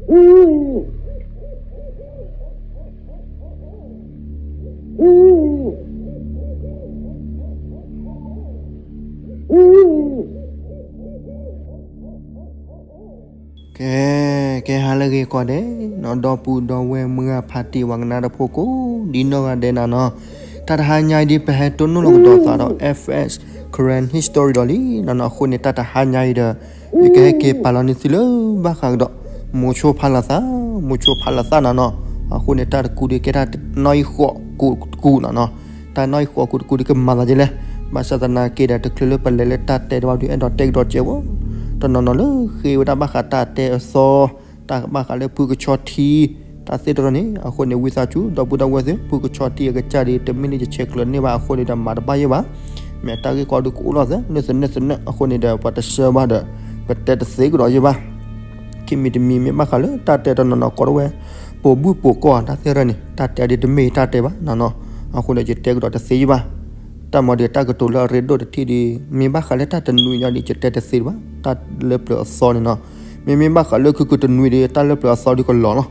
ကဲ, ကဲဟါလၢအဂ့ၤကိးဂၤဒဲးနီၤ, ဒီပုၢ်ဒီဝဲၢ်မုၢ်ဂၤဖါတံၢ်ဝဲကနၣ်တၢ်ဖိကိးဂၤဒဲး နီၤနီၤ, တၢ်တဟါညါအံၤဒ် ပဟဲတိၢ်နီၣ်လီၤကဒီးသးဒီး F S Karen History ဒီးလံနီၤနီၤ. အဃိန့ၣ် တၢ်တဟါညါအံၤဒီး ယကဟဲက့ၤပာ်လီၤန့ၢ်သုလၢဘၣ်ဃးကဒီး မိၤဆိဖးလးသၣ်, မိၤဆိဖးလးသၣ်နီၤနီၤ. အဃိန့ၣ် တၢ်တကူဒ်ကဲတၢ်နီၣ်အံၣ်ဃိးကူးတကူနီၤနီၤ. တၢ်နီၣ်အံၣ်ဃိးကူးတကူဒ်ကမၤသးဒ်လဲၣ်. ဘၣ်ဆၣ်သနာ်က့ဒီး တချုးလၢပလဲၤလၢတၢ်တဲတဘျီဒုး အဲၣ်ဒိးတဲကဒီးစဲးဝဲ တနီၤနီၤလၢဃ့ဝဲဒၣ်ဘၣ်ဃးတၢ်တဲအသီ, တၢ်ဘၣ်ဃးလၢဖုကဆီထံ တၢ်သ့ၣ်တဖၣ်န့ၣ်. အဃိန့ၣ် ဝံသးစူၤ ဒီပုၢ်ဒီဝဲၢ်သ့ၣ်, ဖုကဆီထံအကစၢ်ဒ် တမ့ၢ်လၢယဆဲးကျိးန့ၢ်ဘၣ်အဃိန့ၣ်ဒီး မၤတဘၣ်ယဲၢ်ဘၣ်. မ့ၢ်တၢ်ဂ့ၢ်ကီဒုးကအိၣ်လီၤသး လၢသနၢၣ်သနၢၣ်အဃိန့ၣ်ဒီး ပှၤတဆှၢဘၣ်ဒီး ပတဲတသ့ကဒီးယဲၢ်ဘၣ်. ခံမံၤတမံၤမ့ၢ်ဘၣ်ဃးလၢတၢ်တဲတနီၤနီၤကိးဝဲ ပိာ်ဘုၣ်ပိာ်ကီၢ်တၢ်သ့ၣ်တဖၣ်န့ၣ် တၢ်တဲဒ်တမ့ၢ်တၢ်တဲဘၣ်နီၤနီၤ. အဃိန့ၣ် ယတဲကဒီးတသ့ယဲၢ်ဘၣ်. တၢ်မၤဒီးတၢ်ကတိၤလၢအရ့ဒိၣ်တထံၣ်ဒ် မ့ၢ်ဘၣ်ဃးလၢတၢ်တနွံညါဒ် ယတဲတသ့ဘၣ် တၢ်လၢပျၢၤအသီန့ၣ်နီၤ. မ့မ့ၢ်ဘၣ်ဃးလၢခုခုတနွံဒီး တၢ်လၢပျၢၤအသီဒ်ကလီၤလီၤ.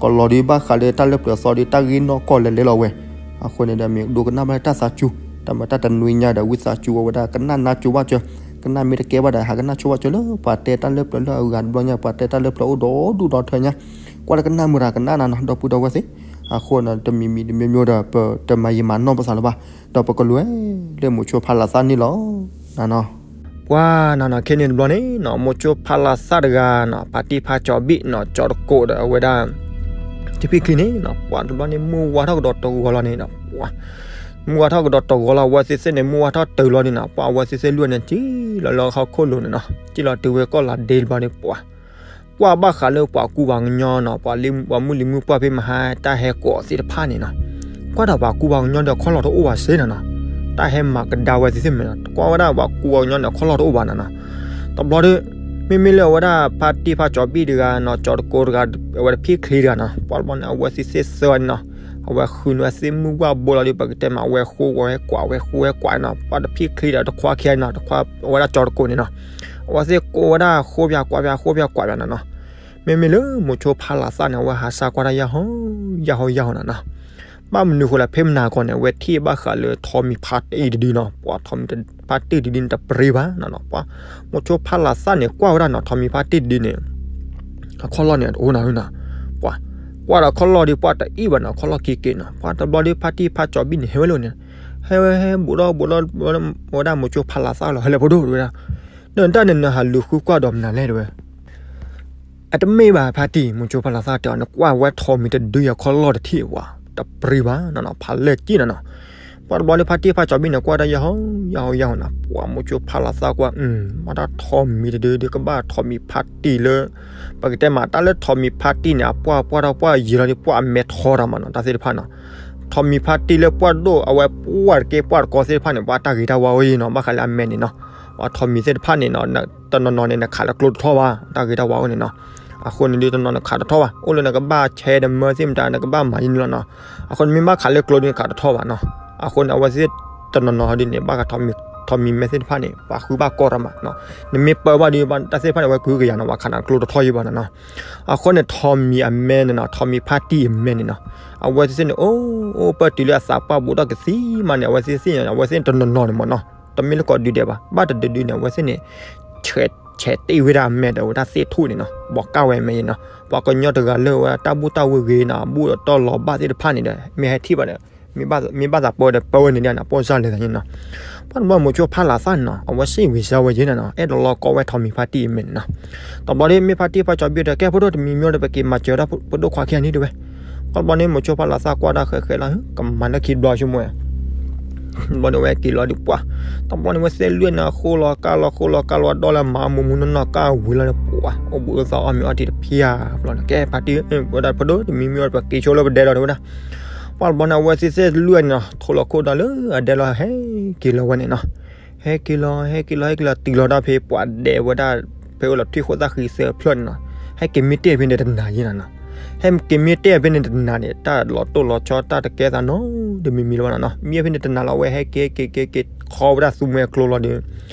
ကလီၤဒ်ဘၣ်ဃးလၢတၢ်လၢပျၢၤအသီဒ် တၢ်ဂ့ၢ်နီၢ်ကီၢ်လဲၤလဲၤလီၤဝဲ. အဃိန့ၣ်ဒီး မ့ၢ်ဒိကနၣ်ဘၣ်လၢတၢ်သးစူၤ, တၢ်မၤတၢ်တနွံညါဒီး ဝံသးစူၤဝဲဒၣ် ကနၣ်နါစူၤဘၣ်စၢၤ, ကနၣ်မ့ၢ်တကဲဘၣ်ဒီး ဟးကနၣ်ဆိဘၣ်စၢၤလၢပှၤတဲတၢ်လၢပျၢၤလၢအဂၤတဘျီညါ, ပှၤတဲတၢ်လၢပျၢၤအိၣ်ဒီဒူၣ်ဒီထၢညါ, ကွၢ်လၢကနၣ်မုာ်တၢ်ကနၣ်နၤနီၤ ဒီပုၢ်ဒီဝဲၢ်သ့ၣ်. အဃိန့ၣ် တမံၤမံၤတမံၤမံၤဒီး ပတမၤယံာ်မၤနီၢ်ပသးလၢၤဘၣ်, ဒီးပကလဲၤလၢမိၤဆိဖးလးသၣ်န့ၣ်လီၤ. ပှၤနီၤနီၤ ခဲန့ၣ်တဘျီန့ၣ်နီၤ မိၤဆိဖးလးသၣ်တဂၤနီၤ ဖါတံၢ်ဖါကၠီဘံၣ်နီၤ ကၠီတကိးဒီးအဝဲဒၣ် တဖံၣ်ချံန့ၣ်နီၤ ပှၤတဘျီန့ၣ် မုၢ်ဝါထီၣ်ကဒီးတဂီၤလီၤန့ၣ်နီၤ ပှၤ မုၢ်ဝါထီၣ်ကဒီးတဂီၤလီၤ အဝဲသ့ၣ်သ့ၣ်န့ၣ် မုၢ်ဝါထီၣ်တုၤလီၤန့ၣ်နီၤ ပှၤအဝဲသ့ၣ်သ့ၣ်လွံၢ်န့ၣ် စံၣ်လီၤလၢဟီၣ်ခိၣ်လိၤန့ၣ်နီၤ စံၣ်လီၤတုၤဝဲကီၢ်လၤဒ့တဘျီန့ၣ် ပှၤ ကွၢ်ဘၣ်ဃးလၢပှၤကူပှၤကညီနီၤ ပှၤလၢ ပှၤမုၢ်လံၤမုၢ်ပှၢ်ဖဲမဟါတၢ်ဟဲကိးသ့ၣ်တဖၣ်န့ၣ်နီၤ ကွၢ်ဒီးပှၤကူပှၤကညီဒီးခီၣ်လီၢ်တအိၣ်ဘၣ်စ့ၢ်နီၤနီၤ တၢ်ဟဲမၤကဒါဝဲသ့ၣ်သ့ၣ်မ့ၢ်နီၤ ကွၢ်ဝဲဒၣ်ပှၤကူပှၤကညီန့ၣ် ခီၣ်လီၢ်တအိၣ်ဘၣ်နီၤနီၤ တဘျီဒီး မ့မ့ၢ်လၢအဝဲဒၣ်ဖါတံၢ်ဖါကၠီဘံၣ်တဂၤနီၤ ကၠီတကိးတဂၤ အဝဲတဖံၣ်ချံတဂၤနီၤ ပှၤတဘျီန့ၣ် အဝဲသ့ၣ်သ့ၣ်သၢဂၤန့ၣ်နီၤ အဝဲဃုန့ၢ်ဝဲသ့ၣ်မုၢ်ဝၣ်ဘိလီၤဒီး ပကတဲမး အဝဲဃိဝဲကွၢ်ဝဲဃိဝဲကွၢ်နီၤ ပှၤတဖံၣ်ချံဒီးတခွါခံဂၤနီၤ တခွါ အဝဲဒၣ်ကၠီတကိးန့ၣ်နီၤ အဝဲသ့ၣ်ကိးဝဲဒၣ်ဃိပၠးကွၢ်ပၠးဃိပၠးကွၢ်ပၠးနီၤနီၤ မ့မ့ၢ်လၢမိၤဆိဖးလးသၣ်န့ၣ် အဝဲဟးစၢ်ကွၢ်တၢ်ယၢ်ဟီၣ်ယၢ်ဟီၣ်ယၢ်ဟီၣ်နီၤနီၤ ဘၣ်မနုၤဃိလဲၣ် ဖဲမနၤကီၢ်န့ၣ် အဝဲထံၣ်ဘၣ်ဃးလၢထိးမံၤဖါတံၢ်တဒုနီၤ ပှၤထိးမံၤဖါတံၢ်တဒုန့ၣ် တပရ့ဘၣ်နီၤနီၤ ပှၤမိၤဆိဖးလးသၣ်န့ၣ် ကွၢ်ဝဲဒၣ်နီၤ ထိးမံၤဖါတံၢ်တဒုန့ၣ် အခီၣ်လီၢ်န့ၣ် တအိၣ်နီၤနီၤ ပှၤ ကွၢ်ဒီးခီၣ်လီၢ်ဒီး ပှၤတအံၣ်ဘၣ်နီၤ ခီၣ်လီၢ်က့ၤက့ၤနီၤ ပှၤတဘျီဒီး ဖါတံၢ်ဖါကၠီဘံၣ်န့ၣ် ဟဲဝဲလီၤန့ၣ် ဟဲဝဲဟဲဘူးဒီးဘူးဒီး ဝဲဒၣ်မိၤဆိဖးလးသၣ်လီၤ ဟဲလၢဖိဒိၣ်တဝဲဒၣ် ဒီးတၢ်န့ၣ်နဟးလူၤဃုကွၢ်ဒီးမနုၤလဲၣ်တဝဲ အတမ့ၢ်ဘၣ်ဖါတံၢ် မိၤဆိဖးလးသၣ်တဲအီၤ နကွၢ်ဝဲထိးမံၤတဒုအံၤ အခီၣ်လီၢ်တထံၣ်ဝဲ တပရ့ဘၣ်နီၤနီၤ ဖးလဲၢ်က့နီၤနီၤ ပှၤတဘျီဒီး ဖါတံၢ်ဖါကၠီဘံၣ်န့ၣ် ကွၢ်တၢ်ယၢ်ဟီၣ်ယၢ်ဟီၣ်ယၢ်ဟီၣ်နီၤ ပှၤမိၤဆိဖးလးသၣ်ကွၢ် မ့ၢ်တၢ်ထိးမံၤတဒုဒီး ကဘၣ်ထိးမံၤဖါတံၢ်လၢ ပကတဲမး တၢ်လၢထိးမံၤဖါတံၢ်န့ၣ် အပှၢ်ပှၢ်ထီၣ်ပှၢ်ယံာ်လီၤဒီး ပှၤအမဲထီတၢ်မးနီၤ တၢ်သ့ၣ်တဖၣ်နီၤ ထိးမံၤဖါတံၢ်လၢပှၢ်ဒိၣ် အဝဲပှၢ်တကဲပှၢ်တကီသ့ၣ်တဖၣ်န့ၣ် ပှၤတၢ်ဂ့ၤတၢ်ဝါအိၣ်အံၤနီၤ ဘၣ်ဃးလၢအမဲန့ၣ်နီၤ ပှၤထိးမံၤသ့ၣ်တဖၣ်န့ၣ်နီၤ တနီၤနီၤန့ၣ် နခးလၢကျိတထီၣ်ဘၣ် တၢ်ဂ့ၤတၢ်ဝါအိၣ်န့ၣ်နီၤ အဃိန့ၣ်ဒီး တနီၤနခးတထီၣ်ဘၣ် အိၣ်လၢနကဘၣ်ဆဲးတမၢသ့ၣ်မတၤ နကဘၣ်မၤယံၤန့ၣ်လီၤနီၤ အဃိန့ၣ် မ့ၢ်ဘၣ်ခးလၢကျိဒီး နခးတထီၣ်ဘၣ်နီၤ အဃိန့ၣ် အဝဲသ့ၣ်တနီၤနီၤဟီဒ်န့ၣ် ဘၣ်ဃးထိးမံၤမဲသ့ၣ်တဖၣ်န့ၣ် ပှၤဃုဘၣ်ကီတၢ်မးနီၤ နမ့ၢ်ပၢဘၣ်ဒီး တၢ်သ့ၣ်တဖၣ်န့ၣ် အဝဲကုကယၤနီၤ ပှၤခးနၤကျိတထီၣ်ယံၤဘၣ်နီၤနီၤ အဃိန့ၣ် ထိးမံၤအမဲန့ၣ်နီၤ ထိးမံၤဖါတံၢ်အမဲန့ၣ်နီၤ အဝဲသ့ၣ်သ့ၣ်န့ၣ် အိၣ်အိၣ်ပၢၢ်တုၤလၢ အသးပှၢ်ဘူးထီၣ်ကသံမးန့ၣ် အဝဲသ့ၣ်သ့ၣ်ညါ အဝဲသ့ၣ်တနီၤနီၤန့ၣ်မးနီၤ တမ့ၢ်လၢကိးဒုဒဲးဘၣ် ဘၣ်တဒုဒုန့ၣ် အဝဲသ့ၣ်န့ၣ် ဆဲးတ့ၢ်ဝဲဒၣ်အမဲဒီး အဝဲဒၣ်သ့ၣ်ထူၣ်န့ၣ်နီၤ ဘီးကၢ်ဝဲအမဲအံၤနီၤ ပှၤကညီတဂၤလၢအဝဲတၢ်ဘူၣ်တၢ်ဝ့ၤဂ့ၤနီၤ အဘူၣ်ဒီးတီၢ်လီၤဘၣ်သ့ၣ်တဖၣ်န့ၣ်ဒီး မ့ၢ်ဟဲထံၣ်ဘၣ်ဒီး မ့ၢ်ဘၣ်သးပၢဒီးပၢဝဲန့ၣ်ဒၣ်နီၤ ပိၢ်စၢ်လဲၤသးန့ၣ်နီၤ ပှၤတဘျီမိၤဆိဖးလးသၣ်န့ၣ်နီၤ အဝဲစံးဝံၤစၢ်ဝဲယဲၢ်န့ၣ်နီၤ အဲၣ်ဒိးလီၤကီဝဲထိးမံၤဖါတံၢ်အမဲန့ၣ်နီၤ တဘျီဒီး မ့ၢ်ဖါတံၢ်ဖါကၠီဘံၣ်ဒီး ကဲဖိဒိၣ်တမံၤမံၤဒီး ပက့ၤမၤစၢၤဒၣ်ဖိဒိၣ်ခွါခံဂၤန့ၣ်တဝဲ ပှၤတဘျီန့ၣ် မိၤဆိဖးလးသၣ်ကွၢ်တၢ်ဃဲးဃဲးလီၤ ကမၤလၢခံဘျီဆိမိၣ် တဘျီန့ၣ် အဝဲက့ၤလီၤဒုးပှၤ တဘျီန့ၣ် အဝဲသ့ၣ်လွံၢ်န့ၣ် အဃိလီၤကၢ်လီၤဃိလီၤကၢ်လီၤ ဒီလၢမၤအမိၢ်မူနီၢ်နီၢ်ကၢ်ဝံၤလီၤန့ၣ် ပှၤ အိၣ်ဘူးအိၣ်သးအီၣ်မ့ၤအီထံတဖျါဘျီန့ၣ် ကဲဖါတံၢ် ဝဲဒၣ်ဖိဒိၣ်တမံၤမံၤဒီး ပက့ၤဆိလၢပဒဲဒီးတဝဲဒၣ် ပှၤတဘျီန့ၣ် အဝဲသ့ၣ်သ့ၣ်လွံၢ်န့ၣ်နီၤ ထိးလီၤခိၣ်ဒီးလၢအဒဲလီၤ ဟဲက့ၤလီၤဝဲန့ၣ်နီၤ ဟဲက့ၤလီၤ ဟဲက့ၤလီၤ ဟဲက့ၤလီၤ တုၤလီၤတၢ်ဖဲပှၤဒဲးဝဲဒၣ် ဖဲအိၣ်လီၤထွံၣ်ဃိသၣ်ဃံသၢဖျၢၣ်န့ၣ်နီၤ ဟဲက့ၤမ့ၢ်တ့ၢ်ဖဲန့ၣ်တနၤယဲၢ်နီၤနီၤ ဟဲက့ၤမ့ၢ်တ့ၢ်ဖဲန့ၣ်တနၤန့ၣ် တၢ်လီၤတိၢ်လီၤဆီ တၢ်တကဲသးနီတမံၤမံၤလၢၤဘၣ်နီၤနီၤ မ့ၢ်ဖဲန့ၣ်တနၤလီၤ အဝဲဟဲက့ၤက့ၤက့ၤက့ၤ ခီဝဲဒၣ်သူမွဲကျိလီၤဒီး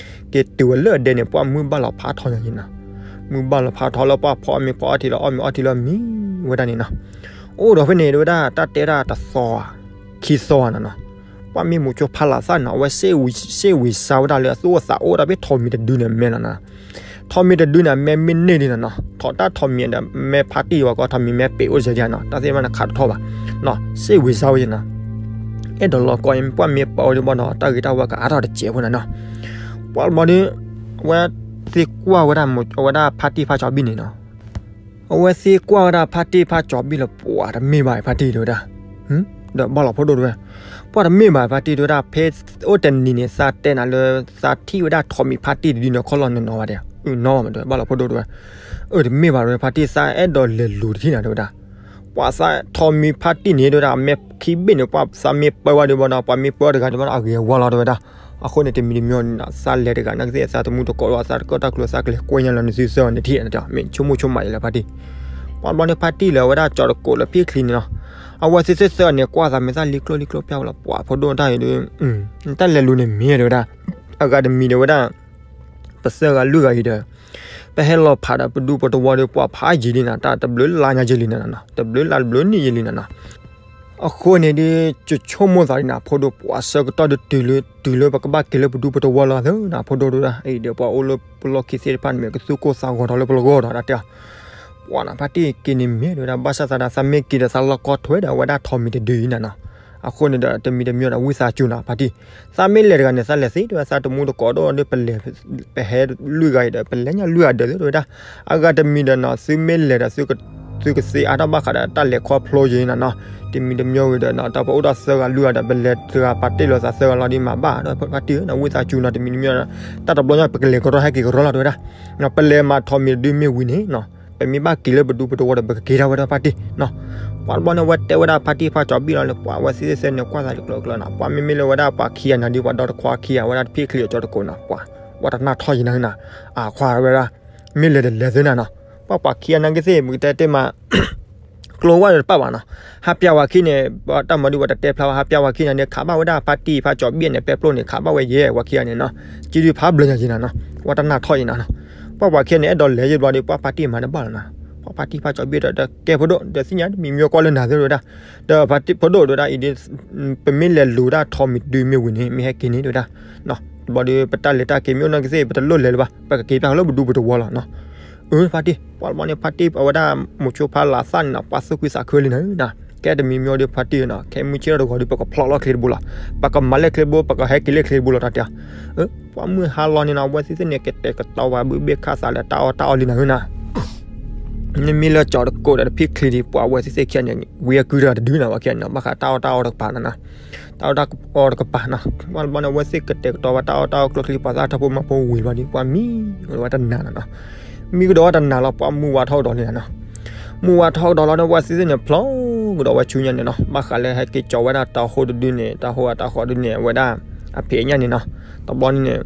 က့ၤတုၤဝဲလၢအဒဲန့ၣ် ပှၤမုၢ်ဘၣ်လီၤဖးထီညါယဲၢ်နီၤ မုၢ်ဘၣ်လီၤဖးထီလၢပှၢ်ဖီအီၣ်မ့ၤဖီအီထံလီၤ အီၣ်မ့ၤအီထံလီၤမံဝဲဒၣ်န့ၣ်နီၤ. အိၣ်ဒီးဖဲန့ၣ် တဲဝဲဒၣ် တၢ်တဲဒၣ်တသီဧါ, ခံသီဧါနီၤနီၤ. ပှၢ်မ့ၢ်မိၤဆိဖးလးသၣ်နီၤ အဝဲစ့ၣ်ဝံၤစါဝဲဒၣ်လၢအသူၣ်အိၣ်သးအိၣ်ဒၣ်ဖဲထိးမံၤတဒုန့ၣ်အမဲလီၤနီၤ. ထိးမံၤတဒုန့ၣ် အမဲမ့ၢ်န့ၢ်လံနီၤနီၤ. ထိးတၢ်ထိးမံၤဒီး မဲဖါတံၢ်ဝဲကီး ထိးမံၤမဲပ့ၤအိၣ်စဲဒၣ်နီၤ တၢ်သ့ၣ်တဖၣ်န့ၣ်ခးတထီၣ်ဘၣ်နီၤ. စ့ၣ်ဝံၤစါဝဲနီၤ. အဲၣ်ဒိးလီၤကီး ပှၢ်မ့ၢ်ပာ်ဝဲဒၣ်ဘၣ်ဒီး တၢ်ဂ့ၤတၢ်ဝါကအါထီၣ်တစဲးဖိနီၤနီၤ. ပှၢ်ဘျီဒီး အဝဲသ့ၣ်ကွၢ်ဝဲဒၣ် အဝဲဒၣ်ဖါတံၢ်ဖါကၠီၤဘံၣ်န့ၣ်နီၤ. အဝဲသ့ၣ်ကွၢ်ဝဲဒၣ်ဖါတံၢ်ဖါကၠီၤဘံၣ်လၢ ပှၤတမ့ၢ်ဘၣ်ဖါတံၢ်တဲဝဲဒၣ်. ဒီးဘၣ်လီၤဖိဒိၣ်တဲဝဲ, ပှၤတမ့ၢ်ဘၣ်ဖါတံၢ်တဲဝဲဒၣ် ဖဲအိၣ်တနံၤန့ၣ် သးတဲနၤလၢ သးထံၣ်ဝဲဒၣ်ထိးမံၤဖါတံၢ်တဒုန့ၣ်ခီလီၤန့ၣ်နီၤဘၣ်တဲ. အနီၤတဲဝဲ ဘၣ်လီၤဖိဒိၣ်တဲဝဲ. အၢ တမ့ၢ်ဘၣ်တဲဝဲ ဖါတံၢ် သးအဲၣ်ဒိးလဲၤလူၤတထံၣ်နၤတဲဝဲဒၣ်. ပှၤသးထိးမံၤဖါတံၢ်န့ၣ်တဲဝဲဒၣ် အမဲခံဘ့ၣ်န့ၣ် ပှၤသးမ့ၢ်ပၢဝဲဒၣ်ဘၣ်ဒီး ပှၤမ့ၢ်ပၢတဂၤန့ၣ်ဘၣ်ဒီး အဂ့ၤအဝါလီၤတဲဝဲဒၣ်. အဃိန့ၣ် တမံၤတမံၤန့ၣ် သးလဲၤတဂၤနာ်ကသ့ၣ် သးတမူတကိးဒီး သးတကၢၣ်တၢ်ကျိၤ သးကလဲၤကွဲညါလီၤနစုသၢဂၤန့ၣ်ထံၣ်န့ၣ်တဲ မ့ၢ်ဆိကမိၣ်ဆိကမးယံၤလၢဖါတံၢ်. ပှၢ်ဘျီန့ၣ် ဖါတံၢ်လၢအဝဲဒၣ်ကၠီၤတကိးလၢဖံၣ်ချံန့ၣ်နီၤ. အဝဲသ့ၣ်သၢဂၤန့ၣ် ကွၢ်သးမ့ၢ်သၣ်လံကျိၣ်လံကျိၣ်ပျၢ်ဝဲလီၤ ပှၤဖိဒိၣ်တၢ်အံၤဒီး တၢ်လဲၤလူၤန့ၣ်မ့ၢ်တဲဝဲဒၣ်. အဂၤတမံၤတဲဝဲဒၣ် ပသၢဂၤလွံၢ်ဂၤအံၤဒီး ပဟဲလီၤဖးဒီးပဒူပတဝီဒီး ပှၤဖးယံာ်လံနီၤ တၢ်တဘျုးလါညါယံာ်လံနီၤနီၤ တဘျုးလါတဘျုးနံၣ်ယံာ်လံနီၤနီၤ. အဃိန့ၣ်ဒီး ကဆိကမိၣ်သးဒ်န့ၣ် ဖိဒိၣ် ပှၤဆၢကတီၢ်ဒုးတုၤလၢ တုၤလၢပကဘၣ်က့ၤလၢပဒူပတဝီလီၤသၢနီၤ ဖိဒိၣ်တဲဝဲဒၣ်. အံၤဒီးပှၤအိၣ်လၢပလီၢ်ခံသ့ၣ်တဖၣ်န့ၣ် မ့ၢ်ကသူၣ်ကိၢ်သးဂီၤထီၣ်လၢပလီၢ်ဂီၢ်ဒီး တၢ်တဲအီၤ ပှၤနီၤ ဖါတံၢ်က့ၤန့ၣ်မ့ၢ်တဲဝဲဒၣ် ဘၣ်ဆၣ်သးဒၣ် သးမ့ၢ်က့ၤဒီးသးလီၢ်ကီထွဲဒီးအဝဲဒၣ်ထိးမံၤတဒုအံၤနီၤနီၤ. အဃိန့ၣ်ဒီး တမံၤတမံၤဒီး ဝံသးစူၤနီၤ ဖါတံၢ် သးမ့ၢ်လဲၤတဂၤန့ၣ် သးလဲၤသ့တဲဝဲ သးတမူတကိးဒီး ပလဲၤ ပဟဲလွံၢ်ဂၤအံၤဒီး ပလဲၤညါလွံၢ်ဂၤဒၢးသ့တဲဝဲဒၣ်. အဂၤတမံၤဒီးနီၤ သုမ့ၢ်လဲၤဒီး သုကသ့အါထီၣ်ဘၣ်ဃးဒီး တၢ်လဲၤခီဖျိယံၤနီၤနီၤ. တမံၤတမံၤဝံၤဒီးနီၤ တၢ်ပအိၣ်ဒီးသၢဂၤလွံၢ်ဂၤဒီး ပလဲၤတဂၤပာ်တ့ၢ်လီၤသးသၢဂၤလီၤဒီး မၤဘၣ်ဒီး ဖါတံၢ်နီၤ ဝံသးစူၤနီၤ တမံၤတမံၤဒီး တၢ်တဘျီညါ ပကလဲၤကရီဟဲက့ၤကရီလီၤတဲဝဲဒၣ်. ပလဲၤမၤထိးမံၤတဒုမ့ၢ်ဝံၤန့ၣ်နီၤ ပမ့ၢ်ဘၣ်က့ၤလၢပဒူပတဝီဒီး ပကက့ၤဒၣ်ဝဲဒၣ်ဖါတံၢ်နီၤ. ပှၤတဘျီန့ၣ် အဝဲတဲဝဲဒၣ်ဖါတံၢ်ဖါကၠီၤဘံၣ်လီၤန့ၣ် ပှၤအဝဲသ့ၣ်သ့ၣ်သၢန့ၣ် ကွၢ်သးတကျၢၤကျၢၤနီၤ ပှၤမ့မ့ၢ်လၢဝဲဒၣ်ပှၤခံဂၤနၤဒီး ပှၤဒီတခွါခံဂၤဝဲဒၣ်တဖံၣ်ချံအကၠီၤတကိးနီၤ ပှၤ ပှၤတနၢ်ထီၣ်ယံၤနၤနီၤ အခွါဝဲဒၣ် မ့ၢ်လဲၤဒီးလဲၤသ့နီၤနီၤ. ပှၤပှၤခံဂၤနာ်ကသ့ၣ် ပကတဲတ့ၢ်မး ကျိဝဲဒီးတပာ်ဘၣ်နီၤ ဟးပျၢ်ဝဲခံန့ၣ် တၢ်မၤဒုးဝဲတတဲဖျါဝဲ ဟးပျၢ်ဝဲခံန့ၣ်န့ၣ် ခးဘၣ်ဝဲဒၣ်ဖါတံၢ်ဖါကၠီၤဘံၣ်န့ၣ် ပဲပျိန့ၣ် ခးဘၣ်ဝဲယဲၢ်ဝဲခံဂၤန့ၣ်နီၤ. ကံဒုးဖးဘျုးညါယံၤနၤနီၤ ဝဲတနၢ်ထီၣ်ယံၤနၤနီၤ. ပှၤပှၤခံဂၤန့ၣ် အဲၣ်ဒိးလဲၤယံၤဘျီဒီး ပှၤဖါတံၢ်မၤတဘၣ်လီၤနီၤ. ပှၤဖါတံၢ်ဖါကၠီၤဘံၣ်ဒီး ကဲဖိဒိၣ် ဒီးသ့ၣ်ညါတမံၤမံၤကွၢ်လၢနၤသ့တဲဝဲဒၣ်. ဒီးဖါတံၢ်ဖိဒိၣ်တဲဝဲဒၣ်အံၤဒီး ပမ့ၢ်လဲၤလူၤဒၣ်ထိးမံၤတဒုမ့ၢ်ဝံၤန့ၣ် မ့ၢ်ဟဲက့ၤန့ၣ်တဲဝဲဒၣ် ဘျီဒီး ပတၢ်လဲၤတၢ်က့ၤမ့ၢ်အိၣ်နာ်ကသ့ၣ် ပတလိၣ်လဲၤလၢၤဘၣ် ပကက့ၤပျၢ်လၢပဒူပတဝီလီၤနီၤ. အၢ ဖါတံၢ် ပှၤတဘျီန့ၣ် ဖါတံၢ်အဝဲဒၣ် မိၤဆိဖးလးသၣ်န့ၣ်နီၤ ပှၤသူၣ်ခုသးခုလံနီၤ. ကဲတမံၤမံၤဒီးဖါတံၢ်နီၤ ခဲမုၢ်ဆ့ၣ်ထီၣ်တဂီၤဒီး ပကဖျိးလီၤချ့တဘိလီၤ ပကမၤလၢချ့တဘိ ပကဟဲက့ၤလၢချ့တဘိလီၤ တၢ်တဲအီၤ. အၢ ပှၤမုၢ်ဟါလီၤန့ၣ်နီၤ အဝဲသ့ၣ်သ့ၣ်န့ၣ် ကတဲာ်ကတီၤဝဲဘုဘ့ၣ်ခၣ်သးလၢတၢ်အီၣ်တၢ်အီလံနီၤနီၤ. နမ့ၢ်လၢကၠီၤတကိးဒီးတဖံၣ်ချံဒီး ပှၤအဝဲသ့ၣ်သ့ၣ်ခံဂၤန့ၣ် ဝံအကုတဂၤတဒုနီၤ ပှၤခံဂၤန့ၣ်နီၤ ဘၣ်ဃးတၢ်အီၣ်တၢ်အီတကပၤနီၤနီၤ တၢ်အီၣ်တၢ်အီတကပၤနီၤ. ပှၤတဘျီန့ၣ် အဝဲသ့ၣ်ကတဲာ်ကတီၤဝဲတၢ်အီၣ်တၢ်အီကျိချံ ပှၤသၣ်ထီၣ်ဖိမၤဖိဝံၤဘျီဒီး ပှၤမံကဒီးဝဲတနၤနီၤနီၤ. မံကဒီးဝဲတနၤလီၤ ပှၤမုၢ်ဝါထီၣ်ကဒီးန့ၣ်နီၤ. မုၢ်ဝါထီၣ်ကဒီးလီၤန့ၣ် အဝဲသ့ၣ်သ့ၣ်န့ၣ်ဖျိကဒီးဝဲဆူညါန့ၣ်နီၤ ဘၣ်ဃးလၢဟဲက့ၤကၠီၤဝဲဒၣ်တၢ်ဟိတဒုန့ၣ် တၢ်ဟိအတၢ်ဃီဒုန့ၣ် အဝဲဒၣ် အဖံးအညၣ်န့ၣ်နီၤ. တဘျီန့ၣ်န့ၣ်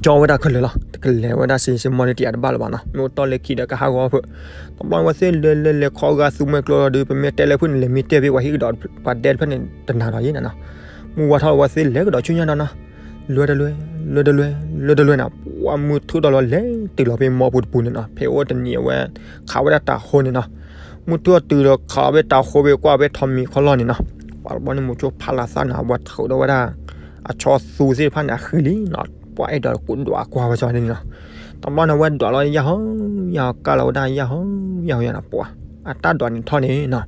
ကၠီဝဲဒၣ်ခဲလၢာ်လီၤ တကလဲၤဝဲဒၣ်စ့စ့မီန့ၣ်တယၤတဘၣ်လၢၤဘၣ်နီၤ မ့ၢ်အိၣ်တီၢ်လၢခံဒီးကဟးဂီၤဖုး. တဘျီန့ၣ် အဝဲသ့ၣ်လဲၤလဲၤလဲၤခီဂာ်သူမှဲကျိလီၤဒီး ပမ့ၢ်တဲလၢဖုးန့ၣ် လဲၤမ့ၢ်တဲဖဲပှၤဟံၣ်ကဒီး ပှၤဒဲတဖျၢၣ်န့ၣ် တနာ်ဒီးယံၤနီၤနီၤ. မုၢ်ဝါထီၣ်လီၤ အဝဲသ့ၣ်လဲၤကဒီးဆူညါဒီးနီၤ လွဲတလွဲ လွဲတလွဲ လွဲတလွဲနီၤ ပှၤမုၢ်ထူၣ်ဒီးလီၤ လဲၤတုၤလီၤဖဲမီပူၤတပူၤန့ၣ်နီၤ ဖဲအိၣ်တနံၤအဝဲ ခးဝဲဒၣ်တၢ်ဟိန့ၣ်နီၤ. မုၢ်ထူၣ်တုၤဒီးခးဝဲတၢ်ဟိဝဲကွၢ်ဝဲထိးမံၤခီလီၢ်န့ၣ်နီၤ ပှၤတဘျီန့ၣ် မိၤဆိဖးလးသၣ်န့ၣ် အဝဲထုးဒီးဝဲဒၣ် အဆီသူသ့ၣ်တဖၣ်န့ၣ် အဃံလံနီၤ ပှၤအဲၣ်ဒိးဒွးကွၢ်ဝဲကၠီန့ၣ်နီၤ. တဘျီန့ၣ် အဝဲဒွးလီၤ ယၢ်ဟီ ယၢ်ဟီ ကၢ်လီၤဝဲဒၣ် ယၢ်ဟီ ယၢ်ဟီ ယၢ်နီၤ ပှၤ အတၢ်ဒွးန့ၣ်ထီၣ်န့ၣ်နီၤ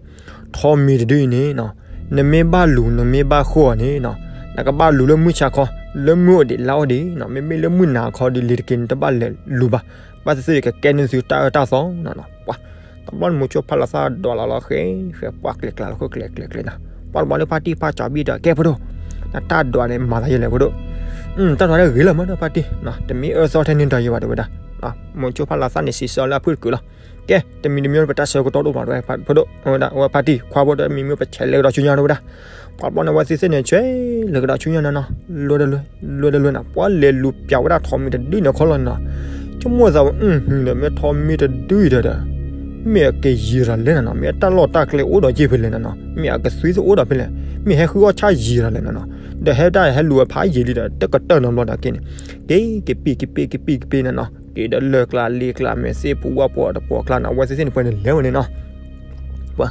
ထိးမံၤတဒုအံၤန့ၣ်နီၤ နမ့ၢ်ဘၣ်လူၤ နမ့ၢ်ဘၣ်ဃိအီၤန့ၣ်နီၤ နကဘၣ်လူၤလၢမုၢ်ဆါခီ လၢမုၢ်အိၣ်ဒံးလါအိၣ်ဒံးနီၤ မ့မ့ၢ်လၢမုၢ်နၤခီဒီး လ့ၤတက့ၤ နတဘၣ်လဲၤလူၤဘၣ် ဘၣ်သ့ၣ်သ့ၣ်ကကဲန့ၢ်သုတၢ်အၢတၢ်သီနီၤနီၤ ပှၤ တဘျီန့ၣ် မိၤဆိဖးလးသၣ်ဒွးလီၤလီၤ ဃဲ ဃဲ ပှၤကျဲၤကျါလီၤ ဃိကျဲၤကျဲၤကျဲၤနီၤ ပှၤတဘျီန့ၣ် ဖါတံၢ်ဖးကၠီၤဘံၣ်ဒီး ကဲဖိဒိၣ် နတၢ်ဒွးန့ၣ် မၤသးယလဲၣ်ဖိဒိၣ် တၢ်ဒွးန့ၣ်ဂ့ၤလီၤမးဒီးဖါတံၢ် တမ့ၢ်အၢသီထဲန့ၣ်ဒီးယဘၣ်တဲဝဲဒၣ် မိၤဆိဖးလးသၣ်န့ၣ် စံးဆၢလၢအဖုၣ်တကုာ်လီၤ ကဲ တမံၤတမံၤ ပတၢ်ဆၢကတီၢ်ဒိၣ်မး ပဖိဒိၣ် ဝဲဒၣ် အဝဲဖါတံၢ် ခွါဖိဒီး မံၤမံၤ ပဆဲးလဲၤကဒီးဆူညါဒၣ်ဝဲဒၣ် ပှၤတဘျီန့ၣ် အဝဲသ့ၣ်သ့ၣ်န့ၣ် ဆဲးလဲၤကဒီးဆူညါနီၤနီၤ လွဲတလွဲ လွဲတလွဲနီၤ ပှၤလဲၤလူၤပျးဝဲဒၣ်ထိးမံၤတဒုန့ၣ်ခီလီၤနီၤ ဆိကမိၣ်သးဝဲ အၢ ဒီးမ့ၢ်ထိးမံၤတဒုအံၤဒီး မ့ၢ်အကယံၤတၢ်လဲၣ်နီၤနီၤ မ့ၢ်အတၢ်လီၢ်တၢ်ကျဲအိၣ်ဒီးယ့ၢ်ဖဲလဲၣ်နီၤနီၤ မ့ၢ်အကသွံသအိၣ်ဒီးဖဲလဲၣ် မ့ၢ်ဟဲဃုအီၣ်ဆၣ်ယံၤတၢ်လဲၣ်နီၤနီၤ ဒီးဟဲဒၣ်ဟဲလူၤဝဲဖးယံၤလံဒီး တကတၢၢ်နီတဘျီဒီးက့န့ၣ် က့ၤကပံၢ်ကပံၢ်ကပံၢ်ကပံၢ်နီၤနီၤ တ့ဒီးလၢၢ်ကျါလ့ကျါ မဲာ်သ့ၣ်ပူၤဝါပှီၤတပှီၤကျါန့ၣ် အဝဲသ့ၣ်သ့ၣ်န့ၣ် ပှဲၤန့ၣ်လဲၤဝဲန့ၣ်နီၤ. ပှၤ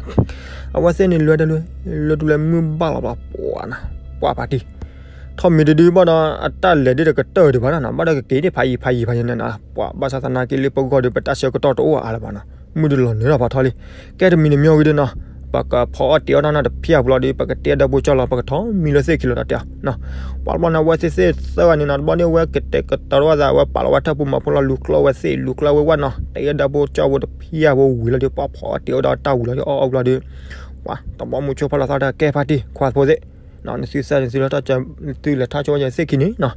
အဝဲသ့ၣ်န့ၣ် လွဲတလွဲ လွဲတလွဲ မုၢ်ဘၣ်လီၤဘၣ် ပှၤနီၤ, ပှၤဖါတံၢ် ထီၣ်မံၤတဒုဘၣ်ဒီး အတၢ်လဲၤဒ်တကတၢၢ်ဒံးဘၣ်နီၤ, ဘၣ်ဒီးကက့ၤဒ်ဖးယံၤဖးယံၤဖးယံၤန့ၣ်နီၤ. ပှၤဘၣ်ဆၣ်သနာ်က့လၢပဂီၢ်ဒီး ပတၢ်ဆၢကတီၢ်တအိၣ်အါလၢၤဘၣ်နီၤ, မုၢ်ဒုးလီၤနုာ်ထီၣ်ဖးထီလံ. ကဲတမံၤတမံၤဝံၤဒီးနီၤ, ပကဖီအီၣ်တ့ၤအီၣ်တၢ်နီၤတဖျၢၣ်ပူၤလီၤဒီး ပကတဲဒီးဘိကၠီလီၤ ပကထီၣ်မံၤလၢသ့ၣ်ခံလီၤတၢ်တဲအီၤနီၤ. ပှၤတဘျီန့ၣ် အဝဲသ့ၣ်သ့ၣ်သၢဂၤန့ၣ်နီၤ, တဘျီန့ၣ် အဝဲကတဲာ်ကတီၤဝဲသး အဝဲပာ်လီၤဝဲထၢၣ်ပူၤမၤဖိလီၤ လူၤကျီဝဲသ့ၣ် လူၤကျီဝဲဝဲနီၤ, တ့ဒီးဘိကၠီဖိတဖျၢၣ်ဖိဝံၤလီၤဒီး ပှၤဖီအီၣ်တ့ၤအီၣ်ဒီးတၢ်ဝံၤလီၤဒီး အီၣ်အီၣ်ဘျီဒီး ပှၤတဘျီမိၤဆိဖးလီၤသးဒီး ကဲဖါတံၢ် ခွါဖိသ့ၣ် နသုသၢနသုလၢထီၣ် သုလဲၤထီၣ်ဆိဝဲယသ့ၣ်ခံန့ၣ်နီၤ,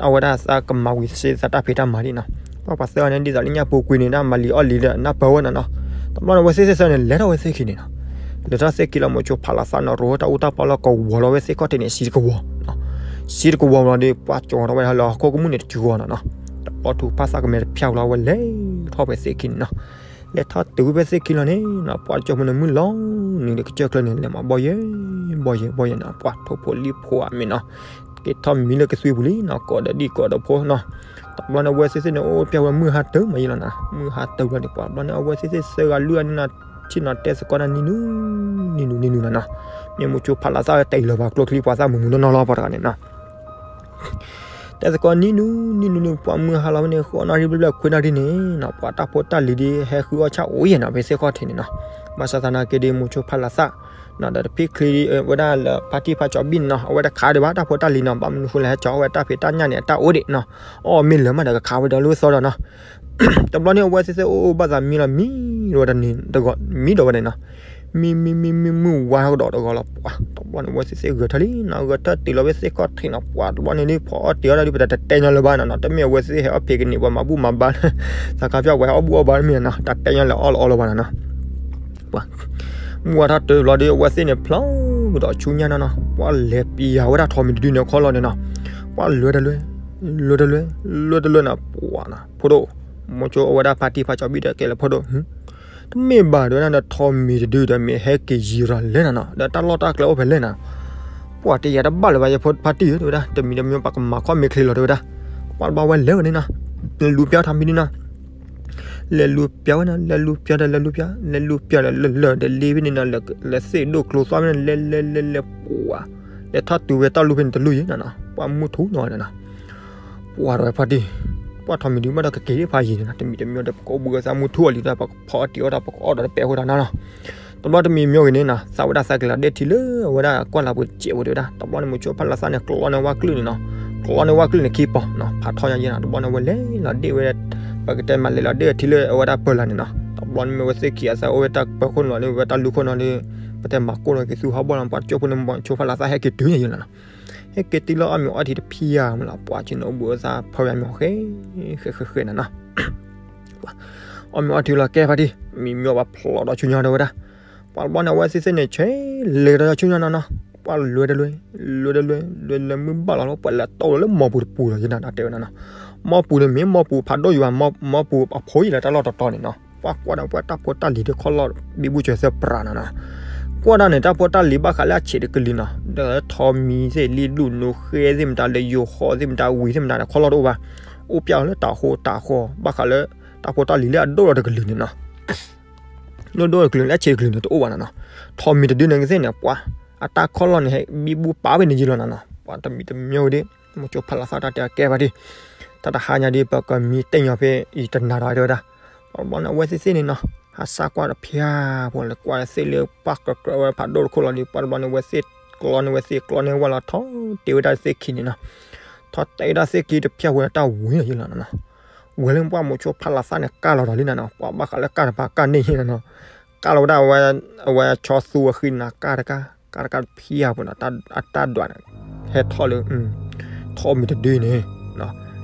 အဝဲဒၣ်သးကမၤဝံၤစ့သးတၢ်ဖံးတၢ်မၤဒ်နီၤ. ပှၤပှၤသၢဂၤန့ၣ် ဒ်သိးလၢညၣ်ပူၤကွံာ်န့ၣ် ဒၣ်မၤလံာ်အီၣ်လံာ်ဒီးနၢ်ပၢၢ်ဝဲနီၤနီၤ. တဘျီန့ၣ် အဝဲသ့ၣ်သ့ၣ်သၢန့ၣ် လဲၤထီၣ်ဝဲသ့ၣ်ခံန့ၣ်နီၤ. လဲၤထီၣ်သ့ၣ်ခံလီၤ မိၤဆိဖးလီၤသးနီၤ ရိၤဝဲတၢ်အူတၢ်ပီလီၤ ကဝီၤလီၤဝဲသ့ၣ်ခီၣ်ထံးန့ၣ် စံတကဝီၤ စံတကဝီၤလီၤဒီး ပှၤကၠီၤထီၣ်ဝဲဒၣ်လၢဟီၣ်ခိၣ်ကမူၣ်န့ၣ်တကဝီၤနီၤနီၤ. တဘျီထူဖးသးကမဲာ်တဖျၢၣ်လီၤ အဝဲလဲၤထီၣ်ဖဲသ့ၣ်ခံန့ၣ်နီၤ. လဲၤထီၣ်တုၤဖဲသ့ၣ်ခံလီၤန့ၣ်နီၤ ပှၤကၠီဖိန့ၣ် မုၢ်လီၤနုာ်ဒီးကစၢၢ်ကျၢၢ်န့ၣ် လဲၤမၤဘီယဲၢ် ဘီယဲၢ် ဘီယဲၢ်နီၤ. ပှၤထိၣ်ဖိလံၣ်ဖိအမံၤနီၤ က့ၤထီၣ်မံၤလၢကသွံပူၤလံနီၤ ကိးဒီးဒံၣ်ကိးဒီးဖိနီၤ. တဘျီန့ၣ် အဝဲသ့ၣ်သ့ၣ်န့ၣ် အိၣ်ပျဲဝဲမုၢ်ဟါတၢ်မးယံၤလီၤနီၤ. မုၢ်ဟါတၢ်လီၤန့ၣ် ပှၤတဘျီန့ၣ် အဝဲသ့ၣ်သ့ၣ်သၢဂၤလွံၢ်ဂၤန့ၣ်နီၤ ဆ့ၣ်နီၤတဲသကိးတၢ်နံၤနုၤ နံၤနုၤ နံၤနုၤနီၤနီၤ. မ့ၢ်မိၤဆိဖးလီၤသးတဲအံၤလၢၤဘၣ်ကျိချံ ပှၤသးမုာ်မုာ်နီၢ်နီၢ်လီၤ ပှၤတဂၤန့ၣ်နီၤ. တဲသကိးနံၤနုၤ နံၤနုၤနံၤ ပှၤမုၢ်ဟါလီၤဝဲန့ၣ် ဃိးနၣ်ရံၣ်ဘျဲၣ်ဘျဲၣ်ခွံနၣ်ရံၣ်န့ၣ်နီၤ ပှၤတၢ်ဖိတၢ်လံၤဒ်ဟဲဃုအီၣ်ဆၣ်အိၣ်ယဲၢ်နီၤ ဖဲသ့ၣ်ခီၣ်ထံးန့ၣ်နီၤ. ဘၣ်ဆၣ်သနာ်က့ဒီး မိၤဆိဖးလီၤသးနီၤ ဒီးတဖံးချ့ဝဲဒၣ်လၢဖါတံၢ်ဖါကၠီဘံၣ်န့ၣ်နီၤ အဝဲတခးဒံးဘၣ် တၢ်ဖိတၢ်လံၤနီၤ ဘၣ်မနုၤဃိလဲၣ် ဟဲကၠီအီၣ်ဝဲတၢ်ဖံးတၢ်ညၣ်န့ၣ် အတၢ်အိၣ်ဒံးနီၤ အီၣ်မ့ၢ်လၢာ်မးဒီးကခးဝဲဒီးလၢသီဒီးနီၤ. တဘျီန့ၣ် အဝဲသ့ၣ်သ့ၣ်အိၣ်အိၣ်ဘၣ်သးမံလီၤ မံဒီးဝဲတဂီၤ မံဒီးဝဲန့ၣ်နီၤ. မံမံမံမံမုၢ်ဝါထီၣ်ကဒီးတဂီၤလီၤ ပှၤတဘျီန့ၣ် အဝဲသ့ၣ်သ့ၣ်ဂဲၤထၢၣ်လံနီၤ ဂဲၤထၢၣ်တုၤလီၤဝဲသ့ၣ်ခီၣ်ထံးနီၤ ပှၤတဘျီန့ၣ်ဒ်ဖီအီၣ်တ့ၤအီၣ်ဒၣ်ဒ် ပတတဲညီလၢၤဘၣ်နီၤနီၤ တမ့ၢ်အဝဲသ့ၣ်ဟဲအီၣ်ဖံးကန့ၢ် ပှၤမၤဘူၣ်မၤဘါလၢ သးခါပျီဝဲအီၣ်ဘူၣ်အီၣ်ဘါတမ့ၢ်နီၤ တတဲညီလၢၤအီၣ်လၢၤအီလၢၤဘၣ်နီၤနီၤ. ပှၤ မုၢ်ဝါထီၣ်တုၤဘျီဒီး အဝဲသ့ၣ်န့ၣ် ဖျိကဒီးဆူညါနီၤနီၤ ပှၤလဲၤပျၢ်ဝဲဒၣ်ထီးမံၤတဒုန့ၣ်ခီလီၤန့ၣ်နီၤ ပှၤလွဲတလွဲ လွဲတလွဲ လွဲတလွဲနီၤ ပှၤနီၤ ဖိဒိၣ် မိၤဆိအဝဲဒၣ်ဖါတံၢ်ဖါကၠီဘံၣ်ဒီးကဲလၢဖိဒိၣ် တမ့ၢ်ဘၣ်ဒ်ဝဲဒၣ်ဒီး ထီးမံၤတဒုဒီး မ့ၢ်ဟဲက့ၤယံၤရၤလဲၣ်နီၤနီၤ ဒီးတၢ်လီၢ်တၢ်ကျဲအိၣ်ဖဲလဲၣ်နီၤ ပှၤတယာ်တဘၣ်လၢၤဘၣ် ယဖိဖါတံၢ်ဧၢ တဲဝဲဒၣ် တမံၤတမံၤပှၤကမၤခီၣ်မ့ၢ်ချ့လီၤ တဲဝဲဒၣ် ပှၤတဘျီဝဲလဲၤဝဲန့ၣ်နီၤ လူၤပျၢ်ထီးမံၤဒုနီၤ လဲၤလူၤပျၢ်ဝဲနီၤ လဲၤလူၤပျၢ်ဒီး လဲၤလူၤပျၢ် လဲၤလူၤပျၢ်ဒီး လၢလၢာ်ဒီးလ့ဖဲန့ၣ်နီၤ လဲၤသ့ၣ်ဒိၣ်ကျိၤသွါဖဲန့ၣ် လဲၤလဲၤလဲၤလဲၤပှၤ လဲၤထီၣ်တုၤဝဲတၢ်လူၢ်ဖဲန့ၣ်တလူၢ်ယံၤနီၤနီၤ ပှၤမုၢ်ထူနီၤနီၤ ပှၤထီးမံၤဒုဘၣ်ဒီးကက့ၤဒ်ဖးယံၤန့ၣ်နီၤ တမံၤတမံၤဒီး ပကအိၣ်ဘှံးအသးမုၢ်ထူအီၤလံဒီး ပကဖီအီၣ်တ့ၤအီၣ်တၢ် ပကအီၣ်ဒီးတပဲာ်ဃိတၢ်နီၤနီၤ တဘျီတမံၤမ့ၢ်ဂ့ၤန့ၣ်နီၤ သးဝဲဒၣ်သးက့ၤလီၤဒ့ၣ်ထံလၢအဝဲဒၣ်ကွၢ်လၢ်ပူၤစဲးဝဲတဲဝဲဒၣ် တဘျီန့ၣ် မိၤဆိဖးလီၤသးန့ၣ် ကျီန့ၢ်ဝၣ်ကလုၢ်န့ၣ်နီၤ ကျီန့ၢ်ဝၣ်ကလုၢ်န့ၣ်ခံပီၤနီၤ ဖးထီညါယဲနီၤ တဘျီန့ၣ် အဝဲလဲၤလီၤဒ့ၣ်ဝဲ ပကတဲမၤလဲၤလီၤဒ့ၣ်ထံလၢအဝဲဒၣ်ပၢၢ်လၢ်န့ၣ်နီၤ တဘျီန့ၣ်မ့ၢ်ဝဲသ့ၣ်ခံဂၤသးအိၣ်ဝဲတၢ်ပၢၢ်ခိၣ်န့ၣ်လီၤန့ၣ် ဝဲတၢ်လူၢ်ခိၣ်န့ၣ်ဒီး ပတဲမၤကိၢ်လီၤက့ၤသူဟီၣ်ဘီၣ်လီၤ ပှၤတကၠိၢ်ဖိန့ၣ် မိၤဆိဖးလီၤသးဟဲက့ၤတုၤညါယဲနီၤနီၤ ဟဲက့ၤတုၤလၢအီၣ်မ့ၤအီထံတဖျၢၣ်မးလီၤ ပှၤက့ၤန့ၣ်အိၣ်ဘှံးအသးဖၢဝဲအမ့ၤဃဲ ဃဲဃဲဃဲနီၤနီၤ အီၣ်မ့ၤအီထံလီၤ ကဲဖါတံၢ် မံၤမ့ၢ်ဘၣ်ဖျိးဒီးဆူညါတဲဝဲဒၣ် ပှၤတဘျီန့ၣ် အဝဲသ့ၣ်သ့ၣ်န့ၣ် ဆဲးလဲၤကဒီးဆူညါနီၤနီၤ ပှၤလွဲတလွဲ လွဲတလွဲ လွဲတလွဲမုၢ်ဘၣ်လီၤလီၤ ပှၤလဲၤတိၢ်လီၤလၢမီပူၤတပူၤလီၤ ယနၤတဲဝဲနီၤနီၤ မီပူၤန့ၣ်မ့ၢ်မီပူၤဖးဒိၣ်ယံၤဘၣ် မီပူၤအဖိယံၤလၢတၢ်လီၢ်တတီၤန့ၣ်နီၤ ပှၤကွၢ်ဒီးပှၤတၢ်ဖိတၢ်လံၤဒ်ခီၣ်လီၢ်ဘံဘူဆဲးသၢပြးနီၤနီၤ ကွၢ်ဒၣ်န့ၣ် တၢ်ဖိတၢ်လံၤဘၣ်ဃးလၢအဆံးတကလုာ်နီၤ ဒီးထီးမံၤသ့ၣ်လံဒူၣ်နိဃဲသ့ၣ်မတၤ လၢယိၤဃီသ့ၣ်မတၤ ဝံၤသ့ၣ်မတၤန့ၣ် ခီၣ်လီၢ်တအိၣ်ဘၣ် အိၣ်ပျဲလၢတၢ်ဃိတၢ်ဃီ ဘၣ်ဃးလၢ တၢ်ဖိတၢ်လံၤလၢအဒိၣ်လီၤတကလုာ်န့ၣ်နီၤ လၢဒိၣ်တကလုာ် လၢအဆံးတကလုာ်န့ၣ်တအိၣ်ဘၣ်နီၤနီၤ ထီးမံၤတဒုန့ၣ်ကသ့ၣ်န့ၣ် ပှၤ အတၢ်ခီၣ်လီၢ်န့ၣ် ဟဲဘံဘူပာ်ဝဲန့ၣ်ယံၤလီၤနီၤနီၤ ပှၤတမံၤတမံၤဝဲဒၣ် မိၤဆိဖးလီၤသးတၢ်တဲအကဲဖါတံၢ် တၢ်တဟါညါဒ် ပကမံတ့ၢ်ညီဖဲအံၤတနၤဒီးတဲဝဲဒၣ် ပှၤတဘျီန့ၣ် အဝဲသ့ၣ်သ့ၣ်န့ၣ်နီၤ ဟးစၢ်ကွၢ်တဖျၢၣ်ဖိလၢကွၢ်သ့ၣ်လၢပှၢ်ကြၢးကြၢးဝဲဖးဒိၣ်တခိၣ်လီၤဒီး ပှၤတဘျီန့ၣ် အဝဲသ့ၣ်ကျီန့ၢ်ဝဲသ့ၣ်ကျီန့ၢ်ဝဲလီၤ ထီၣ်တ့ၢ်ဝဲဒၣ်သ့ၣ်ခံန့ၣ်နီၤ ထီၣ်တ့ၢ်ဝဲဒၣ်သ့ၣ်ခံတဖျၢၣ်ဖိန့ၣ် တၢ်ဝံၤလီၤယံၤလီၤနီၤနီၤ ဝဲလၢပှၤမိၤဆိဖးလီၤသးန့ၣ် ကၢ်လီၤဒီးလံနီၤနီၤ ပှၤဘၣ်ဃးလၢကၢ်တပၤကၢ်န့ၢ်ယံၤနီၤနီၤ ကၢ်လီၤဝဲဒၣ် အဝဲဆီသူအဃံနီၤ ကၢ်တကၢ် ကၢ်တကၢ်တဖျၢၣ်ဖိနီၤ အတၢ်ဒွးန့ၣ် ဟဲထီၣ်လၢ ထီးမံၤတဒုန့ၣ်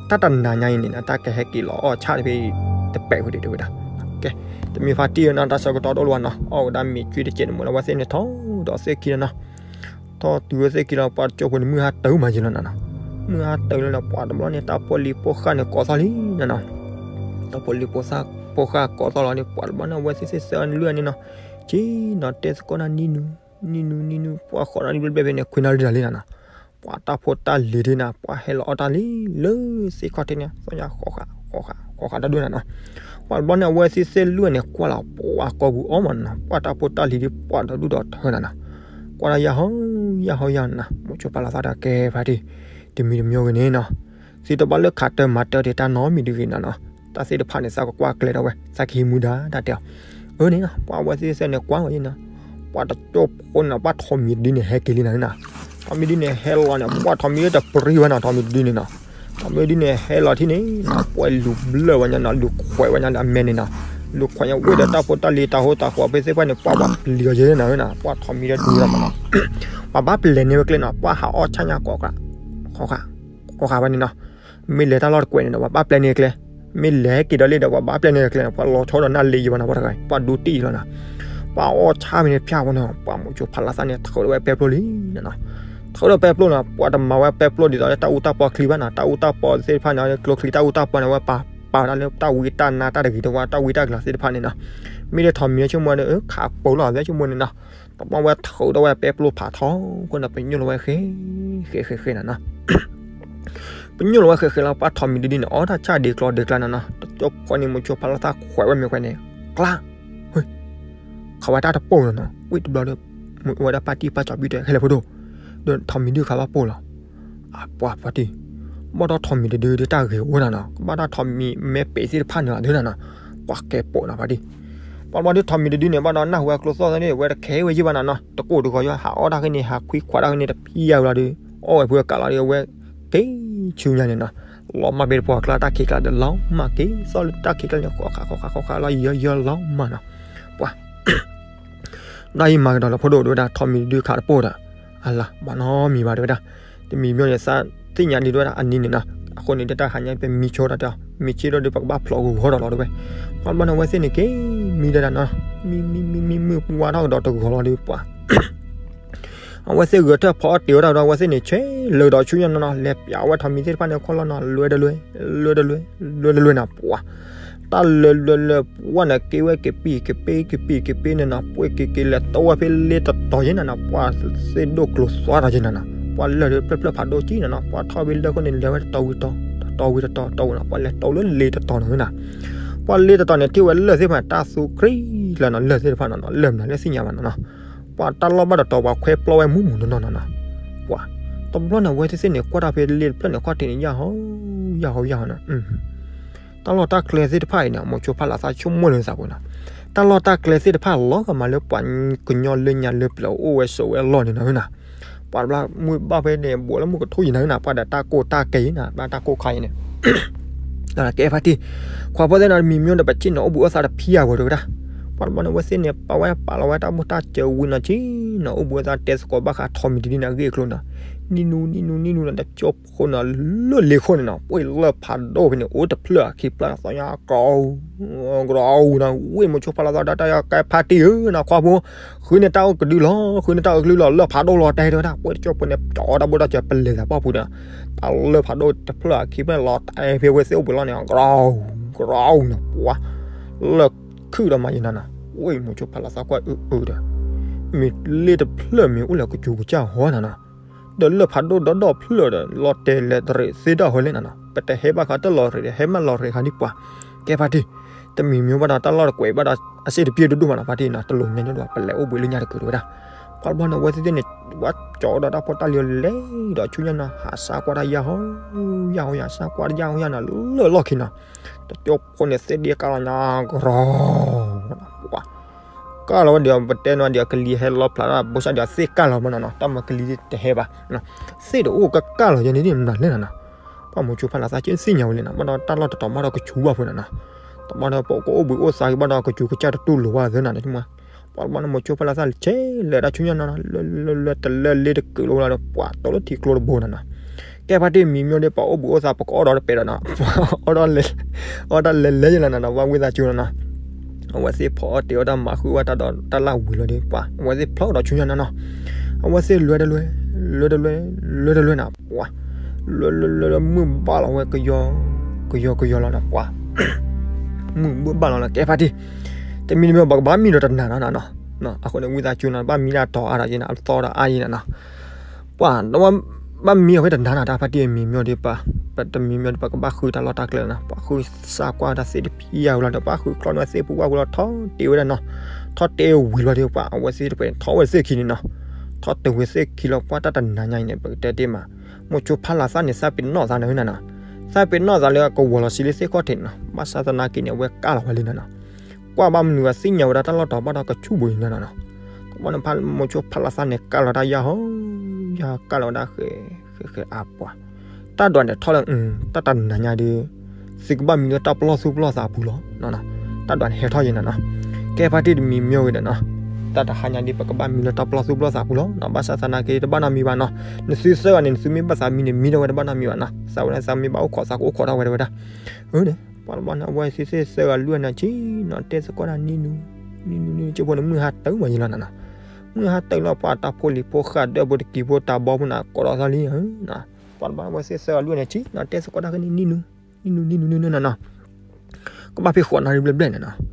တၢ်တနၤညါအံၤန့ၣ် တၢ်ကဟဲက့ၤလီၤအီၣ်ဆၣ်ဖဲအံၤတပဲာ်ဝဲဒၣ်တဲဝဲဒၣ် ကဲ တမ့ၢ်ဖါတံၢ်နီၤ တၢ်ဆၢကတီၢ်တအိၣ်လၢၤဘၣ်နီၤ အီၣ်ဝဲဒၣ်မ့ၤကွံတကဲးန့ၣ် မ့ၢ်လၢအဝဲသ့ၣ်န့ၣ် ထီၣ်ဒီးသ့ၣ်ခံနီၤနီၤ ထီၣ်တုၤဝဲသ့ၣ်ခံလီၤ ပှၤတကၠိၢ်ဖိန့ၣ် မုၢ်ဟါတၢ်မၤယံၤလီၤနီၤနီၤ မုၢ်ဟါတၢ်လၢနီၤ ပှၤတဘျီန့ၣ် တၢ်ဖိလံၤဖိဃၢ်န့ၣ်ကိးသီၣ်လံနီၤနီၤ တၢ်ဖိလံၤဖိဃၢ်ကိးသီၣ်လီၤန့ၣ် ပှၤတဘျီန့ၣ် အဝဲသ့ၣ်သ့ၣ်သၢဂၤန့ၣ်လွံၢ်ဂၤန့ၣ်နီၤ က့ၤနီၤတဲသကိးနၤနံၤနုၤ နံၤနုၤ နံၤနုၤ ပှၤဃိးနၣ်ရံၣ်ဘျဲၣ်ဘျဲၣ်ဖဲန့ၣ် ခွံနၣ်ရံၣ်တၢ်လံနီၤနီၤ ပှၤတၢ်ဖိတၢ်လံၤဒ်န့ၣ် ပှၤဟဲလီၤအီၣ်တၢ်လံ လၢသ့ၣ်ခီၣ်ထံးန့ၣ် သီၣ်ညါဃီဃာ်ဃီဃာ် ဃီဃာ်တၢ်ဒိၣ်နၤနီၤ. ပှၤတဘျီန့ၣ် အဝဲသ့ၣ်စဲၣ်လွံၢ်န့ၣ် ကွၢ်လီၤပှၤကိာ်ပူၤအီၣ်မးနီၤ, ပှၤတၢ်ဖိတၢ်လံၤဒ်ပှၤဒီဒူၣ်ဒီထၢနၤနီၤ, ကွၢ်တၢ်ယၢ်ဟီယၢ်ဟီယၢ်နၤ, မိၤဆိဖးလီၤသးဒီးကဲဖါတံၢ်, တမံၤတမံၤဂ့ၤန့ၣ်နီၤ, သုတဘၣ်လၢခးတၢ်မၤတၢ်ဒံးတၢ်နီတမံၤဒ်ဂ့ၤနၤနီၤ, တၢ်သ့ၣ်တဖၣ်န့ၣ် သးကကွၢ်ကျဲဒီးဝဲ သးကဟံးမူဒါတၢ်တဲအီၤ, အၢန့ၣ်နီၤ, ပှၤအဝဲသ့ၣ်စဲၣ်န့ၣ်ကွၢ်ဝဲအံၤနီၤ, ပှၤတကၠိဖိန့ၣ် ပှၤထိးမံၤတဒုန့ၣ် ဟဲက့ၤလံနၤနီၤ, ထိးမံၤဒုန့ၣ်ဟဲလီၤန့ၣ် ပှၤထိးမံၤတပရံဝဲနီၤ, ထိးမံၤတဒုန့ၣ်နီၤ, ထိးမံၤဒုန့ၣ်ဟဲလီၤထံၣ်န့ၣ်နီၤ, ပှၤလူၤဘျၢၣ်ဝဲညါနီၤ, လူၤခွဲးဝဲညါဒီးအမဲာ်န့ၣ်နီၤ, လူၤခွဲးညါဝ့ၢ်ဒီးတၢ်ဖိတၢ်လံၤတၢ်ဟိတၢ်ဃီ ဖဲသ့ၣ်တဖၣ်န့ၣ် ပှၤပျံၤအီၤယဲနီၤနီၤ, ပှၤထိးမံၤတဒုလီၤမးနီၤ, ပှၤဘၣ်ပျဲန့ၢ်ဝဲကျဲနီၤ, ပှၤဟးအီၣ်ဆၣ်ညါကိးဃာ် ဃီဃာ် ဃီဃာ်ဝဲန့ၣ်နီၤ, မ့ၢ်လဲၤတၢ်လီၢ်တကွဲးန့ၣ်ဒီး ပှၤဘၣ်ပျဲန့ၢ်ကျဲ, မ့ၢ်လဲၤဟဲက့ၤဒီးလ့ၣ်ဒီး ပှၤဘၣ်ပျဲန့ၢ်ကျဲနီၤ, ပှၤလီၤဆီဒီးနၢ်လ့ယံၤဘၣ်နီၤ, ပှၤတဂၤ ပှၤဒူတံၢ်လီၤနီၤ, ပှၤအီၣ်ဆၣ်မ့ၢ်န့ၣ်ဖၠၣ်ဝဲန့ၣ်, ပှၤမိၤဆိဖးလီၤသးန့ၣ် ထုးထီၣ်ဝဲပဲပျိလံနီၤနီၤ, ထုးထီၣ်ပဲပျိနီၤ, ပှၤတမၤဝဲပဲပျိဒ်သိးလၢတၢ်အူတၢ်ပီချံဘၣ်နီၤ, တၢ်အူတၢ်ပီသ့ၣ်တဖၣ်န့ၣ် ကျိချံတၢ်အူတၢ်ပီန့ၣ် အဝဲပာ်ပာ်ဝဲဒၣ်လၢတၢ်ဝံတၢ်နါတၢ်တဂ့ၤတဝါ တၢ်ဝံတၢ်ကလၤသ့ၣ်တဖၣ်န့ၣ်နီၤ, မ့ၢ်ဒ်ထိးမံၤဆိကမိၣ်န့ၣ် ခးပိာ်လီၤဝဲဆိကမိၣ်န့ၣ်နီၤ, တဘျီဝဲထုးထီၣ်ဝဲပဲပျိဖးထီခိၣ်န့ၣ် ပညိၣ်လီၤဝဲဃဲ ဃဲဃဲဃဲနၤနီၤ, ပညိၣ်လီၤဝဲဃဲဃဲလီၤ, ပှၤထိးမံၤတဒုန့ၣ် အီၣ်တၢ်ဆၣ်ဒ့ကျီဒ့ကျါနၤနီၤ, တကၠိဖိန့ၣ် မိၤဆိဖးလီၤသးခွဲးဝဲမ့ၢ်ခွဲးန့ၣ်, ကျါ, ဟ့, ခးဝဲတၢ်တပိၢ်လီၤနီၤ, ဝံၣ်တဘျီဒီး မ့ၢ်ဝဲဒၣ်ပၢ်တံၢ်ပၢ်ကၠီၤဘံၣ်တဲ ဟဲလဲၣ်ဖိဒိၣ်, ဒီးထိးမံၤဒုခးဘၣ်ပိၢ်လီၤ, အပှၤဖါတံၢ်, ဘၣ်ဒီးထိးမံၤတဒုဒီးတၢ်ဂ့ၤအိၣ်နၤနီၤ, ကဘၣ်တၢ်ထိးမံၤမဲပ့ၤသ့ၣ်တဖၣ်န့ၣ်လီၤဒုနၤနီၤ, ပှၤကဲပိာ်နီၤဖါတံၢ်, ပှၤတဘျီဒီးထိးမံၤတဒုန့ၣ် ဘၣ်ဒီးနၢ်ဟူဝဲကျိသီၣ်သ့ၣ်န့ၣ် ဝဲတခဲဝဲယံၢ်ဘၣ်နၤနီၤ, တကိၢ်တဂီၤယွၤ ဟးအီၣ်တၢ်ဃ့န့ၣ် ဟးခွံခွးတၢ်ဃ့န့ၣ် တဖံးယၤဝဲလီၤဒီး အီၣ်ဝဲဖုဝဲကးလီၤဒီး အဝဲက့ၤဆူညါန့ၣ်နီၤ, လီၤမၢ်ဖဲတပှၢ်ကျါတၢ်ခံးကျါဒီး လီၤမၢ်က့ၤသီၣ်လၢတၢ်ခံးကျါန့ၣ် ဃီခးဃီခးဃီခးလီၤ ယၢယၢလီၤမၢ်နီၤ, ပှၤ ဒ်အံၤမၤကဒီးလၢဖိဒိၣ်ဒုဝဲဒၣ် ထိးမံၤတဒုခးတပိၢ်ဒီး အလၤ ဘၣ်နီတမံၤဘၣ်ဒုဝဲဒၣ်, တမံၤမ့ၢ်န့ၣ် သးသ့ၣ်ညါဒ်ဒုဝဲဒၣ်အနံၤန့ၣ်နီၤ, အဃိန့ၣ် တၢ်တဟါညါ ပမံဆိဒီးတဲအီၤ မံဆ့ဒီးဒုး ပကဘၣ်ဖျိးဂီၤဂီၤဒီးလီၤဒုဝဲ, ပှၤတဘျီန့ၣ် အဝဲသ့ၣ်န့ၣ်က့ၤ မံဒၣ်နီၤ, မံမံမံမံမုၢ်ဝါထီၣ်ကဒီးတဂီၤလီၤဒုး ပှၤ အဝဲသ့ၣ်ဂဲၤထၢၣ်ဖီအီၣ်တ့ၢ်ဝဲဒၣ်ဒီး အဝဲသ့ၣ်န့ၣ် ဆဲးလၢာ်ဒီးဆူညါနီၤနီၤ လဲၤပျးဝဲထိးမံၤသ့ၣ်တဖၣ်န့ၣ် ခီလီၤနီၤ လွဲတလွဲ လွဲတလွဲ လွဲတလွဲနီၤ ပှၤ တၢ်လၢာ်လၢာ်လၢာ်ပှၢ်န့ၣ် က့ၤဝဲက့ၤပံာ်က့ၤပ့က့ၤပံာ်က့ၤပ့န့ၣ်နီၤ ပှ့ၤက့ၤက့ၤလဲၤတိဝဲဖဲလ့တတီၤယဲနီၤနီၤ ပှၤသ့ၣ်ဒိၣ်ကျိၤသွါထီၣ်ယဲနီၤနီၤ ပှၤလၢာ်ဒီးဖျၢၣ်ဖျၢၣ်ဖးဒိၣ်ကံနီၤနီၤ ပှၤထီၣ်ဝံၤလၢာ်ခိၣ်န့ၣ် လဲၤဝဲတတီၤဝံၤတတီၤ တတီၤဝံၤတတီၤ တတီၤဝံၤနီၤ ပှၤလဲၤတိလၢလ့တတီၤနီၤနီၤ ပှၤလ့တတီၤန့ၣ် ထံၣ်ဝဲလၢာ်သ့ၣ်တဖၣ်န့ၣ် တၢ်သူခရံာ်လၢာ်နီၤ လၢာ်သ့ၣ်တဖၣ်နီၤနီၤ လၢာ်မနုၤလၢသ့ၣ်ညါဘၣ်နီၤနီၤ ပှၤတၢ်လီၢ်ဘၣ်တတီၤ ပှၤခွဲပျီဝဲမူးမူးနီၢ်နီၢ်နီၤနီၤ ပှၤ တဘျီန့ၣ် အဝဲသ့ၣ်သ့ၣ်န့ၣ် ကွၢ်တၢ်ဖဲလ့တဖျၢၣ်န့ၣ် ခီၣ်ထံးန့ၣ် ယၢ်ဟီ ယၢ်ဟီ ယၢ်ဟီနီၤ တၢ်လီၢ်တၢ်ကျဲသ့ၣ်တဖၣ်အံၤန့ၣ် မိၤဆိဖးလၢသးဆိကမိၣ်လၢသးပူၤနီၤ တၢ်လီၢ်တၢ်ကျဲသ့ၣ်တဖၣ် လီၤဂာ်မးလၢပှၤကညီလၢညါလၢပျၢၤအိၣ်ဝဲဆိးဝဲအလီၢ်န့ၣ်နီၤ ပှၤတဘျီမုၢ်ဘၣ်ဖဲန့ၣ် ဘိးလၢမုၢ်ကထူၣ်ယံၤနၤနီၤ ပှၤဒီးတၢ်ကိၢ်တၢ်ကဲယံၤနၤ ဘၣ်တၢ်ကိၢ်ခါယံၤန့ၣ် ကဲဖါတံၢ် ခွါဖိသ့ၣ်နီၤ မံၤမၠိဒီး ပဆ့ၣ်နီၤအိၣ်ဘှံးအိၣ်သါတဖံးအဂီၢ်တဝဲဒၣ် ပှၤတဘျီန့ၣ် အဝဲသ့ၣ်န့ၣ် ပာ်ဝဲပာ်လီၤဝဲတၢ်ဘိၣ်တၢ်စၢၤဝံၤနီၤ ဆ့ၣ်နီၤအိၣ်ဘှံးအိၣ်သါ တဲသကိးဘၣ်ဃးထိးမံၤတဒုန့ၣ် အဂ့ၢ်အကျိၤနီၤ နံၤနူနံၤနူနံၤနူနီၤ တကၠိဖိနီၤ လၢလ့ခိၣ်န့ၣ်နီၤ ပှ့ၤလၢဖးဒိၣ်ဖဲန့ၣ် အိၣ်တဖျၢၣ်အခံဖျၢၣ် သီညါ ကရီ ကရီနီၤ ဝ့ၢ်မိၤဆိဖးလီၤသးဒီး တၢ်ယၤကဲဖါတံၢ်ဧၢနီၤ ခွါဖိ ဃုန့ၢ်တၢ်အုၣ်ကဒုလီၤ ဃုန့ၢ်တၢ်အုၣ်ကဒုလီၤ လၢဖးဒိၣ်လီၤတဲာ်တဝဲဒၣ် ပှ့ၤတကၠိဖိန့ၣ် ကၠီတၢ်ဘိၣ်တၢ်စၢၤ ပလဲၤသးပှၢ်ပူၤဒီး တၢ်လၢဖးဒိၣ်တဖျၢၣ်အခံဖျၢၣ်လီၤတဲာ်ဖဲဝဲသ့ၣ်အိၣ်ဘှံးလီၤန့ၣ် ကရီ ကရီနီၤ ပှၤ လၢခုၣ်ဒီးမၤယံၤနၤနီၤ ဝ့ၢ်မိၤဆိဖးလီၤသးကွၢ်အုၣ်အုၣ်ဒီး မ့ၢ်လ့တဖျၢၣ်မ့ၢ်အိၣ်လၢကစူၤကစၢ်ဟီနၤနီၤ ဒီးလၢဖးဒိၣ်ဒီဒီဖျၢၣ်ဒီး လီၤတဲာ်လဲၤတရံးသ့တၢ်ဟီလဲၣ်နၤနီၤ ပတဟဲဘၣ်ဃးတၢ်လီၤရံးဒီး ဟဲမးလီၤရံးဃာ်ဒံးပှၤ ကဲဖါတံၢ် တမံၤမံၤဘၣ်ဒီး တၢ်လီၢ်တကွဲးဘၣ်ဒီး အစ့ၣ်တပျ့ၤဒိၣ်ဒိၣ်မးနီၤ ဖါတံၢ်နီၤ တလိၣ်ညါညီဒိၣ် ပလဲၤအိၣ်ဘှံးလၢညါတကုာ်တဝဲဒၣ် ပှၤတဘျီန့ၣ် အဝဲသ့ၣ်သ့ၣ်န့ၣ် ဝဲကၠီဒီးတၢ်ဖိတၢ်လံၤလဲၤဒီးဆူညါနီၤ ဟးစါကွၢ်တၢ်ယၢ်ဟီ ယၢ်ဟီ ယၢ်စါကွၢ်တၢ်ယၢ်ဟီယၢ်နီၤ လၢလီၢ်ခံနီၤ တကၠိဖိန့ၣ် သ့ၣ်ဒ့ကၢ်လီၤညါ ကရီ ပှၤ ကၢ်လီၤဝဲဒီး ပတဲနီၤဒီး ကလံၤဟဲလီၤဖျးဒီး ဘိၣ်ဆၣ်ဒီး သ့ၣ်ကၢ်လီၤမးနီၤနီၤ တၢ်မၤကလံၤတဟဲဘၣ် သ့ၣ်တအိၣ်ကကၢ်လီၤယဲန့ၣ် မနုၤလဲၣ်နၤနီၤ ပှၤမိၤဆိဖးလီၤသး ကသ့ၣ်ညါဝဲလဲၣ်နီၤ ဘၣ်ဒီးတၢ်လီၢ်တတီၤမးဒီးကဆူးဘၣ်ဖိနီၤနီၤ တဘျီဒီး ပကအိၣ်ဘှံးအိၣ်သါက့ၤဘၣ်ဒီး ကစူၤကစၢ်တတူၢ်လိာ်ဘၣ်သ့နီၤ တမ့ၢ် ပှၤတဘျီန့ၣ် မိၤဆိဖးလီၤသး ဆဲးလဲၤတၢ်ဆူညါနီၤနီၤ လၢလၢလၢတလၢလ့တကုာ်လီၤဝဲလီၤဒီး ပှၤတိၢ်လၢထံကျိတဘိနီၤနီၤ ကဲဖါတံၢ်မံၤမၠိဒီး ပှၤအိၣ်ဘှံးအိၣ်သါ ပကအီၣ်ဒီးတပဲာ်ဒီးနီၤ ပှၤအီၣ်တၢ်လဲၤ အီၣ်တၢ်လဲၤလဲၤယလီၤနီၤနီၤ ပှၤဝံသးစူၤနီၤနီၤ အဝဲသ့ၣ်ဖီအီၣ်တ့ၢ်အီၣ်တၢ်မၤဃုာ်ဝဲတၢ်ဒီးတၢ်လၢ်ဝံၤလီၤဒီး ပှၤ အဝဲသ့ၣ်ဖျိးဒီးဆူညါနီၤနီၤ အဝဲသ့ၣ်လွဲတလွဲ လွဲတလွဲ လွဲတလွဲနီၤ ပှၤ လွဲလွဲလွဲလွဲ မုၢ်ဘၣ်လီၤဝဲကယီ ကယီကယီလီၤနီၤ ပှၤ မုၢ်ဘၣ်လီၤနီၤ ကဲဖါတံၢ် တမံၤတမံၤ ပကဘၣ်မံဒီးတနၤနီၤနီၤ အဃိန့ၣ် ဝံသးစူၤနီၤ ဘၣ်မံဒၣ်တီၤအါဒီးယဲနီၤ အသီဒီးအါယဲနီၤနီၤ ပှၤ ဘၣ်မံအီၤဖဲတနၤနီၤ တၢ်ဖါတံၢ်မံၤမၠိဒီးပှၤ ပတမံၤမံၤဒီး ပကဘၣ်ဃုတၢ်လီၢ်တၢ်ကျဲလီၤနီၤ. ပှၤဃုစၢ်ကွၢ်ဝဲဒၣ်သ့ၣ်တဖၣ်အါဝဲလီၤဒီး ပှၤဃုကျီန့ၢ်ဝဲသ့ၣ်ပူၤဝဲလီၤ ထီၣ်တ့ၢ်ဝဲဒၣ်နီၤ. ထီၣ်တ့ၢ်ဝံၤလီၤဒီး ပှၤအဝဲသ့ၣ်တဖၣ်န့ၣ် ထီၣ်ဝဲသ့ၣ်ခံန့ၣ်နီၤ. ထီၣ်တ့ၢ်ဝဲသ့ၣ်ခံလီၤ ပှၤတၢ်တနၤညါအံၤန့ၣ် ပကတဲတ့ၢ်မး မိၤဆိဖးလးသၣ်န့ၣ် သးပ့ၤနီၣ်သးန့ၣ်နီၤ. သးပ့ၤနီၣ်သးလၢကဝီၤလီၤဆံးလၢသ့ၣ်ခီၣ်ထံးန့ၣ်နီၤ. ဘၣ်ဆၣ်သနာ်က့န့ၣ် အဝဲကၢ်လီၤဝဲလံနီၤနီၤ. ကွၢ်ဘၣ်မနုၤအသ့ၣ်ညါဝဲဒၣ်တၢ်လီၢ်တတီၤဘၣ်ဒီးကဆူၣ်ဘိအံၤနီၤနီၤ. တဘျီန့ၣ် မိၤဆိဖးလးသၣ်န့ၣ် ကၢ်လီၤတၢ်ယၢ်ဟီ, ယၢ်ကၢ်လီၤဝဲဒၣ်ဃဲ ဃဲဃဲအါပှၤ တၢ်ဒွးန့ၣ်ထီၣ်လၢ တၢ်တနၤညါဒီး သုကဘၣ်မံလၢတၢ်ပလီၢ်သူၣ်ပလီၢ်သးပူၤလီၤ. တၢ်ဒွးန့ၣ်ဟဲထီၣ်ယဲနီၤနီၤ. ကဲဖါတံၢ်တမံၤမ့ၢ်ဝဲဒီးနီၤ, တၢ်တဟါညါဒီး ပကဘၣ်မံလၢတၢ်ပလီၢ်သူၣ်ပလီၢ်သးပူၤလီၤနီၤ. ဘၣ်ဆၣ်သနာ်က့တဘၣ်နီတမံၤဘၣ်နီၤ. နသုသၢဂၤန့ၣ် နသုမ့ၢ်ဘၣ်သးမံန့ၣ် မံထီၣ်ဝဲတဘၣ်နီတမံၤဘၣ်နီၤ. သးဝဲန့ၣ်သးမ့ၢ်ဘၣ်အိၣ်ခိးသးကအိၣ်ခိးထီၣ်ဝဲတဝဲဒၣ်. အၢန့ၣ် ပှၤတဘျီန့ၣ်အဝဲသ့ၣ်သၢဂၤလွံၢ်ဂၤန့ၣ်ဆံးနီၤ တဲသကိးတၢ်နံၤနူၤ နံၤနူၤနံၤနူၤ ကၠိဖိန့ၣ် မုၢ်ဟါတၢ်မၤယံၤလီၤနီၤနီၤ. မုၢ်ဟါတၢ်လီၤ ပှၤတၢ်ဖိလံၤဖိဃာ်ဒၢးဖိတကံၤဖိတၢ်ဘီဖိန့ၣ် ကိးထီၣ်သီလံ. ပှၤတဘျီန့ၣ်အဝဲသ့ၣ်သၢဂၤလွံၢ်ဂၤန့ၣ်ဆံးနီၤ တဲသကိးတၢ်ကန့ၣ် နံၤနူၤ နံၤနူၤနံၤနူၤနီၤနီၤ. ကဘၣ်ဖဲဃိးနၣ်ရံၣ်ဘျဲၣ်ဘျဲၣ်န့ၣ်နီၤ.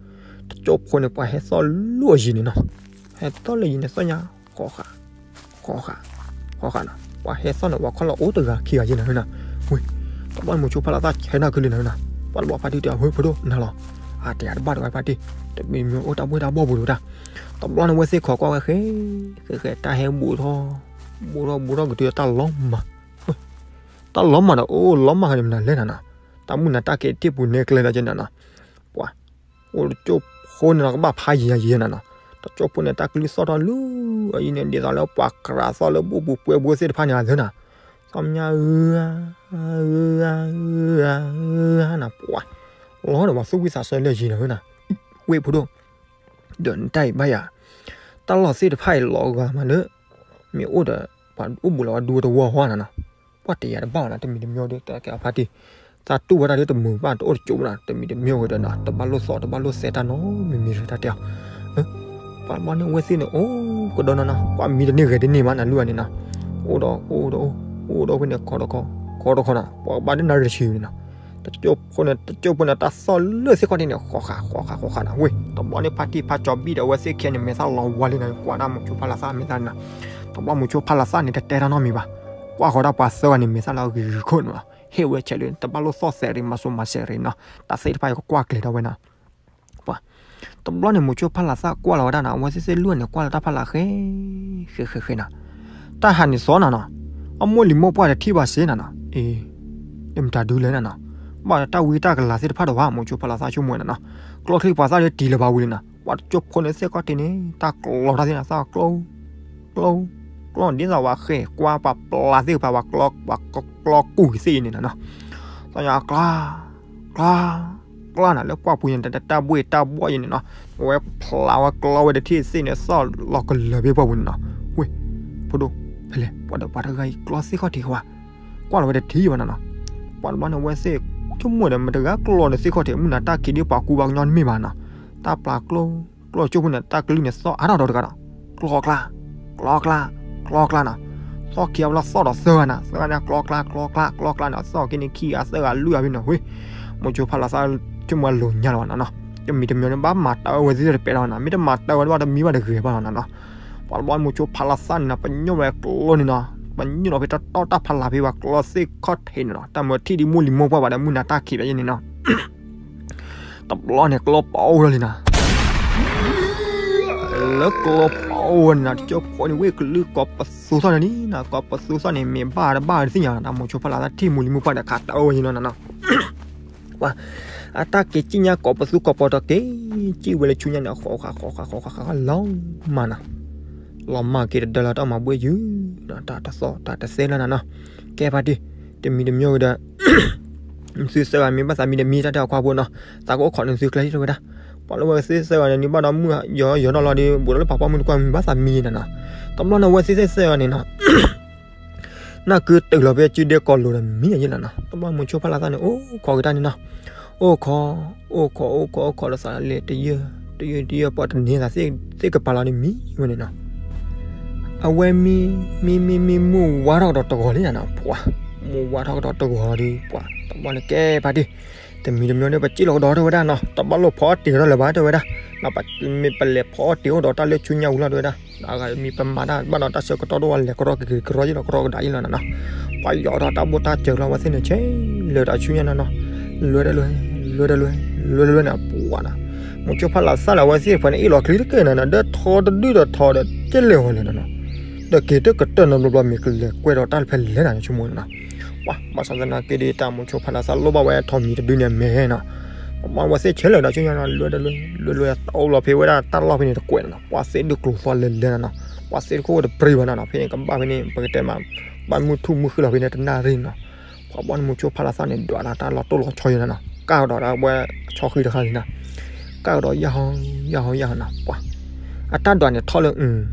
တကၠိဖိန့ၣ် ပှၤဟဲသီၣ်လၢအယံၤန့ၣ်နီၤ. ဟဲသီၣ်လၢယံၤန့ၣ် သီၣ်ညါ ဃီဃာ် ဃီဃာ် ဃီဃာ်နီၤ. ပှၤဟဲသီၣ်န့ၣ် ပှၤခီၣ်လီၤအိၣ်တဂၤခံဂၤယဲနီၤနီၤ. ဝ့ၢ် တဘျီန့ၣ်မိၤဆိဖးလးသၣ်ဆဲးနီၣ်ခုလံနီၤနီၤ. ပှၤတဘျီဖါတံၢ်တဲ ဝ့ၢ်ဖိဒိၣ်နၤလီၤ. အါတဲအါတဘၣ်ဒီးဝဲဖါတံၢ် တမံၤမံၤအိၣ်တၢ်ဘှ့ၣ်တၢ်ဘီၣ်ပူၤဒီးတၢ်. တဘျီန့ၣ်အဝဲသ့ၣ်ခိးကွၢ်ဝဲဃဲ ဃဲဃဲ တၢ်ဟဲဘူးထီၣ် ဘူးထီၣ်ဘူးထီၣ်ကတုၤတၢ်လီၤမၢ် တၢ်လီၤမၢ်ဒီး အိၣ်လီၤမၢ်ဃဲန့ၣ်မနုၤလဲၣ်နီၤနီၤ. တၢ်မုၢ်နၤတၢ်က့ၤတ့ၢ်ပူၤန့ၣ်ကျဲဒီးကဲနီၤနီၤ. ပှၤ အိၣ်တကၠိဖိန့ၣ်နီၤ ကဘၣ်ဖးယံၤယံၤနီၤနီၤ. တကၠိဖိန့ၣ် တၢ်ကလုၢ်သီၣ်ထီၣ်လၢအံၤန့ၣ် ဒ်သိးလၢပှၤကြးသီၣ်လၢဘူၣ်ပူၤပှဲၤဘိသ့ၣ်တဖၣ်န့ၣ်သ့နီၤ. သီၣ်မညါ အၢ အၢ အၢ အၢ အၢ နီၤ ပှၤ လီၤဒီးပှၤသူၣ်ဝံၣ်သးဆၢလၢယံၤနီၤနီၤ. ဝ့ၢ်ဖိဒိၣ် ဒီးနတၢ်အံၤဘၣ်ယၤ တၢ်လီၢ်သ့ၣ်တဖၣ်အံၤလီၤဂာ်မးလၢ မ့ၢ်အိၣ်ဒီး ပှၤအိၣ်ဘူးလီၤဝဲဒူဝဲတဝီဃီနီၤနီၤ. ပှၤတယာ်တဘၣ်နီၤ တမံၤတမံၤဒီး တၢ်ကဲအဖါတံၢ် သးတူၢ်ဝဲဒၣ်ဒီးတမုာ်ဘၣ်တအိၣ်တကၠိၣ်နီၤ တမံၤတမံၤဝဲဒီးနီၤ တဘၣ်လိၣ်သီၣ်တဘၣ်လိၣ်သဲတၢ်နီတမံၤမံၤဒီးတၢ်တဲအီၤ ပှၤတဘျီန့ၣ်အဝဲသ့ၣ်န့ၣ် အိၣ်ကဒီးနီၤနီၤ ပှၤမံတန့ၢ်ဂဲၤတန့ၢ်မးနီၤ လွံၢ်ဂၤန့ၣ်နီၤ အိၣ်ဒီးအိၣ်ဒီးအိၣ် အိၣ်ဒီးဖဲန့ၣ် ခီတခီ ခီတခီနီၤ ပှၤကဘၣ်ဒ်နၣ်ရံၣ်တဆံန့ၣ်နီၤ တကၠိဖိန့ၣ် တကၠိဖိန့ၣ် တၢ်သီၣ်လၢသ့ၣ်ခီၣ်ထံးန့ၣ် ဃီဃာ်ဃီဃာ်ဃီဃာ်နီၤ ဝ့ၢ် တဘျီန့ၣ် ဖါတံၢ်ဖါကၠီၤဘံၣ်ဒီးအဝဲသ့ၣ်ခံဂၤန့ၣ် မဲာ်သၣ်လီၤဝါလံနီၤ ကွၢ်ဒၣ်မိၤဆိဖးလးသၣ်မဲာ်သၣ်န့ၣ်နီၤ တဘျီမိၤဆိဖးလးသၣ်န့ၣ် တတဲတၢ်နီတမံၤဘၣ် ကွၢ်ဃီၤဒၣ်ပှၤသၢဂၤန့ၣ် မဲာ်သၣ်လၢအဂ့ၤဂ့ၤခိၣ်န့ၣ်လီၤ ဟ့ၣ်ဝဲဆဲးလၢ တဘၣ်လိၣ်သီၣ်သဲးရံၣ် မၤစိၤမၤစဲးရံၣ်နီၤ တၢ်သ့ၣ်တဖၣ်အံၤကကွၢ်ကျဲၤထီၣ်ဝဲနီၤ ပှၤ တဘျီန့ၣ် မိၤဆိဖးလးသၣ်ကွၢ်လီၤဝဲဒၣ်နီၤ အဝဲသ့ၣ်သ့ၣ်လွံၢ်ဂၤန့ၣ် ကွၢ်လီၤတၢ်ဖးလးဃဲ ဃဲဃဲဃဲနီၤ တၢ်ဟးန့ၣ်သီနီၤနီၤ အမိၢ်လံၤမိၢ်ပှၢ်တထံၣ်ဘၣ်စ့နီၤနီၤ အ့ တမတၤဒုလဲၣ်နီၤနီၤ ဘၣ်ဒီးတၢ်ဝံတၢ်ကလၤသ့ၣ်တဖၣ်ဒီးဘၣ် မိၤဆိဖးလးသၣ်ဆိကမိၣ်နီၤနီၤ ကျီချံပှၤသၣ်လၢတံၤလၢၤဘၣ်ဝံၤလံနီၤ ပှၤတကၠိဖိန့ၣ်သ့ၣ်ခီၣ်ထံးန့ၣ် တၢ်ကျီတၢ်သ့ၣ်နီၤ သၣ်ကျီ ကျီ ကျီ ဒ်သိးပှၤဃဲၤကွၢ်ပှၤပျၢ်သ့ၣ်တဖၣ် ပှၤကျီ ပှၤကျီကူၣ်သ့ၣ်အံၤန့ၣ်နီၤနီၤ သီၣ်ညါကျီ ကျီ ကျီနီၤ လၢပှၢ်ပူၤန့ၣ် တၢ်ဘှ့ၣ်တၢ်ဘှီၣ်အံၤန့ၣ်နီၤ အဝဲဖျါဝဲကျီဝဲတထံၣ်သ့ၣ်န့ၣ် သီၣ်လီၤကလၢၤဖဲပှၢ်ပူၤန့ၣ်နီၤ ဝ့ၢ် ဖိဒိၣ် ဖဲလဲၣ် ပှၤဒီးပှၤတဂၤအံၤကျီသ့ၣ်ခီၣ်ထံးဝဲ ကွၢ်လီၤဝဲတထံၣ်ဘၣ်နီၤနီၤ ပှၤတဘျီန့ၣ် အဝဲသ့ၣ်ဆိကမိၣ်ဒီး မတဂၤကျီန့ၣ်သ့ၣ်ခီၣ်ထံး မုၢ်နၤတၢ်ခံးဒ်ပှၤကူဘၣ်ကညီတမ့ၢ်ဘၣ်နီၤ တၢ်ပျၢ်ကျီ ကျီကၠိဖိန့ၣ် တၢ်ကလုၢ်န့ၣ် သီၣ်အါထီၣ်ဒီးတဂၤဒီး ကျီကျါ ကျီကျါ ကျီကျါနီၤ သီၣ်ခံအဝဲလီၤသီၣ်ဒီးသၢဂၤနီၤ သၢဂၤန့ၣ် ကျီကျါ ကျီကျါ ကျီကျါနီၤ သီၣ်က့န့ၣ်ခံဂၤသၢဂၤလွံၢ်ဂၤဖဲနီၤ ဝ့ၢ် မိၤဆိဖးလးသၣ်ဆိကမိၣ်လိၤညါလီၤဘၣ်နီၤနီၤ တမံၤတမံၤန့ၣ် ဘၣ်မၤတၢ်အၢဝဲသ့ၣ်တပဲာ်လီၤနီၤ မ့ၢ်တမၤတၢ်အၢဝဲဘၣ်တမံၤဘၣ်တဂ့ၤဘၣ်လီၤနီၤနီၤ ပှၤတဘျီမိၤဆိဖးလးသၣ်န့ၣ်နီၤ ပညိၣ်ဝဲကျီန့ၣ်နီၤ ပညိၣ်လီၤဖဲတတီၢ်တၢ်ဖးလးဖဲပှၤကျီသ့ၣ်ခီၣ်ထံးန့ၣ်နီၤ တၢ်မၢထံၣ်ဒ်မိၢ်လံၤမိၢ်ပှၢ်ဘၣ်ဒီးမုၢ်နၤတၢ်ခံးဘၣ်ယဲန့ၣ်နီၤ တဘျီန့ၣ် ကျီပအိၣ်လီၤလံနီၤ လၢကျီပအိၣ်န့ၣ်နီၤ တကၠိဖိန့ၣ် ဝ့ၢ်ကလုၢ်ကိးပသူထီၣ်န့ၣ်နီၤ ကိးပသူထီၣ်န့ၣ် မ့ၢ်ဘၣ်တဘၣ်တသ့ၣ်ညါနီၤ တၢ်မိၤဆိဖးလးသၣ်ထံၣ်မိၢ်လံၤမိၢ်ပှၢ်ဒီးခးတၢ်အၢဝဲယဲလီၤနီၤနီၤ ပှၤ အတၢ်က့ၤကံၣ်ညါကိးပသူကိးပီၤဒီးက့ၤ ကံၣ်ဝဲလၢဆူညါန့ၣ် ဃီဃာ်ဃီဃာ်ဃီဃာ်ဃီဃာ်လီၤမးနီၤ လီၤမၢ်က့ၤတဒၢလီၤတၢ်မၤဘှ့ၣ်ယုၢ်နီၤ တၢ်တသီၣ်တၢ်တသဲလၢနီၤနီၤ ကဲဖါတံၢ် တမံၤတမံၤဝဲဒီး နသုသၢဂၤမ့ၢ်ဘၣ်သးမံဒီးမံတၢ်တဲအီၤခွါဖိနီၤ သးကအိၣ်ခိးနသုကျဲဟံၣ်ထီၣ်ဝဲဒၣ် ပှၤလၢဝဲသ့ၣ်သၢဂၤန့ၣ် နံၤဘၣ်ဒီးမုၢ်ယီၤယီၤနီၤလီၤဒီး ဘူးဒီးလၢပှၤပိာ်မုၣ်တကွၢ်မံဘၣ်သးမံယဲနီၤနီၤ တဘျီန့ၣ်ဝဲသ့ၣ်သၢဂၤန့ၣ်နီၤ နၢ်ကုတၢၢ်လီၤဖဲကုဒဲကီၢ်လိၤဒီးမံယဲနီၤနီၤ တဘျီမိၤဆိဖးလးသၣ်န့ၣ် အိၣ်ခိးက့ၤတၢ်န့ၣ်နီၤ အိၣ်ခိး အိၣ်ခိး အိၣ်ခိးဒီးသးလဲၤတယၢၢ် တယၢၢ် တယၢၢ် ပှၤတန့ၤသးသ့ၣ်ကပၤလီၤန့ၣ်မံဝဲန့ၣ်နီၤ အဝဲမံ မံ မံ မံ မုၢ်ဝါထီၣ်ကဒီးတဂီၤလံနီၤနီၤ ပှၤ မုၢ်ဝါထီၣ်ကဒီးတဂီၤလီၤဒီး ပှၤ တဘျီန့ၣ်ကဲဖါတံၢ် တမံၤတမံၤဒီး ပစံၣ်လီၤကဒီးတဲဝဲဒၣ်နီၤ, တဘၣ်လိၣ်ဖီအီၣ်တ့ၢ်ကဒီးလၢၤဘၣ်တဲဝဲဒၣ်, မ့ၢ်ပလဲၤဖီအီၣ်တ့ၢ်အိၣ်ဒီးတၢ်လၢဆူညါဝံၤလီၤတဲဝဲဒၣ်, မ့ၢ်ပမၤတၢ်ဘၣ်ဒီးတၢ်ဆၢကတီၢ်တအိၣ်ဝဲလဲၤကဒီးကကကရီယ့ၣ်လီၤကရီကဒါယ့ၣ်လီၤနီၤနီၤ, ပှၤယီၤဒီးတၢ်ဘိၣ်တၢ်စၢၤလီၤဝဲသ့ၣ်န့ၣ် ဆဲးလၢာ်ဒီးဆူညါနီၤနီၤ, လွဲတလွဲ, လွဲတလွဲ, လွဲတလွဲန့ၣ် ပှၤနီၤ, မုဆိဖးလးသၣ်လၢအဝဲသ့ၣ်တဖၣ်န့ၣ် အ့ၣ်လီၤချံတကဲနီၤနီၤ, ဒီးထီတဒုဒီးထီဒီးကဲလဲၤဝဲလဲၣ်နီၤနီၤ, ဒီးက့ၤတကတၢၢ်နီတဘျီဘျီ မ့ၢ်ကလဲၤကွဲးဒီးတၢ်တဖၣ်လဲၣ်နီၤ ဆိကမိၣ်နီၤနီၤ, ပှၤ ဘၣ်ဆၣ်သနာ်က့ဒီး တၢ်မုဆိဖးလးသၣ်လိၣ်ဘၣ်ဝဲထီမံၤတဒုန့ၣ်မဲာ်နီၤ, ပှၤဝဲသ့ၣ်ဆဲးလၢာ်ဒီးဆူညါနီၤ, လွဲတလွဲ, လွဲတလွဲ တအိၣ်လီၤဖဲဝဲဒၣ်တၢ်လီၢ်ဖဲန့ၣ်တကွဲးနီၤနီၤ, ပှၤသ့ၣ်ဒိၣ်ကျိၤသီလဲၤလဲၤနီၤနီၤ, ပှၤသ့ၣ်တခိၣ်ဝဲတပြံဘၣ်နီၤနီၤ, ဖဲန့ၣ်ကဘၣ်ဖဲန့ၣ် ပကတဲမး ဘၣ်မုၢ်ထူၣ်မုၢ်ဃ့လီၤဖဲန့ၣ်တနၣ်ရံၣ်နီၤ, ပှၤဘၣ်န့ၣ်မုဆိဖးလးသၣ်န့ၣ် ဒွးလီၤတၢ်လီၢ်တိၢ်လီၤဆီယဲနီၤနီၤ, ကၢ်ကဒီးဒၣ်ဝဲဆီဃံတခါန့ၣ်နီၤ, ကၢ်ကဒီးယၢ်ဟီ ယၢ်ဟီ ယၢ်ဟီနီၤ, ပှၤ အတၢ်ဒွးန့ၣ်ထီၣ်လၢ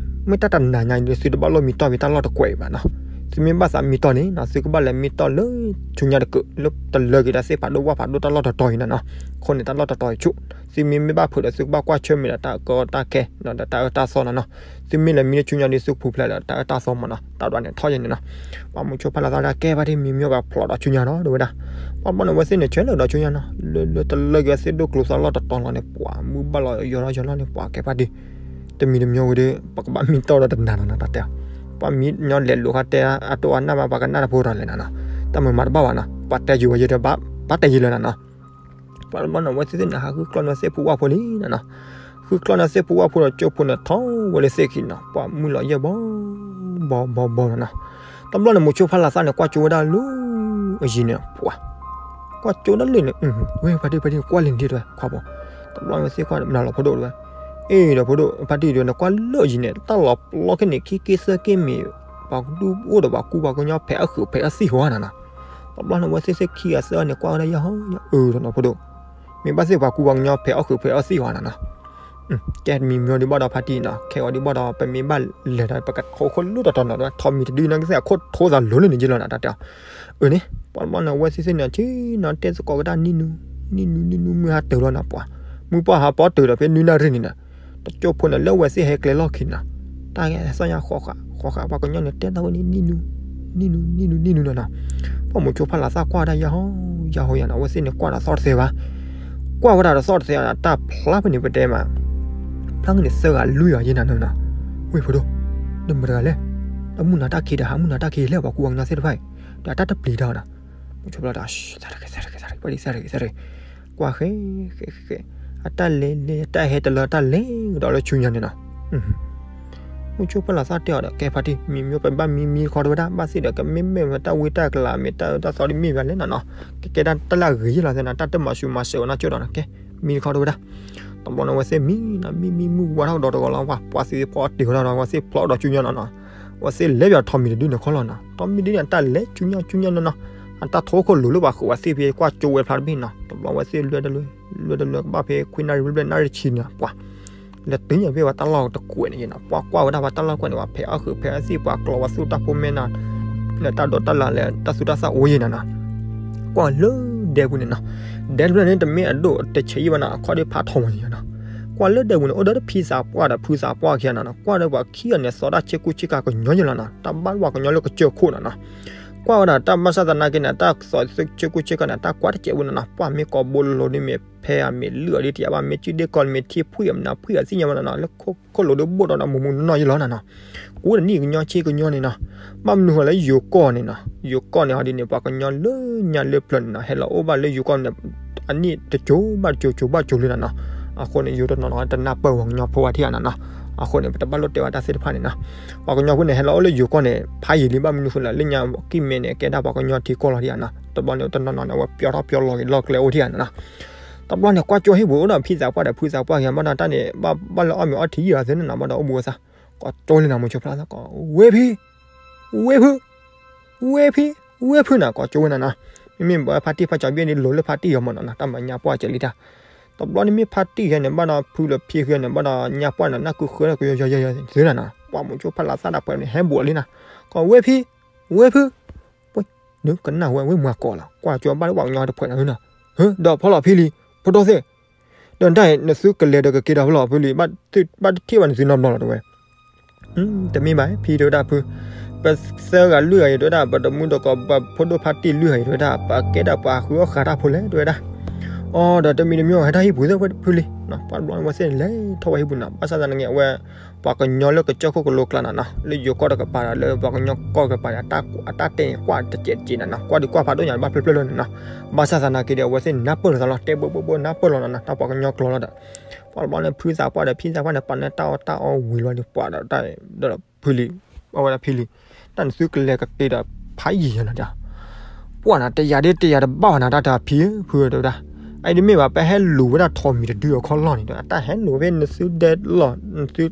မ့ၢ်တၢ်တနၤညါအံၤဒီး သုတဘၣ်လိၣ်မံတီၢ်ဖဲတၢ်လီၢ်တကွဲးအံၤဘၣ်နီၤ, သုမ့ၢ်ဘၣ်သးမံတီၢ်န့ၣ်နီၤ သုကဘၣ်လဲၤမံတီၢ်လၢဆူညါတကုး လၢတလၢက့ၤတၢ်သ့ၣ်ဖးဒိၣ်ဝၣ်ဖးဒိၣ်တၢ်လီၢ်တတီၤအံၤနီၤနီၤ, အဃိန့ၣ် တၢ်လီၢ်တတီၤအံၤဆူၣ်, သုမ့ၢ်မ့ၢ်ဘၣ်ဖုးဒီး သုကဘၣ်ကွၢ်ဆၢၣ်မဲာ်ဒီးတၢ်ကီတၢ်ခဲ ဒီးတၢ်အၢတၢ်သီနီၤနီၤ, သုမ့ၢ်လဲၤမံလၢဆူညါဒီး သုကပူၤဖျဲးဒီးတၢ်အၢတၢ်သီမးနီၤ, တၢ်ဒွးန့ၣ်ထီၣ်ယဲန့ၣ်နီၤ, ပှၤမုဆိဖးလးသၣ်ဒၣ်ကဲဖါတံၢ် မံမံဘၣ်ဖျိးဒီးဆူညါနီၤ တဲဝဲဒၣ်, ပှၤဘၣ်န့ၣ်ဝဲသ့ၣ်န့ၣ် ဆဲးလၢာ်ဒီးဆူညါနီၤ, လၢလၢတလၢက့ၤသ့ၣ်ဒိၣ်ကျိၤသီလီၢ်တတီၤလီၤန့ၣ် ပှၤမုၢ်ဘၣ်လီၤယီၤလီၤယီၤလီၤန့ၣ် ပှၤကဲဖါတံၢ် တမံၤတမံၤဝဲဒီး ပကဘၣ်မံတီၢ်ဒီးတနၤနီၤနီၤ တၢ်တဲအီၤ, ပှၤမံညီလဲၤလိာ်ခါတဲအတိၢ်အနၢ်မး ပှၤကနၣ်တဖိဒီးလဲၣ်နီၤနီၤ, တၢ်မၤမၤတဘၣ်ဘၣ်နီၤ, ပှၤတဲယံၤဝဲယဲဒီး ဘၣ်တဲယံၤလၢၤနီၤနီၤ, ပှၤတဘျီန့ၣ် အဝဲသ့ၣ်န့ၣ် ဟးဃုကျီၢ်န့ၢ်သ့ၣ်ဖိဝၣ်ဖိလံနီၤနီၤ, ဃုကျီၢ်န့ၢ်သ့ၣ်ဖိဝၣ်ဖိဒီး ကၠိဖိန့ၣ်ထီၣ်ဝဲလၢသ့ၣ်ခံနီၤ, ပှၤမုၢ်လီၤယဲၢ်ဘီ ဘီဘီဘီနီၤနီၤ, တဘျီန့ၣ် မုဆိဖးလးသၣ်န့ၣ် ကွၢ်ကၠိဝဲဒၣ်လၢအယံၤန့ၣ် ပှၤ ကွၢ်ကၠိဒၣ်လၢန့ၣ်, ဝဲဖါတံၢ်ဖါတံၢ် ကွၢ်လံန့ၣ်တဲဝဲခွါဖိ, တဘျီန့ၣ်သ့ၣ်ခွါမၤလီၤဖိဒိၣ်တဲဝဲ, အ့ၣ်ဒီးဖိဒိၣ် ဖါတံၢ်တဲဝဲ နကွၢ်လၢအယံၤန့ၣ် တၢ်လီၤပျီခဲန့ၣ် ခံက့သၢက့မ့ၢ် ပှၤကဒုအိၣ်ဒီးပှၤကူပှၤကညီဖဲးအီၣ်ဃုာ်ဖဲးအီၣ်သံၣ်ဟီဧါနီၤနီၤ, တဘျီန့ၣ် အဝဲသ့ၣ်သ့ၣ်ခံဂၤသၢဂၤန့ၣ် ကွၢ်ဝဲဒၣ်ယဲၢ်ဟီယဲၢ်အၢနီၤနီၤ ဖိဒိၣ်, မ့ၢ်ဘၣ်သ့ၣ်ပှၤကူပှၤကညီဖဲးအီၣ်ဃုာ်ဖဲးအီၣ်သံၣ်ဟီဧါနီၤနီၤ ကဲမံမံဒံးဘၣ်ဒီးဖါတံၢ်နီၤ, ခဲဂီၤဒံးဘၣ်ဒီး ပမ့ၢ်ဘၣ်လဲၤဒီး ပကထိခိၣ်လၢတတီၤနီၤ ထီၣ်မံၤတဒုန့ၣ်ကစၢ်ခိၣ်ထိသးလိၤလၢန့ၣ်ယ့ၢ်လီၤနီၤ တၢ်တဲအီၤ, အၢန့ၣ် ပှၤတဘျီန့ၣ် အဝဲသ့ၣ်သ့ၣ်န့ၣ် ဆ့နီၤ တဲသကိးကဒါနံၣ်နူ နံၣ်နူ နံၣ်နူ မုၢ်ဟါတၢၤလီၤနီၤ ပှၤ, မုၢ်ပှၢ်ဟးပီတၢၤဒီးဖဲနွံနၣ်ရံၣ်န့ၣ်နီၤ, တကၠိဖိန့ၣ် လၢအဝဲသ့ၣ်ဟဲကျဲလီၢ်ခံနီၤ, တၢ်ဂဲၤသီၣ်ညါဃီဃာ် ဃီဃာ် ပှၤကညီန့ၣ် တဲသးဝဲန့ၣ် နံၣ်နူ နံၣ်နူ နံၣ်နူ နံၣ်နူနီၤနီၤ, ပှၤမုဆိဖးလးသၣ်ကွၢ်ဝဲဒၣ်ယဲၢ်ဟီ ယဲၢ်ဟီယဲၢ်နီၤ အဝဲသ့ၣ်န့ၣ်ကွၢ်ဒီးသီၣ်တသဲဘၣ်, ကွၢ်ဝဲဒၣ်ဒီးသီၣ်တသဲ တၢ်ဖျါဖဲန့ၣ်ပတဲမး ဖျါက့ၤန့ၣ်သၢဂၤလွံၢ်ဂၤယဲၢ်နီၤနီၤ, ဝ့ၢ်ဖိဒိၣ်, ဒီးမတၤတဂၤလဲၣ်, ဒီးမုၢ်နၤတၢ်ခံးဒီး ဟးမုၢ်နၤတၢ်ခံးလဲၣ် ပှၤကူပှၤကညီသ့ၣ်တဖၣ်အံၤ, ဒီးတၢ်တပျံၤတၢ်နီၤ, မုဆိဖးလးသၣ် သးတဂ့ၤ သးတဂ့ၤ သးတဂ့ၤ ပှၤဒ်သးတဂ့ၤ သးတဂ့ၤ, ကွၢ်ဃဲ ဃဲ ဃဲ ဃဲ, အတၢ်လဲၤလဲၤ တၢ်ဟဲတလၢတၢ်လဲၤကဒီးလၢဆူညါန့ၣ်နီၤ မုဆိဖးလးသၣ်တဲအီၤဒီး ကဲဖါတံၢ် မံမံပဘၣ်မံမံတခီတဲဝဲဒၣ် ဘၣ်သ့ၣ်ဒီးကမ့ၢ်မ့ၢ်ဝဲတၢ်ဝံတၢ်ကလၤ မ့ၢ်တၢ်အၢတၢ်သီဒ်မ့ၢ်ဘၣ်လဲၣ်နီၤနီၤ, ကကဲတၢ်လၢအဂ့ၤယ့ၢ်လီၤသဲနီၤ တၢ်တမၤဆူးမၤစၢၤဝဲနီၤကၠိဒီးနီၤ ကဲ မံတခီတဲဝဲဒၣ်, တဘျီန့ၣ် အဝဲသ့ၣ်မံနီၤ မံမံမုၢ်ဝါထီၣ်ကဒီးတဂီၤလီၤ ပှၤ ပှၤသံသ့ၣ်ဖီအီၣ်တ့ၢ်ဝဲဒၣ်ဒီး အဝဲသ့ၣ်ဖျိးဒီးဆူညါနီၤနီၤ, အဝဲသ့ၣ်လဲၤပၠးထီၣ်မံၤတဒုန့ၣ်ခီလီၤနီၤ ထီၣ်မံၤတဒုန့ၣ် တၢ်လဲၤဆူညါဆူညါနီၤနီၤ, အတၢ်ထိခိၣ်လိၤလၢပှၤဃုာ်ဝဲသ့ၣ်ဖဲကွၢ်ကၠိဝဲဖျါတဘ့ၣ်နီၤ တဘျီအဝဲသ့ၣ်လွဲတလွဲ လွဲတလွဲကဘၣ်ဖဲခွံနၣ်ရံၣ်ဘျဲၣ်နၣ်ရံၣ်ဆံန့ၣ် ပှၤ လဲၤတုၤညါဖဲပှၤတၢ်လီၢ်တကွဲးန့ၣ်နီၤ ပှၤကွၢ်ဝဲဒၣ်ပှၤတၢ်လီၢ်ကွဲးန့ၣ် ပှၤဖဲးအီၣ်ဃုာ်ဖဲးအီၣ်သံၣ် ပှၤကျီပှၤသူၣ်တၢ်ဖိမဲာ်နၤ လၢတၢ်ဒိးတၢ်လၤလၢတၢ်သူတၢ်သၣ်အိၣ်ယဲၢ်နီၤနီၤ, ကွၢ်လၢဒဲပူၤန့ၣ်နီၤ, ဒဲတဖျၢၣ်န့ၣ် တမ့ၢ်အဒိၣ်တဆဲးယံၣ်ဘၣ်နီၤ အခီၣ်ဒံးဖးထီမးယဲၢ်နီၤ, ကွၢ်လၢဒဲပူၤန့ၣ် အိၣ်ဒီးဖံသးပှၢ်ဒီးဖုသးပှၢ်ခံဂၤနီၤနီၤ ကွၢ်ဒီးပှၤခံဂၤန့ၣ် သီတၢ်ဆ့ကူဆ့ကၤကညီယဲၢ်လီၤနီၤ တၢ်ဘၣ်ပှၤကညီလၢကစၢၢ်ခိၣ်နီၤနီၤ ကွၢ်ဝဲဒၣ်တၢ်ဘၣ်ဆၣ်သနာ်က့န့ၣ် တၢ်သီဆ့ကူဆ့ကၤန့ၣ် တၢ်ကွၢ်တစဲးဝဲနီၤနီၤ ပှၢ်မ့ၢ်ကိးဘိလိၤဒ်မ့ၢ်ဖဲအမ့ၢ်လုၢ်အီၤဒ်တယၤဘၣ် မ့ၢ်စုဒ့ၣ်ကီၢ်န့ၣ် မ့ၢ်ထံဖှံၣ်အမနၤဖှံၣ်အသ့ၣ်ညါဝဲနီၤနီၤ လၢခိၣ်လိၤဒ်ဘိၣ်ဒီးနီၤ မူးမူးနီၢ်နီၢ်ယဲၢ်လီၤနီၤနီၤ, ကူတနံၣ်ကညီဆ့ကညီန့ၣ်နီၤ, ဘၣ်မနုၤဃိလၢယိၤကီၢ်န့ၣ်နီၤ ယိၤကီၢ်န့ၣ်ဟီဒ်န့ၣ် ပှၤကညီလၢညါလၢပျၢၤန့ၣ်နီၤ ဟဲလီၤအိၣ်ဘၣ်လၢယိၤကီၢ်န့ၣ် အနံၣ်တစိၤဘၣ်တစိၤ စိၤဘၣ်စိၤလံနီၤနီၤ, အဃိန့ၣ် ယိၤတနီၤနီၤ တနၢ်ပၢၢ်ပှၤကညီဖိဝဲထံၣ်ဧါနီၤနီၤ, အဃိန့ၣ် ပတဘၣ်လိၣ်တဲဝဲတၢ်သ့ၣ်တဖၣ်န့ၣ်နီၤ, ပှၤကညီဖိန့ၣ် ဟဲလီၤအိၣ်လၢယိၤကီၢ်န့ၣ် ဖးယံာ်လံ ဘၣ်မနုၤဃိလၢ လၢညါကံၢ်မဲန့ၣ် ကဲဒၣ်ပှၤကညီထံကီၢ်လီၤထံၣ်ဧါနီၤ, တဘျီန့ၣ် တနီၤနီၤန့ၣ် အဝဲပျီထီၣ်ပျီလီၤက့ၤလီၢ်ကျဲအိၣ်ထံၣ်ဧါနီၤနီၤ, တဘျီန့ၣ် ကွၢ်ကၠိဟံၣ်ပူၤအိၣ်ဒီးဖံသးပှၢ်ဒီးဖုသးပှၢ်က့ၤ ဘၣ်ဒီးတၢ်န့ၣ် ဘၣ် ဘၣ်လၢအီၣ်မ့ၤအီထံယံာ်အီၤသ့န့ၣ်နီၤ, ဘၣ်ဒီးအိၣ်ဘူးအသး, ကိးကၠိလံနီၤ မုဆိဖးလးသၣ်ကိး ဝ့ၢ်ဖံ ဝ့ၢ်ဖု ဝ့ၢ်ဖံ ဝ့ၢ်ဖုနီၤ, ကိးကၠိဝဲနီၤနီၤ, မ့မ့ၢ်ဘၣ်ဖါတံၢ်ဖါကၠီဘ့ၣ်န့ၣ် လိၤလၢဖါတံၢ်အီၤမးနီၤနီၤ, တၢ်မၤညါပှၢ်ကဲလံတၢ်, တဘျီန့ၣ်မ့ၢ်ဖါတံၢ်ယဲန့ၣ် ဘၣ်ဒီးဖုလၢဖံဃဲန့ၣ် ဘၣ်ဒီးညါပှၢ်န့ၣ် နၢ်ကုဃၢကယီယီယီယီသ့နီၤနီၤ, ပှၤမုဆိဖးလးသၣ်တၢ်ပှဲၤန့ၣ် ဟဲဘူးလံနီၤ, ကိးဝ့ၢ်ဖံ ဝ့ၢ်ဖု နကနၣ်ဝဲ ဝ့ၢ်မၤကိးလီၤ, ကွၢ်ကၠိဘၣ်လၢပှၤကညီတဖှဲးနီၤနီၤ, ဟၢ ဒီးဖီလီၤဖံလံ, ဖိဒိၣ်သ့ၣ်, ဒီးတၢ်အံၤ နသုကလဲၤဒီးကက့ၤဒီးဖီလီၤဖံလံ, ဘၣ်တထံၣ်ဘၣ်နသုနီတဘျီလီၤတဲဝဲ, တမ့ၢ်ဘၣ် ဖံတဲဝဲဒၣ်ဖု, ပသၢဂၤလွံၢ်ဂၤအံၤတဲဝဲဒၣ် ပတမူတကိး ပဖိဒိၣ်ဖါတံၢ်လွံၢ်ဂၤအံၤတဲဝဲဒၣ် ပကဲဒၣ်ပှၤဃုအီၣ်ဃာ်တၢ်ဖိလဲၣ်တဲဝဲဒၣ်, အီၤဒီးတမံၤတမံၤဟဲထီၣ်ဟံၣ်ပူၤသ့ၣ်ဖုလံ, ပှၤတဘျီန့ၣ်ဝဲသ့ၣ်န့ၣ်လဲၤထီၣ်ဝဲဟံၣ်ပူၤနီၤ, ဘၣ်ဆၣ်သနာ်က့အဝဲ ပှၤကညီလၢကစၢၢ်ခိၣ်ကလိကျါနီၤနီၤ, လၢယိၤကီၢ်တကပၤဒီး လၢပှၤကညီကီၢ်တကပၤန့ၣ် အတၢ်တဲန့ၣ်ကွၢ်တစဲးတစဲးနီၤနီၤ, ကွၢ်ဒုးကွၢ်ဖးဒိၣ်ညါဘၣ်ဖျၢၣ်ဖျၢၣ်လၢန့ၣ်နီၤ, ဘၣ်ဆၣ်သနာ်က့ဒီး အဝဲသ့ၣ်န့ၣ်နၢ်ပၢၢ်လိာ်သးလီၤ, တဲဘိဘိဘိနၢ်ပၢၢ်လီၤနီၤနီၤ, တၢ်ပှၤကညီကျိာ်လီၤဒီး ပှၤတဘျီန့ၣ် ဖုသးပှၢ်ဒီး ဖံသးပှၢ်န့ၣ် ပာ်န့ၢ်တၢ်အီၣ်တၢ်အီဝံၤလီၤဒီး ပှၤဒီးတၢ်ဒီးဖုလံၤ, အဝဲဒၣ်ဖံလံၤ, တၢ်နသုကလဲၤကက့ၤဒီးဖးယံာ်ယံာ်လီၤဒီး ပှၢ်နၤ တယၤဒ်တယၤတဘၣ်ဘၣ်နၤ တၢ်တဖံဖုတဲဝဲဒၣ်, အအံၤတမ့ၢ်ဘၣ် ပဟဲလူၤဝဲဒၣ်ထိးမံၤတဒုအခီၣ်လီၢ်န့ၣ်ဒီး အတၢ်ဟဲလူၤဖဲနသုဒဲလီၢ် နသု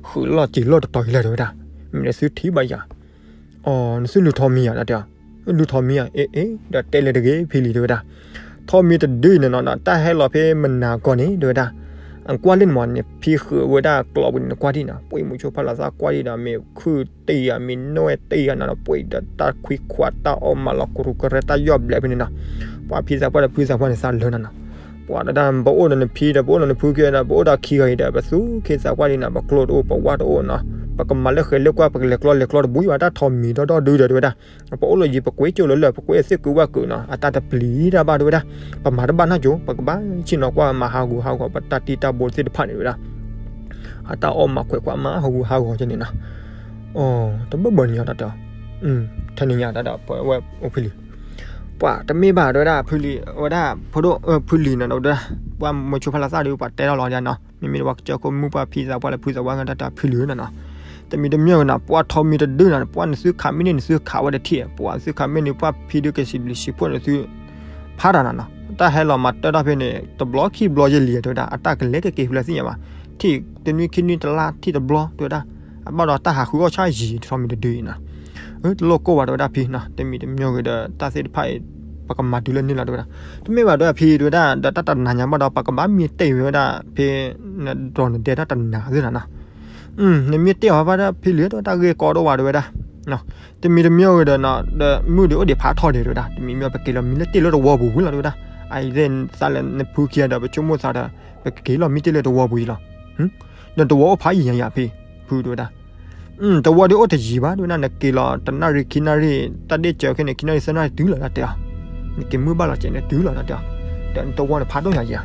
ဃုာ်လီၢ်စံာ်လီၢ်တတီၤအံၤလၢၤတဲဝဲဒၣ်, မ့ၢ်နသုထံၣ်ဘၣ်ယၤ, အီၤ နသုလူၤထိးမံၤယၤ တၢ်တဲ, လူၤထိးမံၤယၤ အ့ အ့ ဒီးတဲလဲၤတဂ့ၤဖံလံၤတဲဝဲဒၣ်, ထိးမံၤတဒုအံၤန့ၣ်နီၤ တၢ်ဟဲလီၤဖဲမနၤကီၢ်န့ၣ်တဲဝဲဒၣ်, အကွၢ်လံန့ၣ်မးန့ၣ် ဖံဃုာ်ဝဲဒၣ်ကျိးပူၤန့ၣ် နကွၢ်ဒံးနီၤ, ပှ့ၤမုဆိဖးလီၤသးကွၢ်ဒံးဒီး မ့ၢ်ခုၣ်တ့ၢ်ယၤ မ့ၢ်နီၢ်တ့ၢ်ယၤနီၤဒီး ပှ့ၤဒီးတၢ်ခွံခွးတၢ်အီၣ်မးလီၤကရူၢ်ကရၢတၢ်ယီၢ်ဘျဲးဖဲန့ၣ်နီၤ, ပှၤဖံသးပှၢ်ဒီးဖုသးပှၢ်န့ၣ်သးလၢနီၤနီၤ, ပှၤတဒၣ် ပအိၣ်ဒီးနဖံဒီး ပအိၣ်ဒီးနဖုခံဒီး ပအိၣ်ဒီးခံဂၤအံၤဒီး ပသူၣ်က့သးပှၢ်ဒံးနီၤ, ပကျိတအိၣ် ပဝါတအိၣ်နီၤ, ပကမၤလၢဃဲၤလၢကွၢ် ပကလဲၤကျီလဲၤကျီတဘိယံၤဘၣ် တၢ်ထိးမံၤဒီဒီဒုဒီးတဲဝဲဒၣ်, ပအိၣ်လၢယံၤ ပကွ့ကၠိလၢလၢ ပကွ့အသ့ၣ်ကုဝဲကုနီၤ, အတၢ်တပျံၤတၢ်ဘၣ်တဲဝဲဒၣ်, ပမၤတဘၣ်နီၢ်ကၠိ ပကဘၣ်ဆ့ၣ်နီၤကွၢ်မၤဟးဂူာ်ဟးဂီၤ ပတၢ်တံၢ်တၢ်ဘိသ့ၣ်တဖၣ်န့ၣ်တဲဝဲဒၣ်, အတၢ်အီၣ်မၤခွဲးခွါမၤဟးဂူာ်ဟးဂီၤကဲန့ၣ်နီၤ, တဘၢဘၢန့ၣ်ယၤတၢ်တဲ, ထဲန့ၣ်ညါတၢ်ဒီး ပဝဲအိၣ်ဖံလံၤ, ပှၤတမ့ၢ်ဘၣ်တဲဝဲဒၣ်ဖုလံၤ ဝဲဒၣ်ဖိဒိၣ်ဖုလံၤနီၤဒီး ပှၤမုဆိဖးလီၤသးဒီး ပှၤတဲထီၣ်လီၤဒ်နီၤ, မ့မ့ၢ်ဒီးပှၤကစၢၢ်ခိၣ်မုၣ်ပှၤဖံသးပှၢ်လၢဖုသးပှၢ်တၢ်တဲဖုလံၤနီၤနီၤ, တမံၤတမံၤနီၤ ပှၤထိးမံၤတဒုနီၤ ပှၤနသုခးမ့ၢ်န့ၣ် နသုခးဝဲတထံၣ် ပှၤသုခးမ့ၢ်န့ၣ် ပှၤဖံဒုကစံးဘျုးစံးဖှိၣ်နသု ဖးတၢ်နီၤနီၤ, တၢ်ဟဲလီၤမၤတၢ်ထီၣ်ဖဲန့ၣ် တဘျီခံဘျီယဲၢ်လံတဲဝဲဒၣ် အတၢ်ကလဲၤကက့ၤဖဲလဲၣ်သ့ၣ်ညါဘၣ်, ထံၣ်တနွံခံနွံတလါထံၣ်တဘျီတဲဝဲဒၣ်, အဘၣ်ဒီးတၢ်ဟးဃုအီၣ်ဆၣ်ယံၤ ထိးမံၤတဒုအံၤနီၤ, တလိၣ်ကိၢ်ဘၣ်တဲဝဲဒၣ်ဖံနီၤ, တမံၤတမံၤဂ့ၤဒီး တၢ်သ့ၣ်တဖၣ်အံၤ ပကမၤတုၤလၢန့ၣ်လီၤတဲဝဲဒၣ်, တမ့ၢ်ဘၣ်တဲဝဲဒၣ်ဖံတဲဝဲဒၣ် ဒီးတၢ်တနာ်ညါဘၣ်ဒီး ပကဘၣ်မ့ၢ်တ့ၢ်ဝဲဒၣ်ဖဲ နဒိးနဒဲတၢ်တနာ်သ့ၣ်နီၤနီၤ နမ့ၢ်တ့ၢ်အီၤဘၣ်ဒီးဖံလံၤ တၢ်ဂ့ၢ်ကီဒိၣ်ဘၣ်တဲဝဲဒၣ်, တမံၤတမံၤဂ့ၤဒီးနီၤ ဒီးမုၢ်ဒံးအိၣ်ဒံးဖးထီၣ်ဒံးတဲဝဲဒၣ်, တမံၤမံၤပက့ၤလီၤမံလၢတ့ၢ်လၢတဝီပူၤဝံၤလီၤတဲဝဲဒၣ်, အအံၤသ့ၣ်သးလၢနဖုခံဒီး ပဆိကမိၣ်သးဒီး ပကက့ၤလီၤမံတ့ၢ်လၢတဝီပူၤအံၤလီၤ, ဒီးတဝီအိၣ်ဖးယံၤညါယၤဖံ, ဖုတဲဝဲဒၣ် တဝီဒ်အိၣ်တယံၤဘၣ်တဲဝဲဒၣ် နက့ၤလီၤတနၣ်ရံၣ်ခံနၣ်ရံၣ် တၢ်ဒ့ၣ်စၢၤခဲန့ၣ် ခံနၣ်ရံၣ်သၢနၣ်ရံၣ်တုၤလီၤတၢ်တဲအီၤ, နက့ၤမုၢ်ဘၣ်လီၤစဲးန့ၣ်တုၤလီၤတၢ်တဲအီၤ, ဒီးတဝီန့ၣ်ဖးဒိၣ်ညါယၤ,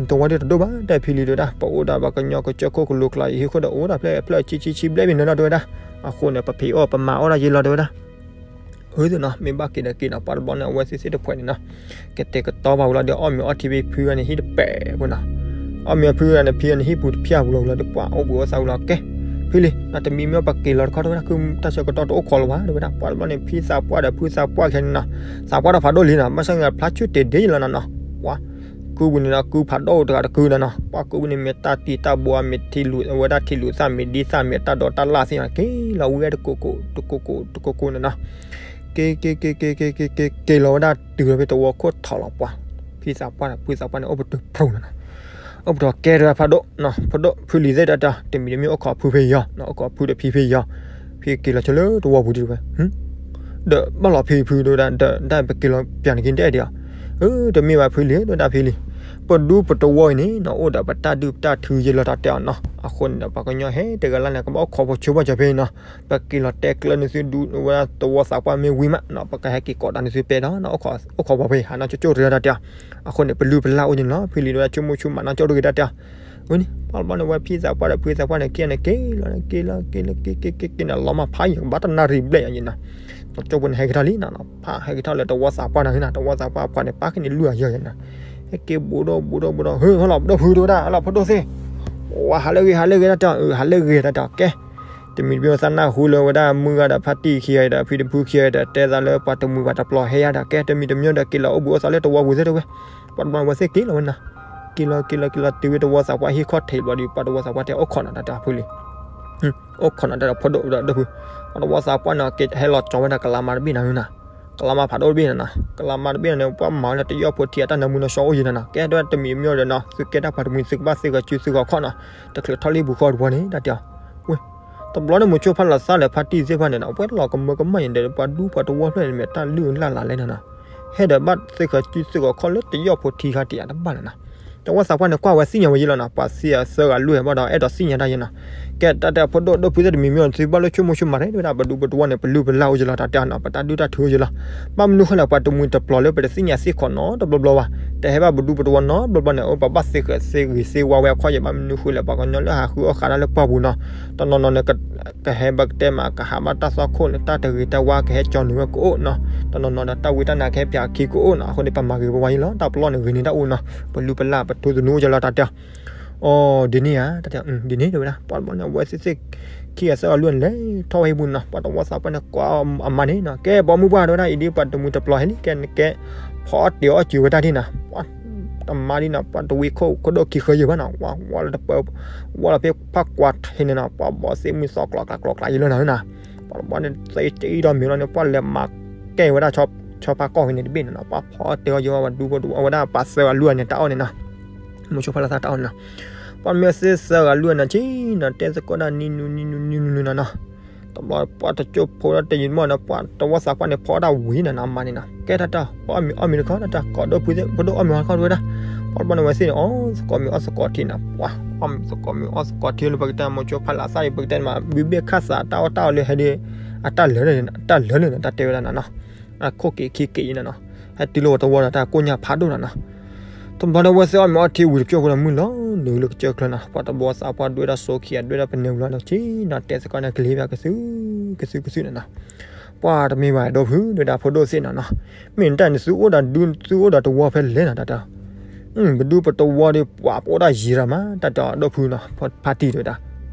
တဝီဒ်တဒိၣ်ဘၣ်တဲဖံလံၤတဲဝဲဒၣ် ပအိၣ်ဒၣ်ပှၤကညီကစၢၢ်ခိၣ်ကလိကျါအံၤ ဟံၣ်ခိၣ်ဒီးအိၣ်ဒၣ်ဖျၢၣ်ဖျၢၣ်ဆံဆံဆံဘျဲၣ်ဘျဲၣ်န့ၣ်လီၤတဲဝဲဒၣ်, အဃိန့ၣ် ပဖံးအီၣ်ပမၤအီၣ်ဒၣ်ယဲလီၤတဲဝဲဒၣ် အဃိန့ၣ် မ့ၢ်ဘၣ်က့ၤဒီးက့ၤနီၤ ပှၤတဘျီန့ၣ် အဝဲသ့ၣ်သ့ၣ်တဖှဲးန့ၣ်နီၤ ကတဲာ်ကတီၤဘၣ်ဝံၤလီၤဒီး အီၣ်မ့ၤအီထံဖံဖုန့ၣ် ဟံၣ်တပဲာ်ဖိနီၤ, အီၣ်မ့ၤဖုန့ၣ် ဖံန့ၣ် ဟံၣ်ပူၤတဖျၢၣ်ပူၤလီၤလီၤဒီး ပှၤအိၣ်ဘှံးအိၣ်သးဝံၤလီၤ ကဲ ဖံလံၤ တမံၤမ့ၢ်ပက့ၤလီၤတခီတဲဝဲဒၣ် ခုတၢ်ဆၢကတီၢ်တအိၣ်ခိးလၢၤဘၣ်တဲဝဲဒၣ် ပှၤတဘျီန့ၣ် ဖံသးပှၢ်ဒီးဖုသးပှၢ်ခဲန့ၣ်နီၤ, သးပှၢ်ဒီးဖးဒိၣ်လံနီၤ ဘၣ်ဆၣ်သနာ်က့ ဖျါဆူၣ်တဲာ်ဒ့လီၤနီၤနီၤ, ပှၤ ကုပူၤန့ၣ်ဒီး ကုဖးဒိၣ်တဂၤတကုနီၤနီၤ, ပှၤကုပူၤန့ၣ် မ့ၢ်တၢ်တံၢ်တၢ်ဘိ မ့ၢ်ထံလူၤ အဝဲဒၣ်ထံလူၤသၣ် မ့ၢ်ဒ်သၣ် မ့ၢ်တၢ်ဒိးတၢ်လၣ်သ့ၣ်နီၤ က့ၤလီၤဝံၤဝဲတကိးကိး တကိးကိး တကိးကိးန့ၣ်နီၤ, က့ၤ က့ၤ က့ၤ က့ၤ က့ၤ က့ၤ က့ၤ က့ၤလီၤဝဲဒၣ်တုၤလီၤဖဲတဝီခိၣ်ထီၣ်လီၤပှၤ, ဖံသးပှၢ်ဒီးဖုသးပှၢ်န့ၣ် အိၣ်ပတုာ်ဖျိနီၤနီၤ, အိၣ်ပတုာ်ကဲတဲဝဲဖးဒိၣ်နီၤ ဖးဒိၣ်ဖုလံၤသ့ၣ်တၢ်တဲ တမံၤတမံၤအိၣ်ခိးဖုဖဲယီၤနီၤ အိၣ်ခိးဖုဒီးဖံဖဲယီၤ, ဖံက့ၤလီၤဆၢလၢတဝီပူၤဒံးဝဲ ဒီးဘၣ်လီၤဖံဖုတဲဝဲဒၣ် ဒီးဒၣ်ပက့ၤလီၤပျၢ်န့ၣ်က့ၤတဲဒံးဧါ, အၢ တမ့ၢ်ဘၣ်ဖုလံၤ တဲဝဲဒၣ်ဖံလံၤ, ပဒူပတဝီအံၤန့ၣ်နီၤ အိၣ်ဒီးပတၢ်ဒုၣ်ပတၢ်ထုယဲလီၤတၢ်တဲအီၤနီၤ, အဃိန့ၣ်ဒီး ပှၤကညီဟဲတဂၤလၢ်န့ၣ် ကဘၣ်အိၣ်ခိးဖိဆိဘၣ်စၢၤဖဲအံၤနီၤ, ပက့ၤလီၤတဲကျၢၤနသုဒူဝဲဒၣ်သဝီသးပှၢ်မ့ၢ်ဝံၤမးနီၤ ပကဟဲက့ၤကိးတၢ်နသုပဲဒီးနီၤ အိၣ်ခိးပှၤဖဲအံၤ ဟးနီၢ်ကၠိကၠိတဂၤတၢ်တဲအီၤ, အဃိန့ၣ် ပလုၢ်ပလၢ်အိၣ်န့ၣ်လီၤ ဖံလံၤတဲဝဲဒၣ် ဆိကမိၣ်ဆိကမးနီၢ်ကၠိတဂၤတၢ်တဲအီၤ ဝဲန့ၣ် ပှၤတဘျီန့ၣ် ဝဲဖံသးပှၢ်ဒီးဖုသးပှၢ်န့ၣ် က့ၤန့ၣ်က့ၤလီၤန့ၣ် က့ၤလီၤ က့ၤလီၤ က့ၤလီၤ က့ၤက့ၤက့ၤက့ၤန့ၣ် လီၤမၢ်ဖးယံၤ ကဘၣ်တနၣ်ရံၣ်ဘျဲၣ်ယံၤနီၤ, တကၠိပူၤန့ၣ် ဟဲက့ၤထီၣ်လံနီၤ ဖးဟဲက့ၤထီၣ်လၢတဝီသးပှၢ်န့ၣ်နီၤ တဝီသးပှၢ်အပှၤန့ၣ် ပၢ်က့ၤန့ၣ်လွံၢ်အယီၤယံၤနီၤ, ဟဲက့ၤဘူးဒီးဘူးဒီးဘူးဒီး ဟဲလီၤဘူးဒီးဖုတဲဝဲဒၣ် ဟဲလီၤဖိဒိၣ်သ့ၣ်, ဝဲဟးလၢဂ့ၤ ဟးလၢဂ့ၤတၢ်တဲအီၤ အၢ ဟးလၢဂ့ၤတၢ်တဲအီၤ ကဲ တမံၤတမံၤသးနၢ်ဟူလၢဝဲဒၣ်မုၢ်ဂၤဒီးဖါတံၢ်ခံဂၤဒီး ဖံတဖုခံဂၤဒီး တဲသးလၢပှၤတမုာ်ဘၣ်တပျီၤဟဲယါဒီး ကဲတမံၤတမံၤဒီး က့ၤလီၤအိၣ်ဘှံးအိၣ်သးလၢတဝီပူၤသ့ၣ်တဲဝဲ, ပှၤတဘျီန့ၣ် ဝဲသ့ၣ်က့ၤလီၤဝဲနီၤ, က့ၤလီၤက့ၤလီၤက့ၤလီၤတုၤဝဲတဝီသးပှၢ်ဟံၣ်ခီၣ်ထံးဘျီဒီး ပှၤတဝီသးပှၢ်တဲအိၣ်ခိးနီၤတၢ်တၢ်ဖုလံၤ အိၣ်ခိးနီၤတၢ်ဒီးဖိဒိၣ်ဒီးဒိၣ်ဖု, ပှၤတဝီသးပှၢ်န့ၣ် က့ၤဟဲလီၤကၠီဝဲဒၣ်ကလးမါတဘ့ၣ်နီၤနီၤ, ကလးမါဖးဒိၣ်တဘ့ၣ်နီၤနီၤ, ကလးမါတဘ့ၣ်န့ၣ် ပှၤမၤဝဲလၢတယီၢ်ဖိထံအတၢ်နၢမူနီၢ်ဆှီအိၣ်ယံၤနီၤနီၤ, ကဲဒၣ်တမံၤတမံၤဒီးနီၤ သုကဲတၢ်ပှၤတမှံၤ သုကဘၣ်သုဂီၤစုသုဂီၤခီၣ်နီၤ, တချုးထီၣ်လံပူၤဃီတဘျီန့ၣ် တၢ်တဲအီၤ ဝဲ တဘျီန့ၣ် မိၤဆိဖါလီၤသးလၢဖါတံၢ်သ့ၣ်တဖၣ်န့ၣ်နီၤ ဝဲလီၤကမၢကမၣ်ယံၤဒီး ပှၤဒူပှၤတဝီဖျၢၣ်န့ၣ် မ့ၢ်တၢ်လုၢ်လၢ်လၢ်လဲၣ်နီၤနီၤ, ဟဲဒီးဘၣ်သုဂီၤစုသုဂီၤခီၣ်လၢတယီၢ်ဖိထံခါတယၤတဘၣ်လၢၤနီၤ, တဝီသးပှၢ်န့ၣ် ကွၢ်ဝဲသ့ၣ်ညါဝဲယံၤလီၤနီၤ, ပှၤသံအသၢဂၤလွံၢ်ဟဲဘၣ်ဒီး အဲၣ်ဒိးသ့ၣ်ညါတၢ်ယံၤနီၤ, ကဲတၢ်တဲအဖိဒိၣ် ဒိၣ်ဖုသ့ၣ်တမံၤမံၤအီၤ နသုဘၣ်လိာ်ဆိကမိၣ်ဆိကမး တဲဝဲဒၣ် ပဒူပတဝီန့ၣ် ပလုၢ်ပလၢ်အိၣ်ယလီၤ တၢ်တဲအီၤနီၤ ပတၢ်ဒုၣ်တၢ်ထုအိၣ်ယလီၤ. ဘၣ်မနုၤဃိလဲၣ် ပှၤတမှံၤတပျီၤလၢပတသ့ၣ်ညါသ့ၣ်ခိးနီတဘျီဘျီဘၣ်. တဟဲဘၣ်ပဒူပတဝီနီတဘျီဘျီန့ၣ် အိၣ်ပဘၣ်သ့ဂ့ၤသ့ဝါဝဲအခီၣ်ယဲၢ် ဘၣ်မနုၤဃိလဲၣ် ပှၤကညီလၢဟးဃုအီၣ်ဃးတၢ်လၢပှၢ်ပူၤနီၤ တနီၤနီၤန့ၣ် ကဟဲဘၣ်ကတဲမး ကဟးဘၣ်တၢ်သွၣ်ခိၣ်န့ၣ် တၢ်တဂ့ၤတၢ်ဝါကဟဲကၠီနုာ်ဝဲကအိၣ်နီၤ တနီၤနီၤဒီးတၢ်ဝံတၢ်နါကဟဲပၠးခံကအိၣ်နီၤ အဃိန့ၣ် ပမၤဂ့ၤပဝါယလီၤ တၢ်ပလီၢ်န့ၣ်ဂ့ၤန့ၢ်တၢ်အိၣ်နီၤ ပလုၢ်ပလၢ်ပထူသနူအိၣ်ယလီၤ တၢ်တဲအီၤ အီၤ ဒ်န့ၣ်ဧါ တၢ်တဲ ဒ်န့ၣ်တဲဝဲဒၣ် ပှၤတဝီန့ၣ် အဝဲသ့ၣ်သ့ၣ် ခံဂၤသၢဂၤလွံၢ်န့ၣ် လဲၤထီၣ်ဝဲဟံၣ်ပူၤနီၤ ပှၤတဝီသးပှၢ်န့ၣ် ကိးအမါန့ၣ်နီၤ ကဲ ပိာ်မုၣ်ပှၢ်တဲဝဲဒၣ် အံၤဒ်ပှၤတမှံၤတပျီၤဟဲလံ ကဲနကဲ ဖီအီၣ်တ့ၤအီၣ်စၢၤဝဲတၢ်ဒ်နီၤ တမါဒ်နီၤ ပှၤတဝံခိၣ်ခိၣ်ဒိၣ်ခံဃၢယဲၢ်ဘၣ်နီၤ ဝဲလီၤတပၢ ဝဲလီၤဖဲဖၣ်ကွၢ်ထံန့ၣ်နီၤ ပှၤဘီးသ့ၣ်မုၢ်သီကျိးကျါကျိးကျါယလီၤနီၤ ပှၤတဝီန့ၣ် သ့တအံၣ်ဒီးမ့ၤလီၤန့ၣ် ပှၤလဲၤမၤကဲဝဲဒၣ် ဆီဖါကီၢ်ဖဲန့ၣ်တဘ့ၣ်န့ၣ်နီၤ ပှၤဖီအီၣ်တ့ၤအီၣ်ယဲၢ်ဝဲဒူပဝဲဒၣ် ပှၤသၢဂၤလွံၢ်ဂၤန့ၣ် တၢ်အီၣ်န့ၣ်နီၤ မိၤဆိဖါလၢ်သၣ်တၢ်အီၣ်န့ၣ်နီၤ ပှၤမ့ၢ်သ့ၣ်သၢဂၤလွံၢ်ဂၤန့ၣ် ဆံနီၤ တဲသကိးဒၣ်နံၤနုၤနံၤနုၤနံၤနုၤနီၤနီၤ တဘျီပှၤတကၠိဖိလၢတယံၤမီၢ်နီၤ ပှၤတဝီသးပှၢ်န့ၣ် ဖီတၢ်ဝံၤနီၤနီၤ အမါန့ၣ်နီၤ ကဲတၢ်တၢ် ပှၤအီၣ်မ့ၤအီၣ်မ့ၤတခီ တၢ်တၢ်ကိးဒိၣ်ဖုသ့ၣ် ဖိဒိၣ်အီၣ်မ့ၤအီၣ်တခီတဲဝဲဒၣ် ပှၤတဘျီန့ၣ်ဝဲသ့ၣ်န့ၣ် အီၣ်သကိးမ့ၤအီၣ်သကိးထံနီၤ ပှၤအီၣ်မ့ၤသကိးမ့ၤအီၣ်သကိးထံလၢပကတဲမိၤဆိဖါလၢ်သၣ်ဒီး ပကတဲမး ဘုဘ့ၣ်ခၣ်သးတၢ်အီၣ်တၢ်အီလၢဟဲဒီး အတၢ်လၢာ်လၢာ်န့ၣ် တၢ်တဲဝဲဒၣ်နီၤနီၤ အခိၣ်က့ၤခံက့ၤအံၤနီၤနီၤ ဟဲတုၤလၢပှၤတဝီဒီးတၢ်ကိၢ်ညါဖးဒိၣ်နီၤနီၤ တဘျီဒီးဝဲသ့ၣ်အီၣ်မ့ၤအီၣ်ထံဝံၤတကၠိဖိဒီးမုၢ်လီၤနုာ်လၢကစၢၢ်ချၢနီၤ ပှၤတဝီသးပှၢ်ဒွဲၣ်ဒၣ်စိခံဂၤ ဒွဲၣ်ဒၣ်ပနဲဝံၤလီၤဒီး ဆံနီၤ တဲသကိးန့ၣ် ကလံၤဘၣ်ကသု ကသုကသုန့ၣ်နီၤ ပှၤတမ့ၢ်ဘၣ်ဒိၣ်ဖု ဒွဲၣ်ဒၣ်ဖိဒိၣ်သ့ၣ်နီၤနီၤ မ့ၢ်တၢ်န့ၣ် သုအိၣ်ဒီးဒူ သုအိၣ်ဒီးတဝီဖဲလဲၣ်နီၤ တၢ်တဲ ပဒူပတဝီဒီး ပှၤပအိၣ်ဒၣ်ယံၤရၤမး တၢ်တဲအီၤဒိၣ်ဖုနီၤ ဖါတံၢ်တဲဝဲဒၣ်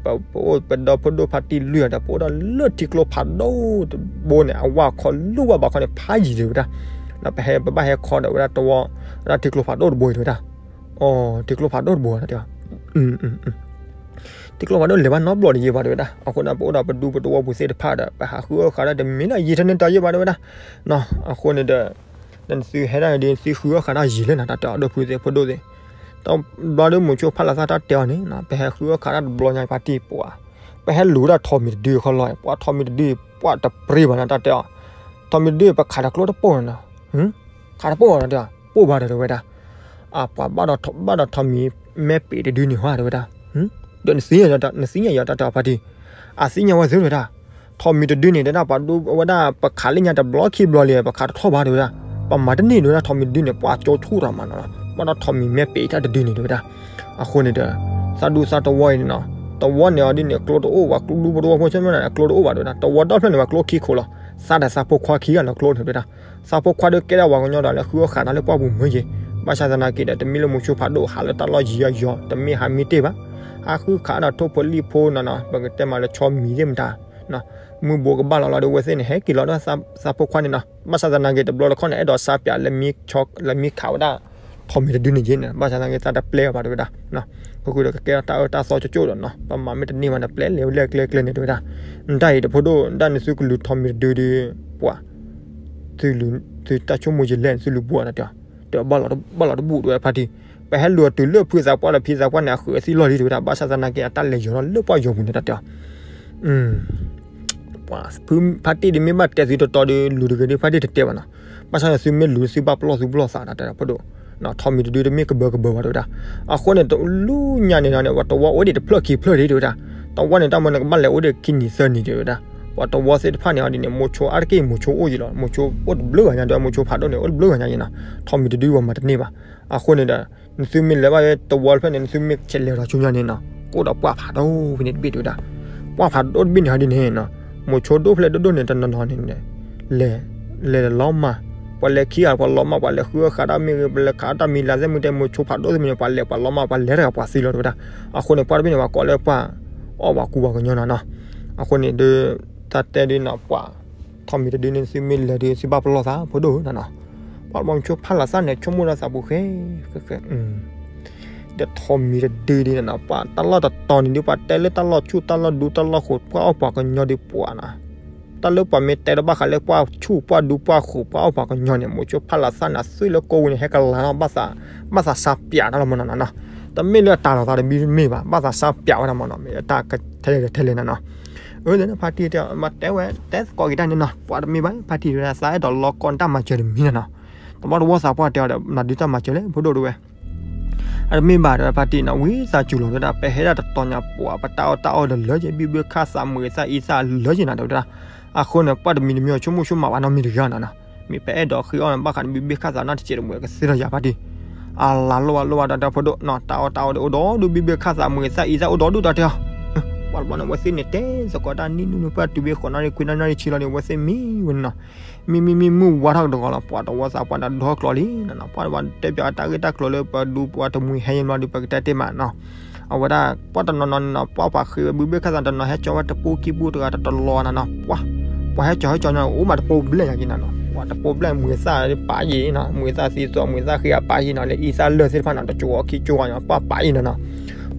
ပအိၣ်ပဒီဖိဒိၣ်ဖါတံၢ်လွံၢ်ဂၤဒီး ပအိၣ်ဒီးလၢထံကျိဖးဒိၣ်တဘိန့ၣ် အဝါခီလူၢ်ဝါဘးခီန့ၣ် ဖးယံၤတဲဝဲဒၣ် ဒီးပဟဲပဘၣ်ဟဲခီဒီးဝဲဒၣ်တဝီ ဝဲဒၣ်ထံကျိဖးဒိၣ်တဘိတဲဝဲဒၣ် အီၤ ထံကျိဖးဒိၣ်တဘိတဲဝဲ ထံကျိဖးဒိၣ်လဲၤဘၣ်နီတဘျီတယံၤဘၣ်တဲဝဲဒၣ် အဃိန့ၣ် ပအိၣ်ဒီးပဒူပတဝီပူၤသ့ၣ်တဖၣ်ဒီး ပဟးဃုအီၣ်ဃးဒၣ်တမံၤလၢယံၤထဲန့ၣ်တၢ်ယံၤဘၣ်တဲဝဲဒၣ် အဃိန့ၣ်ဒီး နသုဟဲဒၣ်န့ၣ်ဒီး နသုဃုအီၣ်ဃးဒၣ်ယံၤလဲၣ်နီၤ တၢ်တဲအီၤဒိၣ်ဖုသ့ၣ်ဖိဒိၣ်သ့ၣ် တဘျီဒီးမိၤဆိဖါလၢ်သၣ်တၢ်တဲအီၤန့ၣ် ပဟဲဃုအီၣ်ဃးဒၣ်တဘျီညါဖါတံၢ်ပှၤ ပဟဲလူၤဝဲဒၣ်ထိးမံၤတဒုခီလီၤ ပှၤထိးမံၤတဒု ပှၤတပြ့ဘၣ်နီၤ တၢ်တဲအီၤ ထိးမံၤတဒု ပခးတကျိတပိၢ်နီၤ ခးတပိၢ်နီၤ တၢ်တဲအီၤ ပိၢ်ဘၣ်ဒီးတဲဝဲဒၣ် အပှၤဘၣ်ဒီးထိးမံၤမဲပ့ၤတဒုန့ၣ်ဟီတဲဝဲဒၣ် ဒီးနသ့ၣ်ညါ နသ့ၣ်ညါယၤတၢ်တဲအီၤဖါတံၢ် အသ့ၣ်ညါဝဲသ့ၣ်တဲဝဲဒၣ် ထိးမံၤတဒုန့ၣ် တဲဒၣ်ပှၤဒိဝဲဒၣ် ပခးလၢညါတဘျီခံဘျီလံ ပခးတထီၣ်ဘၣ်တဲဝဲဒၣ် ပမၤတန့ၢ်တဲဝဲဒၣ် ထိးမံၤတဒုန့ၣ် ပှၤကၠိထူၣ်တၢ်မးနီၤ ဘၣ်ဒီးထိးမံၤမဲပ့ၤတၢ်တဒုန့ၣ်တဲဝဲဒၣ် အဃိန့ၣ်ဒီး သးဒူသးတဝီအံၤန့ၣ်နီၤ တဝီန့ၣ်အီၤဒ်န့ၣ် ကျိတအိၣ်ဘၣ် ကျိဒူပတဝီဖိဆၢမ့ၢ်န့ၣ် အကျိတအိၣ်ဘၣ်တဲဝဲဒၣ် တဝီဒီဖျၢၣ်န့ၣ် ပှၤကျိခံခိၣ်လီၤ သးဒီးသးဖိခွါခံဂၤလီၤကျိန့ၣ်တဲဝဲဒၣ် သးဖိခွါဒီးကဲဒၣ်ပှၤကညီဒီးလၢဃုအီၣ်ဃးတၢ်လၢပှၢ်ပူၤမ့ၢ်ယ့ၢ် ဘၣ်ဆၣ်သနာ်က့ဒီး တမ့ၢ်လၢမိၤဆိဖးဒိၣ်ဟးလၢတၢ်လီၢ်ယံၤယီၤ တမ့ၢ်ဟးမ့ၢ်တ့ၢ်ဘၣ် ဟးဃုခးဒီးထိၣ်ဖိလံၣ်ဖိနီၤနီၤ ပကတဲမးလၢဆီမံၤသ့ၣ်မတၤ မုၢ်ဘိကဘၣ်လီၤလီၤဒီးဝဲသ့ၣ်န့ၣ် ဟဲက့ၤလီၤဒီးသးဖိခွါန့ၣ်နီၤ ဘၣ်ဆၣ်သနာ်က့တဘျီတခီၣ်န့ၣ် အဲၣ်ဒိးစးပၠးလၢမ့ၢ်ဆီ လၢမ့ၢ်ခးဝဲဒၣ် ထိးမံၤတဒုန့ၣ်ယ့ၢ်န့ၣ် ဘၣ်ဆၣ်သနာ်က့သးတပျဲဘၣ်တဲဝဲဒၣ် ပဃုာ်ဒီးကကဲထီၣ်တၢ်အၢတၢ်သီကၠိကၠိဒီးနီၤ ပမၤမ့ၢ်တန့ၢ်ဘၣ်န့ၣ် ပျဲလဲၤဝဲလၢကျဲကျဲန့ၣ်တဲဝဲဒၣ် နတၢ်အံၤတဖိဒိၣ် နတၢ်နသုကလူၤထိးမံၤတဒုဒီး ပှၤ သုလူၤ သုတၢ်ဆိကမိၣ်ယလဲၣ်န့ၣ် သုလူၤဘှီးန့ၣ်တဲ တဲဘၣ်လီၤတဘူၣ်တဲဝဲဖါတံၢ် ပဟဲလူၤအတုၤလၢဖုသးပှၢ်ဒီးဖံသးပှၢ်န့ၣ် အဃုအသံလီၢ်လံတဲဝဲဒၣ် ဘၣ်ဆၣ်သနာ်က့ အတၢ်လဲၤယီၤထီၣ်လၢပှၢ်ယီၤပူၤန့ၣ်တၢ်တဲ ဖုဖါတံၢ်ဒ်မ့ၢ်ဘၣ်တဲသုတီတီဒီး လူၤတဂ့ၤဒီး ဖါတံၢ်တတဲဘၣ်နီၤ ဘၣ်ဆၣ်န့ၣ် သုမ့ၢ်လူၤသုဘၣ်ပလီၢ်သုပလီၢ်သးတၢ်တဲဒီးဖိဒိၣ် ထိးမံၤတဒုတမ့ၢ်ကဘၢကဘၢဘၣ်တဲဝဲဒၣ် အဃိန့ၣ် တလူညါန့ၣ်နီၤန့ၣ် ပှၤတဝီအိၣ်ဒံးတဖျၢၣ်ခံဖျၢၣ်ဒံးတဲဝဲဒၣ် တဝီန့ၣ် တၢ်မ့ၢ်နကဘၣ်လဲၤအိၣ်ဒံးခံနံၤသၢနံၤတဲဝဲဒၣ် ပှၤတဝီသ့ၣ်တဖၣ်န့ၣ်အီၤဒ်န့ၣ် မိၤဆိအါတက့ၢ် မိၤဆိအိၣ်ယံၤလီၤ မိၤဆိအိၣ်တဘျုးဂၤညါဒီး မိၤဆိဖးဒိၣ်န့ၣ် အိၣ်တဘျုးဂၤညါယံၤနီၤ ထိးမံၤတဒုပှၤမၤတန့ၢ်ဘၣ် အဃိန့ၣ်ဒီး နသုမ့ၢ်လဲၤဘၣ်ဝဲတဝီတဖျၢၣ်န့ၣ် နသုမ့ၢ်ဆဲးလဲၤဒီးဆူညါန့ၣ်နီၤ ကအိၣ်ဒီးပှၢ်ဖးဒိၣ်ဖဲန့ၣ်တဘ့ၣ်တဲဝဲဒၣ် ပှၢ်ဖးဒိၣ်တဘ့ၣ်န့ၣ်ဟီဒ်န့ၣ်နီၤ မိၤဆိဒိၣ်ဖျဲးဒိၣ်ဒိၣ်န့ၣ် တနီၤနီၤန့ၣ် လဲၤ လဲၤလီၤမၢ် ပှၤလဲၤခံဂၤပှၤလီၤမၢ် ပှၤလဲၤဃုအီၣ်ဃးတၢ်မ့ၢ်ဂ့ၤ ပှၤလဲၤခးတၢ်မံၤလၤသ့ၣ်မုၢ်တဲ မိၤဆိဖးဒိၣ်သ့ၣ်မုၢ်န့ၣ် ပှၤလဲၤပှၤလီၤမၢ် ပှၤလဲၤတဂၤပှၤသံလီၤတဲဝဲဒၣ် အဃိန့ၣ် ပှၢ်တဘ့ၣ်န့ၣ် ပှၤကိးလၢပှၢ် အီၣ်ပှၤကူပှၤကညီနီၤနီၤ အဃိန့ၣ်ဒီး တၢ်တဲဒ်န့ၣ် ပှၢ် ထိးမံၤတဒုန့ၣ် သုမ့ၢ်လဲၤဒီး သုဘၣ်ပလီၢ်သးဖိဒိၣ်နီၤနီၤ ပှၤမိၤဆိဖးလၢ်သၣ်န့ၣ် ဆိကမိၣ်ဒီးသးပူၤဃဲ ဃဲ ဃဲ ဒီးထိးမံၤတဒုဒ်န့ၣ်နီၤ ပှၤတၢ်လီၢ်တတီၤန့ၣ်ဒ် ပှၤတဲလၢတၢ်လီၢ်ဆူၣ်တၢ်လီၢ်ဒူတၢ်လီၢ်ဃိၤ ပှၤအီၣ်ပှၤကညီဒ်ပှၤနီၤ တၢ်လၢပှၤမ့ၢ်တဲဒီးဘၣ်ဃးလၢပှၢ်ဆူၣ်ပှၢ်ဒူပှၢ်ဃိၤ ပှၤအီၣ်ပှၤကညီန့ၣ် မိၤဆိဖးလၢ်သၣ်န့ၣ် သွံၣ်လၢကိးဝံၤန့ၣ် ဟဲကလၤထီၣ် ဘၣ်သးစးပၠးတၢ်လီၤမနီၤနီၤ တမ့ၢ်လၢအတၢ်လီၤသးတမံၤတမ့ၢ်ဘၣ် ဘၣ်သးစးပၠးဝဲဒၣ်မနီၤ မ့ၢ်အတၢ်ထဲလဲၣ်ထဲလဲၣ်နီၤနီၤ အၢ လၢဖါတံၢ်တဲ မ့ၢ်တဲဝဲ တဲသကိးက့ၤတၢ်န့ၣ်နီၤ ပှၤတမ့ၢ်ဘၣ် ဖါတံၢ်တဲဝဲဒၣ် သးအဲၣ်ဒိးလီကီနတၢ်မၤစၢၤတမံၤနီၤနီၤ တဘျီတဝီသးပှၢ်တဲအီၤဒီး မၤဒုးတၢ်မၤစၢၤလဲၣ် ဖိဒိၣ်တဲဝဲ အတမ့ၢ်ဘၣ်တဲဝဲဖါတံၢ်နီၤ ဝံသးစူၤလီၤတဲဝဲဒၣ် ပဟဲဒၣ်တတီၤညါပှၤ ပတၢ်အီၣ်တၢ်အီဒီးလၢက့ ဘံၣ်ဘုၣ်ခၣ်သးမုာ်သၣ်အံသၣ်လၢက့နီၤ တဲဝဲဒၣ်. အဃိန့ၣ် ပှၤတမံၤတမံၤအီၤဆိကမိၣ်ဆိကမးဘၣ်နီတမံၤတဂၤနီၤနီၤ. မ့ၢ်ပအဲၣ်ဒိးဃ့အီၣ်န့ၣ် ဘၣ်ဃးဒီးဘံၣ်ဘုၣ်ခၣ်သးနီတစဲးတမှဲၤကသ့ဒီးယၤဖါတံၢ်. အလၤလိၣ်ဘၣ်လိၣ်ဘၣ်ဒီးတဲဖိဒိၣ်နီၤ တၢ်အီၣ်တၢ်အီဒီးအိၣ်ဒီဒူၣ် ဘံၣ်ဘုၣ်ခၣ်သးမုာ်သၣ်အံသၣ်အိၣ်ဒီဒူၣ်ဒီးတဲအီၤ ပှၤတဘျီန့ၣ် အဝဲသ့ၣ်န့ၣ်တဲစ့ၢ်ကီးတၢ်နံၣ်နုၢ်နုၢ်ပှၢ်တုၤဘၣ်ဃိးနၣ်ရံၣ်ခွံနၣ်ရံၣ်ဆံလီၤန့ၣ် အဝဲသ့ၣ်မံဝဲန့ၣ်နီၤ. မံမံမံမုၢ်ဝါထီၣ်ကတဂီၤလီၤ ပှၤတဝီသးပှၢ်န့ၣ်ဒီကျိၤလံနီၤနီၤ. ပှၤတဝီတဲပၠးတၢ်ဂ့ၢ်တၢ်ကျိၤလၢပဒူပှၤတမှံၤဟဲယံၤဘျီဒီး ပကတဲတ့ၢ်မးနီၤ. အဝဲဒၣ် ပှၤတနီၤနီၤန့ၣ်နီၤ ပှၤပှၤဃ့ဝဲဘံၣ်ဘုၣ်ခၣ်သးတနီၤ ဟဲကၠီဝဲတပူၤခံပူၤတဂၤတတလီၤနီၤနီၤ. ပှၤ ပှၤဟဲကၠီဟဲကၠီန့ၣ် အိၣ်မးတပူၤဘျဲၣ်ညါက့နီၤနီၤ. ပှၤတပူၤဘျဲၣ်မုာ်သၣ်ပာ်ယံၤနီၤ မုာ်သၣ်သံသိး မုာ်သၣ်ဃ့အပာ်ယံၤနီၤ လၢအံသၣ်လၢၢ်သ့ၣ်တဖၣ်နီၤ တကၠိအီၤခံကၠိအီၤနီၤ ပှၤပာ်ယံၤနီၤနီၤ.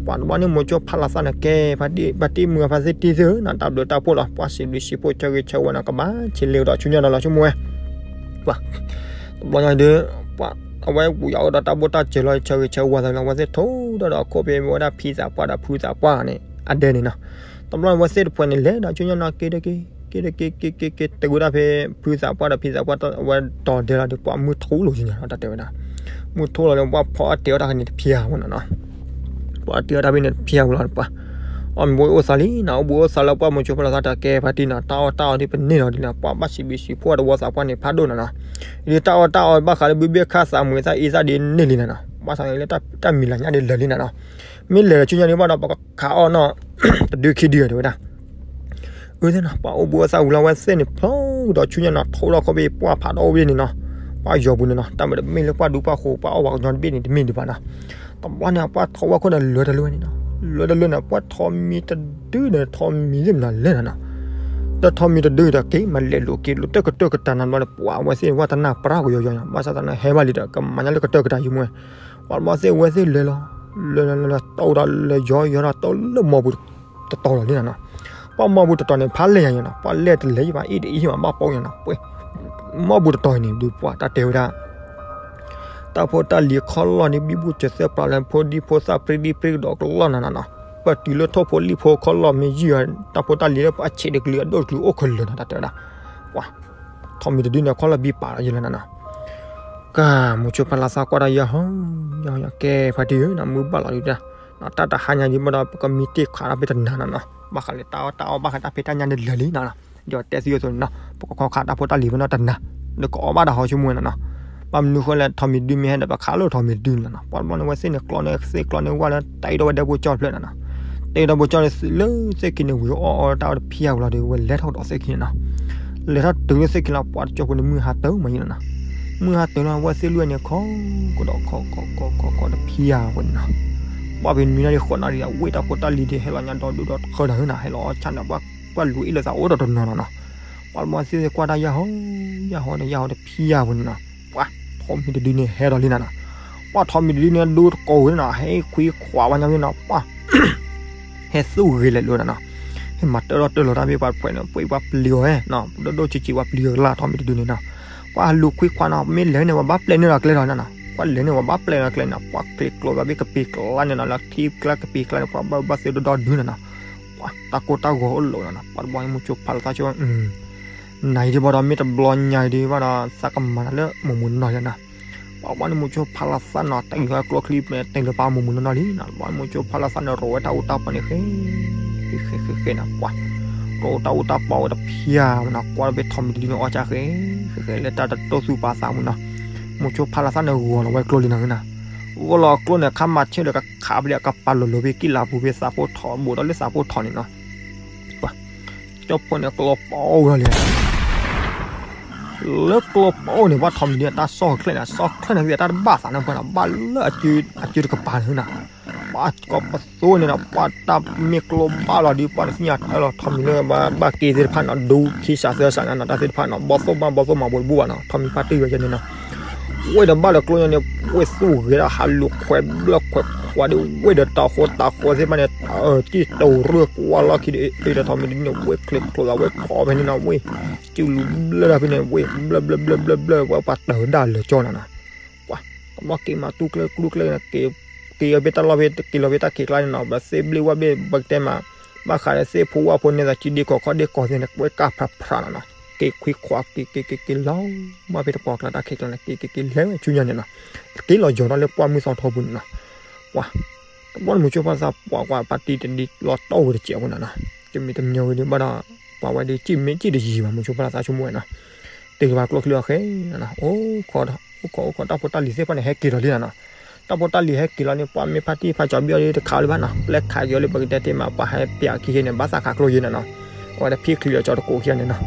ပှၤတဘျီန့ၣ် မိၤကၠိဖးလီၤသးန့ၣ် ကဲ ဖါတံၢ် ဖါတံၢ်မုာ်ဖါသ့ၣ်တံၢ်သ့ၣ်နီၤ တၢ်ဘျုးတၢ်ဖှိၣ်လီၤ ပှၤစံးဘျုးစံးဖှိၣ်ဆၢဂ့ၤဆၢဝါနီၤ ကဘၣ်ဆံးလ့ကဒီးဆူညါဒီးလီၤဆိကမိၣ်ဝဲ ပှၤ တဘျီညါဒီး ပှၤ အဝဲပူၤယၤအိၣ်ဒီးတၢ်ဘိၣ်တၢ်စၢၤလီၤ ဆၢဂ့ၤဆၢဝါသးလီၤ အဝဲသ့ၣ်ထိၣ်ဒီးဒီးခိၣ်ဖဲဝဲဒၣ်ဖံသးပှၢ်ဒီးဖုသးပှၢ်န့ၣ် အဒဲန့ၣ်နီၤ. တဘျီန့ၣ် အဝဲသ့ၣ်တဖုန့ၣ် လဲၤဒီးဆူညါနီၤ က့ၤတက့ၤ က့ၤတက့ၤ က့ၤက့ၤ က့ၤတုၤဝဲဒၣ်ဖဲ ဖုသးပှၢ်ဒီးဖံသးပှၢ် အဝဲတီၤဒဲလီၤဒီး ပှၤမုၢ်ထူၣ်လိာ်က့ၤန့ၣ် တၢ်တဲဝဲဒၣ် မုၢ်ထူၣ်လီၤဒီး ပှၤဖီအီၣ်တဲာ်အီၣ်တၢ်ဖဲန့ၣ်တဖျၢၣ်ဝဲနီၤနီၤ. ပှၤတဲအီၣ်တၢ်ဖဲန့ၣ်တဖျၢၣ်ဝဲလီၤ ပှၤ အီၣ်မ့ၢ်ဘိအိၣ်သးလံနီၤ အိၣ်ဘိအိၣ်သးလၢပှၢ်မိၤကၠိဖးလီၤသးတကဲ ဖါတံၢ်နီၤ တၢ်အီၣ်တၢ်အီဒ်ပန့ၢ်လီၤဒ်နီၤ ပှၤဘၣ်စံးဘျုးစံးဖှိၣ်တဝီသးပှၢ်န့ၣ်ဖးဒိၣ်နီၤနီၤ. ဒ်တၢ်အီၣ်တၢ်အီဘၣ်ဃးလၢဘံၣ်ဘုၣ်ခၣ်သးမုာ်သၣ်အံသၣ်ဒ်န့ၢ်လံနီၤနီၤ ဘၣ်ဆၣ်န့ၣ်လၢတၢ်မံၤလၤညါဒ်လၢာ်လံနီၤနီၤ. မ့ၢ်လဲၤဒီးဆူညါဒ်ဘၣ်ဒီး ပကခးအီၣ်နီၤ တဒုခံဒုတဲဝဲဒၣ် အၢသ့ၣ်နီၤ ပှၤအိၣ်ဘိအိၣ်သးဝံၤလီၤ အဝဲသ့ၣ်န့ၣ်ဖျိကဒီးဆူညါနီၤ ထိၣ်ထီၣ်ခိၣ်ဖဲပှၢ်ဖးဒီးအိၣ်ဘ့ၣ်န့ၣ်နီၤ. ပှၢ်ယီၤပူၤန့ၣ်နီၤ တၢ်မ့ၢ်တမ့ၢ်လၢပှၢ်ဒူပှၢ်ဃိး ပှၤအီၣ်ပှၤကညီတဘ့ၣ်န့ၣ် တမ့ၢ်ဒံးဘၣ်နီၤ. တဘျီန့ၣ် ပှၢ်ထီၣ်ဝဲခိၣ်န့ၣ် လၢတလၢန့ၣ်နီၤ လၢတလၢန့ၣ် ပှၢ်ထီၣ်မံတဒုန့ၣ် ထီၣ်မံသ့ၣ်မနုၤလဲၣ်နီၤနီၤ. တထီၣ်မံတဒုဒီး က့ၤမၤလဲၤလိာ်က့ၤလိာ်တၢ်ကတၢၢ်ကတၢၢ်နီၤ တဘျီန့ၣ် ပှၤအဝဲသ့ၣ်ဝဲတနၢ်ပရၢ်ကယီယီနီၤ ဘၣ်ဆၣ်သနာ်ဟဲဘၣ်လံဒီး ကမၤညါလၢကတၢၢ်ကတၢၢ်ယမူဝဲ ပှၤတဘျီသ့ၣ်ဝဲသ့ၣ်လဲၤလီၤ လဲၤလီၤလဲၤလီၤ တီၢ်ဒီးလဲၤယီယီဒီး တီၢ်လၢမီပူၤတတီၤလီၤလံနီၤနီၤ. ပှၢ်မီပူၤတတီၤန့ၣ် ဖးလဲၢ်ညါယီၤနီၤ ပှၢ်လဲၢ်တလဲၤယံၤဘၣ် အ့ၣ်တအ့ၣ်ဘၣ် ဘၣ်ပိာ်ညါနီၤ ပှဲၤ မီပူၤတတီၤအံၤန့ၣ် ဒုးပှၢ်တၢ်တဲဝဲဒၣ် တၢ်ဖိတၢ်လံၤခီၣ်လီၢ်န့ၣ် ဘံဘူစၢၤသၢပျၢ်လၢဖိဒံဖိသၣ်ပြံဒံပြံကဒီးကလီၢ်နီၤနီၤနီၤ. ပတုၤလၢထိၣ်ဖိလံၣ်ဖိခီၣ်လီၢ်မ့ၢ်ယံာ် တၢ်ဖိတၢ်လံၤလၢပှၤဆံးတကလုာ်အဒိၣ်တကလုာ်အိၣ်ခဲလၢာ်နီၤ တၢ်တဲဝဲဒၣ် ပှၤ ထီၣ်မံၤတဒုန့ၣ် ခီၣ်လီၢ်ဘံပာ်လီၤယံာ်လီၤနီၤနီၤ. ကမိၤဆိဖးလီၤသးကွၢ်တၢ်ယဲၢ်ဟီ ယဲၢ်ဟီ ကဲဖါတံၢ်ဧၢနီၤ မုၢ်ဘၣ်လီၤဒုးတၢ် တၢ်တဟါညါဒ်ဘၣ်ဒီး ပကမံတ့ၢ်ခးဒီးဖဲတနၤနီၤနီၤ ဘၣ်ဃးလၢတၢ်အီၣ်တၢ်အီဘၣ်ဃးတၢ်ဖံးတၢ်ညၣ်န့ၣ်လၢာ်လံနီၤနီၤ. ဒီးတဲသံအသိးနီၤ ပကခီခးတၢ်ဖိတၢ်လံၤဖဲနီၤတနၤ ဒီးကအီၣ်ဘၣ်တၢ်ဟီဆိကမိၣ်နီၤနီၤ. ဘၣ်မနုၤဃိလဲၣ် ထီၣ်မံၤတဒုမ့ၢ်ဟဲဒီး ပခးလၢထီၣ်မံၤတဒုန့ၣ်နီၤ. ပှၤတဘျီန့ၣ် အဝဲသ့ၣ်န့ၣ် ကျီန့ၢ်သ့ၣ်ကျီန့ၢ်ဝၣ်လၢတၢ်အံၤဒီးဝဲဒဲဖိကၠီတဖျၢၣ်နီၤနီၤ. တၢ်အံၤဒီးဖိကၠီန့ၣ် လၢသ့ၣ်ခံန့ၣ် ဝံၤအီၣ်အီတၢ်အီၣ်တဖျၢၣ်ဝံၤလီၤဒီး ဝဲလဲၤထီၣ်ကဒီးသ့ၣ်ခံန့ၣ်နီၤ. လဲၤထီၣ်တုၤလၢသ့ၣ်ခံလီၤ ပှၤတကၠီဖိန့ၣ် မုၢ်ဟါတၢၢ်မးယံၤနီၤနီၤ. မုၢ်ဟါတၢၢ်လီၤ အဝဲသ့ၣ်လွံၢ်န့ၣ် ခီကဒီးခီကီကီကီကီတဖျၢၣ်ဝဲန့ၣ်နီၤ. ပှၤဖဲနွံနၣ်ရံၣ်ဃိးနၣ်ရံၣ် အဝဲတၢ်ဖိတၢ်လံၤဒ်ဟဲလီၤညါဒီဒူၣ်ဒီထၢဒီးနီၤ ဟဲလီၤအီၣ်ဆၣ်န့ၣ် ပှၤလူၤအ့ၣ်လိာ်သးအိၣ်ဒီးတနီၤနီၤနီၤ. ပှၤတဘျီသ့ၣ်ကွၢ်တၢ်ယဲၢ်ဟီ ယဲၢ်ဟီန့ၣ် ယဲၢ်ဟီတဖျၢၣ်ဝဲန့ၣ်နီၤ. ပှၤထီၣ်မံၤတဒုန့ၣ်ဟဲဒီးလံနီၤနီၤ. ပှၤထီၣ်မံၤတဒုန့ၣ် ဒိတကိးဝဲနီၤ ဟဲခွံခွးဝဲညါဝဲနီၤ ပှၤ ဟဲသူၣ်ဂ့ၤလဲၤလိာ်နီၤနီၤ. ဟဲမၤတၢ်ထီၣ်တၢ်လီၤတၢ်ဖဲပှၤတဖုန့ၣ် ပှၤပျံၤအီၤဝဲနီၤ ဒိၣ်ဒိၣ်ဆံးဆံးပှၤပျံၤအီၤကလၢ်ထီၣ်မံၤတဒုန့ၣ်နီၤ. ပှၤလူၤခွံခွးနီၤ မ့ၢ်လဲၤန့ၣ် ပှၤဘၣ်ပျဲန့ၢ်ဒီးကျဲလီၤနီၤနီၤ. ပှၤလဲၤန့ၣ် ပှၤဘၣ်ပျဲန့ၢ်ဒီးကျဲနီၤ ပှၤချ့ကျိသးဖဲကပ့ၤကျါန့ၣ်နီၤ လၢထံကျါကပ့ၤကျါန့ၣ် ပှၤဘၣ်ဘၣ်သ့ဒီဒီဒုနီၤနီၤ. ပှၤတၢ်ကိၢ်တၢ်ဂီၤအိၣ်လိာ်နီၤနီၤ ပှၤတဘျီန့ၣ် မိၤဆိဖးလီၤသးဆိ နၤအံၤဒ်ဘၣ်ဒီးမ့ၢ်တဘျီညါအံၤဒ်ဘၣ်ဒီး သးကမၤနၤလၢမိၢ်မိၢ်နီၢ်နီၢ်ယါနီၤ. ပှၤဘျီန့ၣ် မိၤဆိဖးလီၤသးနီၤ တၢ်ဂ့ၢ်ကျိချံန့ၣ် တဲလၢပှၤမိၢ်မိၢ်နီၢ်နီၢ်လံနီၤ. ဘျီန့ၣ် မိၤဆိဖးလီၤသးန့ၣ် ရိးဝဲတၢ်အူတၢ်ပီန့ၣ် ဃဲ ဃဲဃဲဃဲနီၤ ပှၤ ရိးတၢ်အူတၢ်ပီဝဲတဖျၢၣ်နီၤ ကွၢ်လၢဖဲထီၣ်မံၤတဒုန့ၣ် အီၣ်ကၢ်ဃဲ ဃဲဃဲလၢတၢ်တတိၢ်သူၣ်ပာ်သးမုၢ်နီၤ. မိၤဆိဖးလီၤသးန့ၣ် ဂီၤလီၤဝဲကျိလံနီၤနီၤ. ဂီၤလီၤကျိန့ၣ် ခါမၤဆ့ၣ်ဒီးကခးဖဲလၢကပာ်လီၤလီၤဖဲကံၣ်လၤပူၤဖဲသးဖိထီၣ် ဘူးဒီးလၢသးဖိထီၣ်န့ၣ်နီၤ. ပှၤ ကၠီဖိန့ၣ် ကျီပီဝဲလံ လၢကျိပီန့ၣ် ပှၤထီၣ်မံၤဒ်တၢ်ဆီၣ်ချဲၣ်န့ၣ် ဆီၣ်ချဲၣ်န့ၣ် ကတၢ်တဘၣ်သးန့ၣ် ပှၤနီၤ ဘၣ်လၢအစုတကပၤန့ၣ်နီၤ. ပှၤကီၢ်ပသိန့ၣ်နီၤ ပှၤတၢ်မ့ၢ်ကျိဘၣ်လီၤဒ် ပှၤတသ့ၣ်ညါထဲလီၤ ထီၣ်မံၤလၢဘၣ်က့ၤသ့ၣ်တဖၣ်နီၤ ဒူခံစးသၢစးန့ၣ်နီၤ တၢ်သ့ၣ်တဖၣ်နီၤ ဘီသိၣ်မး ဘီသိၣ်မး ဘိတဘူၣ်ဘၣ်နီၤ ထီၣ်မံၤဖါတံၢ်ဝဲကဲန့ၣ်နီၤ. ဝဲဒီးဘၣ်လၢကျိညါန့ၣ် ဝဲသူၣ်ဂဲၤဒၣ် ဟးလူၤခွဲးဘျၢခွဲးခွါဒီး ဝဲဒီးတၢ်ဃိတၢ်ဃိသ့ၣ်တဖၣ်န့ၣ် တံၢ်တိၢ်ရၢၢ်ကွၢ်လီၢ်ခံဒီး အ့ဒီးထီၣ်မံၤတဒုန့ၣ် ဝဲချ့ကျိသးဝဲခီဖဲန့ၣ်နီၤ ဝဲ စုလူၤဘျၢတၢ်ဖဲန့ၣ် ဝဲ ဘျၢဘျၢဘျၢဘျၢဘျၢ ဝဲပှၤတၢ်ဝဲဒၣ်လၢာ်ကၠီနီၤနီၤ. ပှၤ တဘျီက့ၤမၤတူၢ်ကျဲကျူကျဲန့ၣ် က့ၤအီၤဖဲတၢ်လီၢ်ဖဲ က့ၤလီၤဖဲတၢ်ခံးကျါန့ၣ်နီၤ ပသ့ၣ်ဘျ့ဝဲဘ့ၣ် ပကတဲမး ဘၣ်ဃးဒီးသ့ၣ်ဖိဝၣ်ဖိန့ၢ်သး စုဒ့ကီၢ်ခီၣ်ဒ့ကီၢ်သ့ၣ်န့ၣ် ဝဲကၢ်ဖးဖးနီၤနီၤ က့ၤခွံခွါ က့ၤက့ၤက့ၤက့ၤလီၤ မ့ၢ်ဖဲတပှၢ်ကျါတၢ်ခံးကျါန့ၣ် က့ၤက့ၤက့ၤလဲၤဝဲဆူညါန့ၣ်နီၤ က့ၤလီၤယီၤထီၣ်လၢပှၢ်မုၢ်သီထီပူၤန့ၣ်နီၤ. ပှၤ, တဘျီန့ၣ်မုဆိဖးလီၤသးပှၤကွၢ်ဖါတံၢ်တဒုလီၤတီၢ်ဝဲတစဲးဖိနီၤနီၤ, တမံၤတမံၤဝဲဒီးဘၣ်ဒီး ပှၤဝဲဒီးစံၣ်မ့ၢ်စံၣ်တယံၤဘၣ် မုဆိဖးလီၤသးဆိကမိၣ်ဝဲနီၤ, တုၤလၢပှၤကျိချံအီၤဃဲနီၤ, အိၣ်ခိး အိၣ်ခိး အိၣ်ခိး တၢ်ဖိတၢ်လံၤသ့ၣ်တဖၣ်န့ၣ် ဟဲက့ၤလီၤလံနီၤနီၤ, တၢ်ဖိတၢ်လံၤဟဲက့ၤလီၤန့ၣ် ပှၤမ့ၢ်ဖါတံၢ်ဖါကၠီဘံၣ်အီၤဒီးတခးလၢၤဘၣ်နီၤ, ပျဲခးက့ၤအီၤလၢပကတဲတ့ၢ်မး ပှၤဟဲပျးခံဃ့န့ၣ် ဘၣ်သးခးကျိယဲနီၤနီၤ, အဝဲဒၣ်ဖံးချံဒီးကၠီတကိးခံဂၤန့ၣ်နီၤ,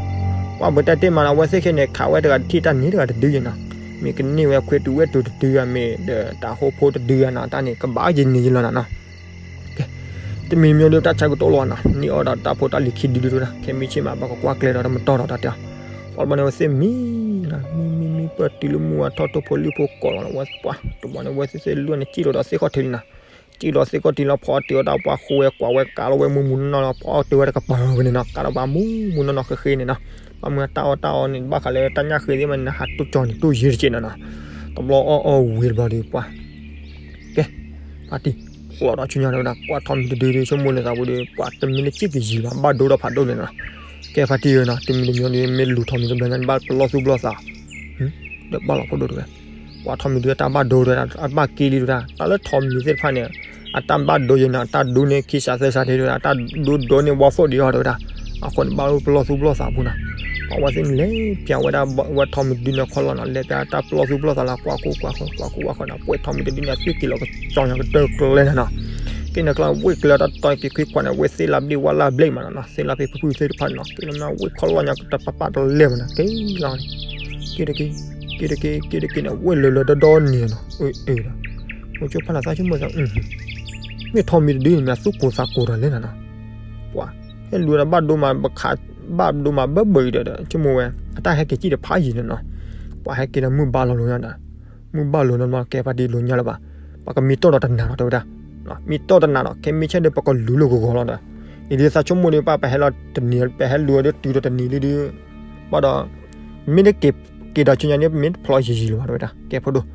ပှၤပတဲတ့ၢ်မးနီၤ အဝဲသ့ၣ်ခဲန့ၣ် ခးဝဲတဂၤတထံၣ်တၢ်န့ၣ်တဂၤတဒုယဲနီၤ, မ့ၢ်ကန့ၢ်ဝဲခွ့တူဝဲတူတဒုဂၤ မ့ၢ်ဒီးတၢ်ဟိဖိတဒုဂၤနီၤ တၢ်န့ၣ် ကဘၣ်ယဲန့ၣ်ယဲလီၤနီၤနီၤ တမံၤတမံၤဒီးတၢ်ဆါကတိၤလီၤနီၤ, န့ၢ်အီၣ်ဒီးတၢ်ဖိတၢ်လံၤခံဒုဒုတဝဲဒၣ်, ခဲမံဆ့ၣ်မး ပကကွၢ်ကျဲဒီးတမတီၢ်ဒီးတၢ်တဲအီၤ, ပှၤတဘျီန့ၣ်ဝဲသ့ၣ်မံနီၤ, မံမံမံ ပၢၢ်တုၤလၢမုၢ်ဝါထီၣ်တိၢ်ဖိလံၣ်ဖိကိးလီၤဝဲပှၤ, တဘျီန့ၣ်ဝဲသ့ၣ်သ့ၣ်လွံၢ်န့ၣ် စံၣ်လီၤဒီးသ့ၣ်ခီၣ်ထံးလံနီၤ, စံၣ်လီၤသ့ၣ်ခီၣ်ထံးလီၤ ဖီအီၣ်တ့ၢ်အီၣ်တၢ်ပှၤဃိဝဲကွၢ်ဝဲကးလီၤဝဲမူမူနီၢ်နီၢ်လီၤ ဖီအီၣ်တ့ၢ်ဝဲတကပၤဝဲန့ၣ်နီၤ, ကးလီၤပှၤမူမူနီၢ်နီၢ်ဃ့ဃ့န့ၣ်နီၤ, ပှၤမုၢ်တၢ်အီၣ်တၢ်အီန့ၣ် ဘၣ်ဃးလၢတၢ်ညၣ်ဃ့သ့ၣ်မးန့ၣ် ဟးတိၢ်ကၠီန့ၣ် တိၢ်ယံၤတက့ၢ်နီၤနီၤ, တဘျီအီၣ်အီၣ်ဝံၤတဘျီဒီးပှၤ ကဲ, ဖါတံၢ်, လီၤဒီးဆူညါတဝဲဒၣ် ကွၢ်ထီၣ်မံၤတဒုဒီး ဆိကမိၣ်လၢသးပူၤဒီး ပှၤတမ့ၢ်လၢစ့ၢ်ကီးယံၤဘၣ် ဘၣ်ဒိဒီးဖးဒိၣ်န့ၣ်နီၤ, ကဲဖါတံၢ်ဧၢနီၤ တမံၤတမံၤဒီး မ့ၢ်လူၤထီၣ်မံၤတဘျီညါန့ၣ် ဘၣ်ပလီၢ်သူၣ်ပလီၢ်သး, ဒီးဘၣ်လီၤဖိဒိၣ်တဝဲ, ကွၢ်ထီၣ်မံၤဒုးအတၢ်ဘၣ်ဒိတဝဲဒၣ် အဘၣ်က့လံတဝဲဒၣ် တၢ်လၢထီၣ်မံၤသ့ၣ်တဖၣ်န့ၣ်, အတၢ်ဘၣ်ဒိယဲနီၤ အတၢ်ဒိန့ၢ်ခံစးသၢစးဒၣ်တဝဲဒၣ် အတၢ်ဒိဒိန့ၢ်ဝီဖိဒံးအီၤတဝဲဒၣ်, အဃိန့ၣ်ဘၣ်အိၣ်ပလီၢ်သူၣ်ပလီၢ်သးပူၤနီၤ, ပှၤဝဲသ့ၣ်န့ၣ်လဲၤပၠးဝဲဒၣ်ဝဲထီၣ်မံၤဒုးန့ၣ်ခီလီၤနီၤ လဲၤပၠးတၢ်ပလီၢ်သူၣ်ပလီၢ်သးလၢကွၢ်ကိၢ်ကွၢ်ဃီ ကွၢ်ကိၢ်ကွၢ်ဃီနီၤ ပှဲၤထီၣ်မံၤတဒုန့ၣ် အသွံၣ်က့ၤလီၤကစီၤညါကတၢၢ်ကျဲလဲၣ်နီၤနီၤ, က့ၤန့ၣ်ကျီဝ့ၢ်ကျဲတၢ်တီက့ၤခွံခွါန့ၣ် ဝဲသ့ၣ်လၢဘျ့ၣ်ဝါလၢဘျ့ၣ်မးနီၤနီၤ သ့ၣ်လၢဖဲဖုဖုသ့ၣ်တဖၣ်န့ၣ်နီၤ က့ၤလီၤမ့ၢ်ဝ့ၢ်ခီလီၤညါကတၢၢ်ပၢ်ပၢ်တလဲၢ်မးနီၤ က့ၤလီၤန့ၣ် က့ၤတက့ၢ်, က့ၤတက့ၢ် က့ၤတက့ၢ်န့ၣ် ဝဲလၢလၢဒီဒီနံၤနီၤ, အၢ အၢ မုဆိဖးလီၤသးဆိကမိၣ်သး, မ့ၢ်ထီၣ်မံၤတဒုန့ၣ် မ့ၢ်သူၣ်ကိၢ်သးကိၢ်ဒီးလဲၣ်နီၤနီၤ, ပှၤ ဟဲလူၤဒီးဘၣ်ဒိမး ဘၣ်ဒိမးဘၣ်ဘၣ်အံၤဒီး ဆိကမိၣ်ဝဲ အတၢ်ဟဲက့ၤစံၣ်တဖးယံၤန့ၣ်နီၤ, ပှၤဟဲက့ၤဒီးမုၢ်ဘၣ်လီၤလီၤညါဒီး, မုၢ်ဘၣ်လီၤနီၤနီၤ ကဲဖါတံၢ်လိာ်ညါလၢၤဘၣ်, ပှၤကမံတီၢ်ဒီးတနၤဒီးတဲဝဲဒၣ်, မံတီၢ်တနၤဒီး ခဲမံဆဲဒီး ပကလူၤလၢဂီၤဂီၤလီၤဒီး, အံၤဒ်သးဆိကမိၣ်ဒီး ပှၤပဟဲလီၤတနံၤ ပဟဲလူၤဒီးတုၤဒီးတနံၤလံဒီး ဘၣ်ဒီး မ့ၢ်တက့ၤက့ၤဒီးဆူညါန့ၣ် မ့ၢ်တဖျီယံၤယံၤလၢၤဘၣ်တဲဝဲဒၣ် ကဲဖိဒိၣ်,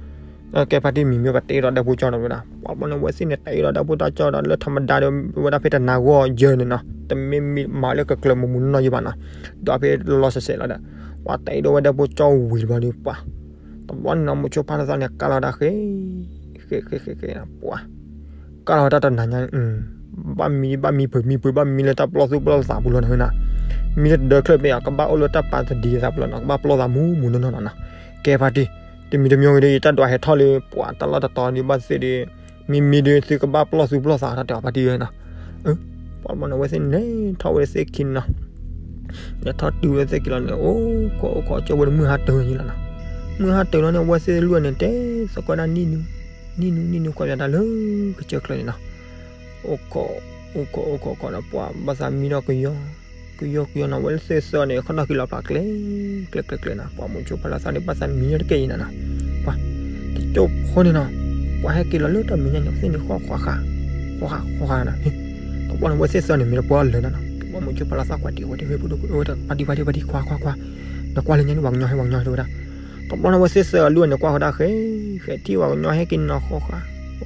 ကဲဖါတံၢ်မံၤမ့ၢ်ပှၤတ့ဒီးဒဲဖိကၠီဒီးဝဲဒၣ် ပှၤဘျီန့ၣ် ဝဲသ့ၣ်န့ၣ်တ့ဒီးဒဲဖိတၢ်ကၠီဒီး လၢထီမဒါဒီး ဝဲဒၣ်ဖဲတနၤဂီၢ်ယဲၢ်န့ၣ်နီၤ တမ့ၢ်မံမၤလၢကကျၢၤမူးမူးနီၢ်နီၢ်ယံၤဘၣ်နီၤ, ဒီးဖဲလီၤစဲးစဲးလီၤဒီး ပှၤတ့ဒီးဝဲဒဲဖိကၠီဝံၤတဘျီဒီး ပှၤ တဘျီန့ၣ်နီၤ မုဆိဖးလီၤသးန့ၣ် ကးလီၤတၢ်ဃဲ ဃဲ ဃဲ ဃဲ ဃဲ ပှၤ ကးလီၤတၢ်တနၤညါ ဘၣ်မံ ဘၣ်မံပှဲၤမံပှဲၤ ဘၣ်မံလၢတၢ်ပလီၢ်သူၣ်ပလီၢ်သးပူၤလီၤနီၤ, မံလၢတဒၢချၢၣ်ဘ့ၣ်ဧါ ကဘၣ်အိၣ်လၢတၢ်ပာ်သဒံးသးပူၤလီၤနီၤ ကဘၣ်ပလီၢ်သးမူးမူးနီၢ်နီၢ်နီၤနီၤ, ကဲဖါတံၢ် တမံၤတမံၤဂ့ၤဒီး ယတၢ်ဒွးဟဲထီၣ်လၢ ပှၤတၢ်လီၢ်တတီၤဒ်ဘၣ်သ့ၣ်ဒီး မံမံဒီး သုကဘၣ်ပလီၢ်သူၣ်ပလီၢ်သးတၢ်တဲအီၤဖါတံၢ်ဧၢနီၤ, ပှၤဘျီန့ၣ် ဝဲသ့ၣ်န့ၣ်ထီၣ်ဝဲသ့ၣ်ခံနီၤ လဲၤထီၣ်တုၤဝဲသ့ၣ်ခံလီၤန့ၣ် အိၣ်ခိးအိၣ်ခိးကၠီဝဲဒၣ်မုၢ်ဟါတၢၤလီၤနီၤ, မုၢ်ဟါတၢၤလီၤန့ၣ် အဝဲသ့ၣ်လွံၢ်န့ၣ် တဲသကိးဒၣ်နံၣ်နူ နံၣ်နူ နံၣ်နူကွၢ်ပၠးတၢ်လၢကစၢၢ်ချၢန့ၣ်နီၤ, အိၣ်ခိး အိၣ်ခိး အိၣ်ခိး အိၣ်ခိးဒီးပှၤဘၣ်သးမံဒီးကယီ ကယီ ကယီနီၤ ဝဲသ့ၣ်သၢန့ၣ် ခီၣ်နီၢ်ကံလီၤဖျးကျဲ ကျဲ ကျဲ ကျဲနီၤ ပှၤမုဆိဖးလီၤသးန့ၣ် ဘၣ်သးမံတကဲအံၤနီၤနီၤ, ပှၤ တကၠိဖိန့ၣ်နီၤ, ပှၤဟဲက့ၤလီၤလၢတၢ်မဲာ်ညါန့ၣ် သ့ၣ်န့ၣ်ဃီဃီဃာ် ဃီဃာ်ဃီဃာ်နီၤ, တဘျီန့ၣ် ဝဲသ့ၣ်သၢန့ၣ် မ့ၢ်တပှၢ်လၢာ်နီၤနီၤ တဘျီမုဆိဖးလီၤသးကွၢ်တံၢ်ဝဲတ့ၢ်ဝဲဖိဒိၣ် ဝဲတၢ်ဖါတံၢ်ဖါတံၢ်ဖါတံၢ်ခွါခွါခွါ, နကွၢ်လၢညါန့ၣ် ပှၤကညီဟဲပှၤကညီဟဲတဝဲဒၣ်, တဘျီန့ၣ် ဝဲသ့ၣ်သၢအလွံၢ်န့ၣ် ကွၢ်ဃီဒၣ်ဃဲ ဃဲထံၣ်ပှၤကညီဟဲက့ၤနီၤ ဃီဃာ် ဃီ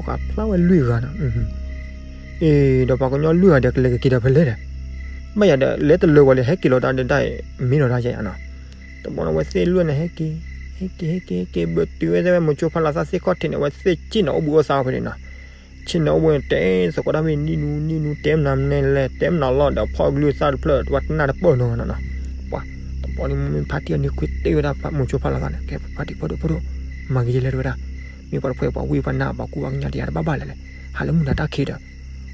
ဃာ်ဖျါဝဲလွံၢ်ဂၤနီၤ အ့ ဒီးပှၤကညီလွံၢ်ဂၤဒီး ကလဲၤကက့ၤဒီးဖဲလဲၣ်ဒီး, ဘၣ်ယၤဒီး လဲၤတလၢပှၤလၢဟဲက့ၤလီၤတၢ်ဒၣ် မ့ၢ်လီၤတၢ်ယၤနီၤ, တဘျီန့ၣ် ဝဲသ့ၣ်လွံၢ်န့ၣ် ဟဲက့ၤ ဟဲက့ၤ ဟဲက့ၤ ဟဲက့ၤ ဘၣ်တုၤဝဲသ့ၣ်ဝဲမုဆိဖးလီၤသးသ့ၣ်ခီၣ်ထံးန့ၣ် ဝဲသ့ၣ်စံၣ်န့ၣ်အိၣ်ဘှံးအိၣ်သါဖဲန့ၣ်နီၤ, စံၣ်န့ၣ်အိၣ်ဘှံးန့ၣ် တဲသကိးတၢ်မ့ၢ်နံၣ်နူ နံၣ်နူ တဲမနုၤမနုၤလဲၣ် တဲမနုၤလီၤဒီး ဖီၣ်ကလုၢ်သၣ်တဖျၢၣ် ပှၤတနၢ်တပၢၢ်နီၤနီၤနီၤ, ပှၤ တဘျီန့ၣ် မ့ၢ်ဖါတံၢ်အန့ၣ် ခွ့တ့ၢ်ဝဲဒၣ်မုဆိဖးလီၤသးန့ၣ် ကဲဖါတံၢ်ဖိဒိၣ်ဖိဒိၣ်, မၤဂ့ၤယဲလဲၣ်တဝဲဒၣ်, မ့ၢ်ပှၤတဖှဲးပှၤဝံၢ်ပှၤနါ ပှၤကူပှၤကညီတယၤတဘၣ်ဘၣ်လဲၣ်လဲၣ်, ဟးလၢမုၢ်နၤတၢ်ခံးဒီး,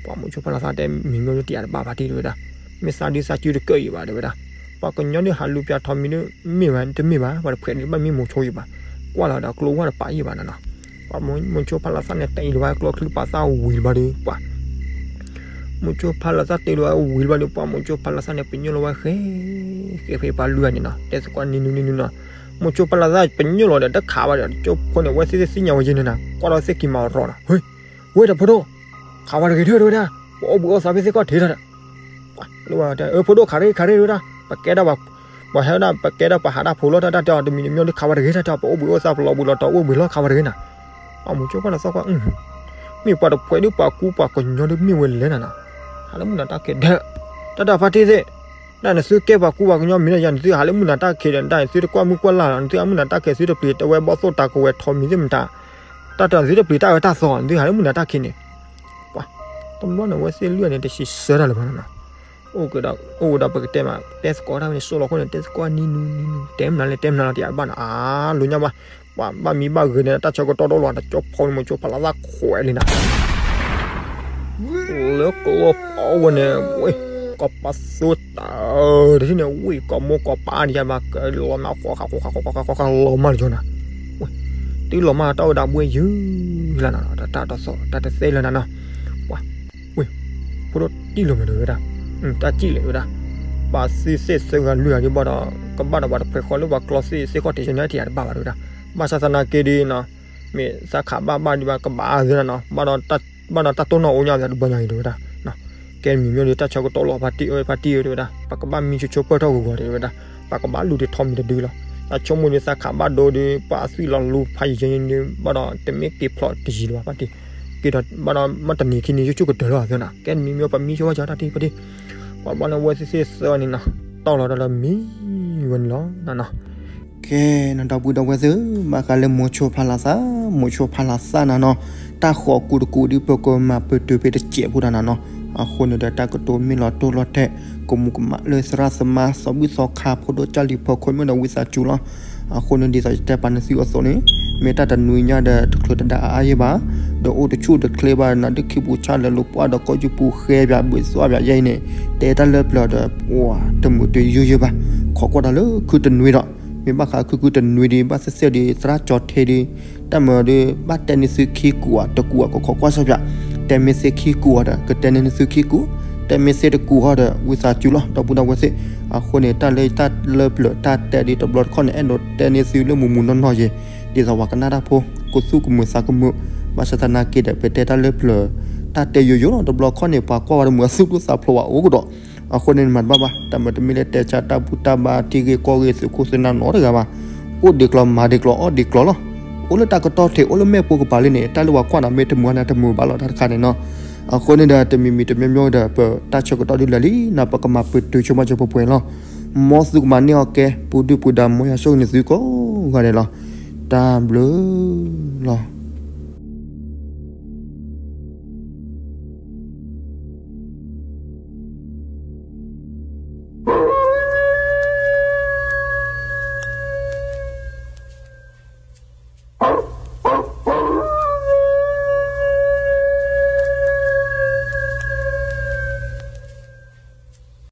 ပှၤမုဆိဖးလီၤသးတဲ မံၤမ့ၢ်တယၤတဘၣ်ဖါတံၢ်တဝဲဒၣ်, မ့ၢ်သးဒုသးစုတကၢၢ်အံၤဘၣ်တဝဲဒၣ်, ပှၤကညီဒုးဟးလူၤပၠးထီၣ်မံၤဒုး မ့ၢ်ဘၣ်တမ့ၢ်ဘၣ် ပှၤတဖှဲးဒုးဘၣ်မ့ၢ်မိၤဆိယံၤဘၣ်, ကွၢ်လီၤဒီးကျိဝါတပာ်ယံၤဘၣ်နီၤနီၤ, ပှၤမုဆိဖးလီၤသးန့ၣ် တအံၤတဝဲကျိချံပာ်သၣ်ဝံၤတဘျီဒီး ပှၤ မုဆိဖးလီၤသးတ့လီၤဝဲဝံၤတဘျီဒီး ပှၤမုဆိဖးလီၤသးန့ၣ် ပညိၣ်လီၤဝဲဃဲ ဃဲဖဲပှၤလွံၢ်ဂၤန့ၣ်နီၤ တဲသကိးနံၤနူနံၤနူနီၤ, မုဆိဖးလီၤသးပညိၣ်လီၤဒီး တခးဘၣ်ဒီး ကၠိဖိန့ၣ် ဝဲသ့ၣ်သ့ၣ်သ့ၣ်ညါဝဲယဲၢ်န့ၣ်နီၤ ကွၢ်ဒီးသ့ၣ်ကံၤမၤရီၤနီၤ, ဟ့ ဝဲတၢ်ဖိဒိၣ် ခးဝဲတဂ့ၤထၢၣ်တဝဲဒၣ်, ပအိၣ်ဘှံးအိၣ်သါဖဲသ့ၣ်ကီၢ်ထံးတၢ်ဒီး လၢဝဲတဲ အၢ ဖိဒိၣ်ခးတဂ့ၤ ခးတဂ့ၤတဝဲဒၣ်, ပကဲဒၣ်ပှၤ ပှၤဟဲဒၣ် ပကဲဒၣ်ပှၤဟးတၢ်ဖိလီၤတၢ်တၢ်တဲအီၤ တမံၤတမံၤဒီးခးဝဲတဂ့ၤတၢ်တဲအီၤ ပအိၣ်ဘှံးအိၣ်သါပလီၤဘှံးလီၤတီၤအိၣ်ဘှံးလီၤခးဝဲတဂ့ၤနီၤ, အမုဆိဖးလီၤသးကွၢ် မ့ၢ်ပှၤတဖှဲးဒုးပှၤကူပှၤကညီဒုးမ့ၢ်ဝဲလဲၣ်နီၤနီၤ, ဟးလၢမုၢ်နၤတၢ်ကဲဒၢး တၢ်တၢ်ဖါတံၢ်သ့ၣ် ဒၣ်နသုကဲပှၤကူပှၤကညီမ့ၢ်ဒၣ်ယၤ နသုဟးလၢမုၢ်နၤတၢ်ကဲဒီး နသုတကွၢ်မုၢ်ကွၢ်လၢ်လီၤ နသုဟးမုၢ်နၤတၢ်ကဲ သုတပျံၤတဝဲဘီၣ်သိၣ်တၢ်ကဝဲၤထီၣ်မံၤသ့ၣ်မတၤ တၢ်တၢ်သုတပျံၤတၢ်အၢတၢ်သီ သုဟးလၢမုၢ်နၤတၢ်ခံန့ၣ်, ပှၤ, တဘျီန့ၣ် အဝဲသ့ၣ်လွံၢ်ဂၤန့ၣ် တစံးဆၢတၢ်လၢၤဘၣ်နီၤနီၤ, အိၣ်ကဒီး အိၣ်ကဒီးပကတဲမး တဲသကိးတၢ်ဝဲန့ၣ် စိၣ်လီၤခိၣ်န့ၣ် တဲသကိးနံၤနူနံၤနူ တဲမနုၤလဲၣ် တဲမနုၤလီၤ တယၤဘၣ်နီၤ အါ လိာ်ညါဘၣ်, ပှၤဘၣ်မံဘၣ်ဂဲၤန့ၣ် တၢ်ဆၢကတီၢ်တအိၣ်လီၤ တကၠီဖီန့ၣ် မိၤကၠိဖးလီၤသၣ်ခွဲးလံနီၤ လၢကျိဖီဝဲန့ၣ် ဝ့ၢ် ကီၢ်ပၢ်သူတၢ် တထံၣ်န့ၣ် ဝ့ၢ် ကီၢ်မိၢ်ကီၢ်ပၢ်န့ၣ်ယါဘၣ် ကလီၤမၢ်ဃီဃီဃီဃီဃီဃီဃီလီၤမၢ်လၢကၠီနီၤ, ဝ့ၢ် တုၤလီၤမၢ်တၢ်အိၣ်ဒၣ်ဘှ့ၣ်ယုၢ်လၢနီၤ တၢ်တသီၣ်တၢ်တသဲလၢနီၤနီၤ, ဝ့ၢ် ဝ့ၢ် ဖိဒိၣ်တံၢ်လီၤမးဒီးဝဲဒၣ်, တၢ်စံၣ်လဲၣ်ဝဲဒၣ်, ပှၤသုသ့ၣ်သၢဂၤလွံၢ်ဂၤဒ်ဘၣ်ဒီး ကဘၣ်ဒီးပှၤတဖှဲးဃီလၢပှၤကျီသ့ၣ်သ့ၣ်ခီၣ်ထံးယဲန့ၣ်ထံၣ်တဘၣ်ဘၣ်တဲဝဲဒၣ်, ဘၣ်ဆၣ်သနာ်က့ဒီးနီၤ မ့ၢ်သးခးဘၣ်ဘၣ်ဒံးဘၣ်ကဘၣ်အါသုနီၤနီၤ, ဘၣ်ဒီးတၢ်တိၢ်နီၣ်အိၣ်ညါသးတဘျီညါအံၤတဲဝဲဒၣ်, ကဲမံၤမ့ၢ်ဒီးတၢ်ဆၢကတီၢ်လီၤ ဖါတံၢ်အၢ ဖါတံၢ်အၢတဲဝဲဒၣ် ပကဘၣ်မံဆိဆိပၢၢ်ထီၣ်ဂီၤဂီၤတဲဝဲဒၣ်, ပကဘၣ်လူၤတထီမံၤတဒုလီၤ, တၢ်ဆိကမိၣ်ဒီးသးခးဘၣ်ဒိဒီး ပှၤအသွံၣ်လီၤလူၤဖးယံၤယံၤန့ၣ် ဘၣ်ဒီးတမ့ၢ်က့ၤဖျိးတယံၤလၢၤဘၣ်ဖါတံၢ်, က့ၤဒီးဘၣ်ဒီးမ့ၢ်တနံၤခံနံၤဆိဆိကတၢၢ်လီၤသ့နီၤ, ကဲမံၤမ့ၢ်ပမံဆိဝဲကၠီတၢ်တံၢ်ဖါတံၢ်, ပှၤဘၣ်လၢဝဲသ့ၣ်သ့ၣ်သၢန့ၣ်နီၤ, တီၢ်လီၤဒီးလၢမံၤဝဲန့ၣ်လီၤနီၤနီၤ. ကဲ နဒီပုၢ်ဒီဝဲၢ်သ့ၣ်ဧၢ, ဘၣ်ဃးလၢမိၤဆိဖးလီၤသး, မိၤဆိဖးလီၤသးနၤနီၤ, တၢ်ဃီးကူးတကူးဒ်ပကမၤပတုာ်ဖဲတစဲးဖိဒၣ်နၤနီၤ, အဃိန့ၣ်ဒီးတၢ်ကတိၤမ့ၢ်လီၤတိၢ်လီၤတဲာ်, ကမူးကမၣ်လၢသရၣ်သမါ သီဘူၣ်သီခါ ဖိဒိၣ်ကၢ်လံၤဖီခိၣ်မ့ၢ်ဒီးဝံသးစူၤလီၤ. အဃိန့ၣ်ဒ်သိးယတဲပာ်နသုအသိးန့ၣ်, မ့ၢ်တၢ်တနွံညါဒီး တချုးတဒါအါအါယဲၢ်ဘၣ်, ဒီးအိၣ်တဆူၣ်တချ့ဘၣ် နဒုးခံပူၤဆါလၢာ်လိာ်ပှၢ်ဒီး ကီၢ်ယူၢ်ပူၤဃဲဘၣ် ဘှံးသွၣ်ဘၣ်ယဲအံၤန့ၣ်, တဲတၢ်လၢပျၢၤဒီး တမုာ်တယုၢ်ယဲၢ်ဘၣ်, ခိးကွၢ်တၢ်လၢခုတနွံဒီး, မ့ၢ်ဘၣ်ဃးခုခုတနွံဒီး ဘၣ်သ့ၣ်သ့ၣ်ဒီး သရၣ်ကၠီထဲဒီး တၢ်မၤဒီး ဘၣ်တဲန့ၢ်သုခံကူာ်ဧါ တကူာ်ဧါ ကခိးကွၢ်ဆၢပၠး, တဲမ့ၢ်သ့ၣ်ခံကူာ်အီၤဒီး ကတဲန့ၢ်သုခံကူာ်, တဲမ့ၢ်သ့ၣ်တကူာ်အီၤဒီး ဝံသးစူၤလီၤ ဒီပုၢ်ဒီဝဲၢ်သ့ၣ်, အဃိန့ၣ် တၢ်လၢတၢ်လၢပျၢၤတၢ်တဲဒ်တဘျီတခီၣ်န့ၣ် အဲၣ်ဒိးတဲန့ၢ်သုလၢမုၢ်မုၢ်နီၢ်နီၢ်ယဲၢ်, ဒ်သိးပှၤကနၣ်တၢ်ဖိ ကသူၣ်ကမုာ်သးကမုာ်, ဘၣ်ဆၣ်သနာ်က့ဒီး ပတဲတၢ်လၢပျၢၤ တၢ်တဲယိာ်ယိာ်လီၤ တဘျီခီၣ်န့ၣ် ပှၤကွၢ်ဝဲတမုာ်အသူၣ်ဒိၣ်သးဖျိးဝဲအိၣ်ကဒီး, အဃိန့ၣ်မၤတဘၣ်ဘၣ်, တၢ်မၤတမ့ၢ်လၢတဲဆါတၢ်ဘူၣ်တၢ်ဘါ ထံဂ့ၢ်ကီၢ်ဂ့ၢ် သုးခိၣ်သုးနၢ်နီတဂၤဘၣ်, အိၣ်ဒံးကျီၤမၤဒံးကျီၤအီၣ်ဒံးကျီၤလီၤ, အိၣ်လၢတၢ်ကတီၢ်ထံး အိၣ်လၢမဲာ်ပိကပၤလံန့ၣ် တၢ်လၢပှၤကွၢ်နၤမ့ၢ်တမုာ်နၤတမုာ်ဘၣ်လီၤ တၢ်တခါန့ၣ်နီၤ, အဃိန့ၣ်ဒီး တမံၤမံၤတမံၤမံၤဒီး ပတၢ်ဆၢကတီၢ်ဒ်လဲၣ်လံ နပကမၤပတုာ်ဆိကမိၣ်ဆိပှဲၤပှဲၤလီၤ, မ်သုကမၤန့ၢ်အီၤကဲ ပူၤဒုၣ်ပူၤဒါ မ်ယွၤဆိၣ်ဂ့ၤန့ၢ်သုကိးဂၤဒဲးလီၤ, တၢ်ဘျုးလီၤ.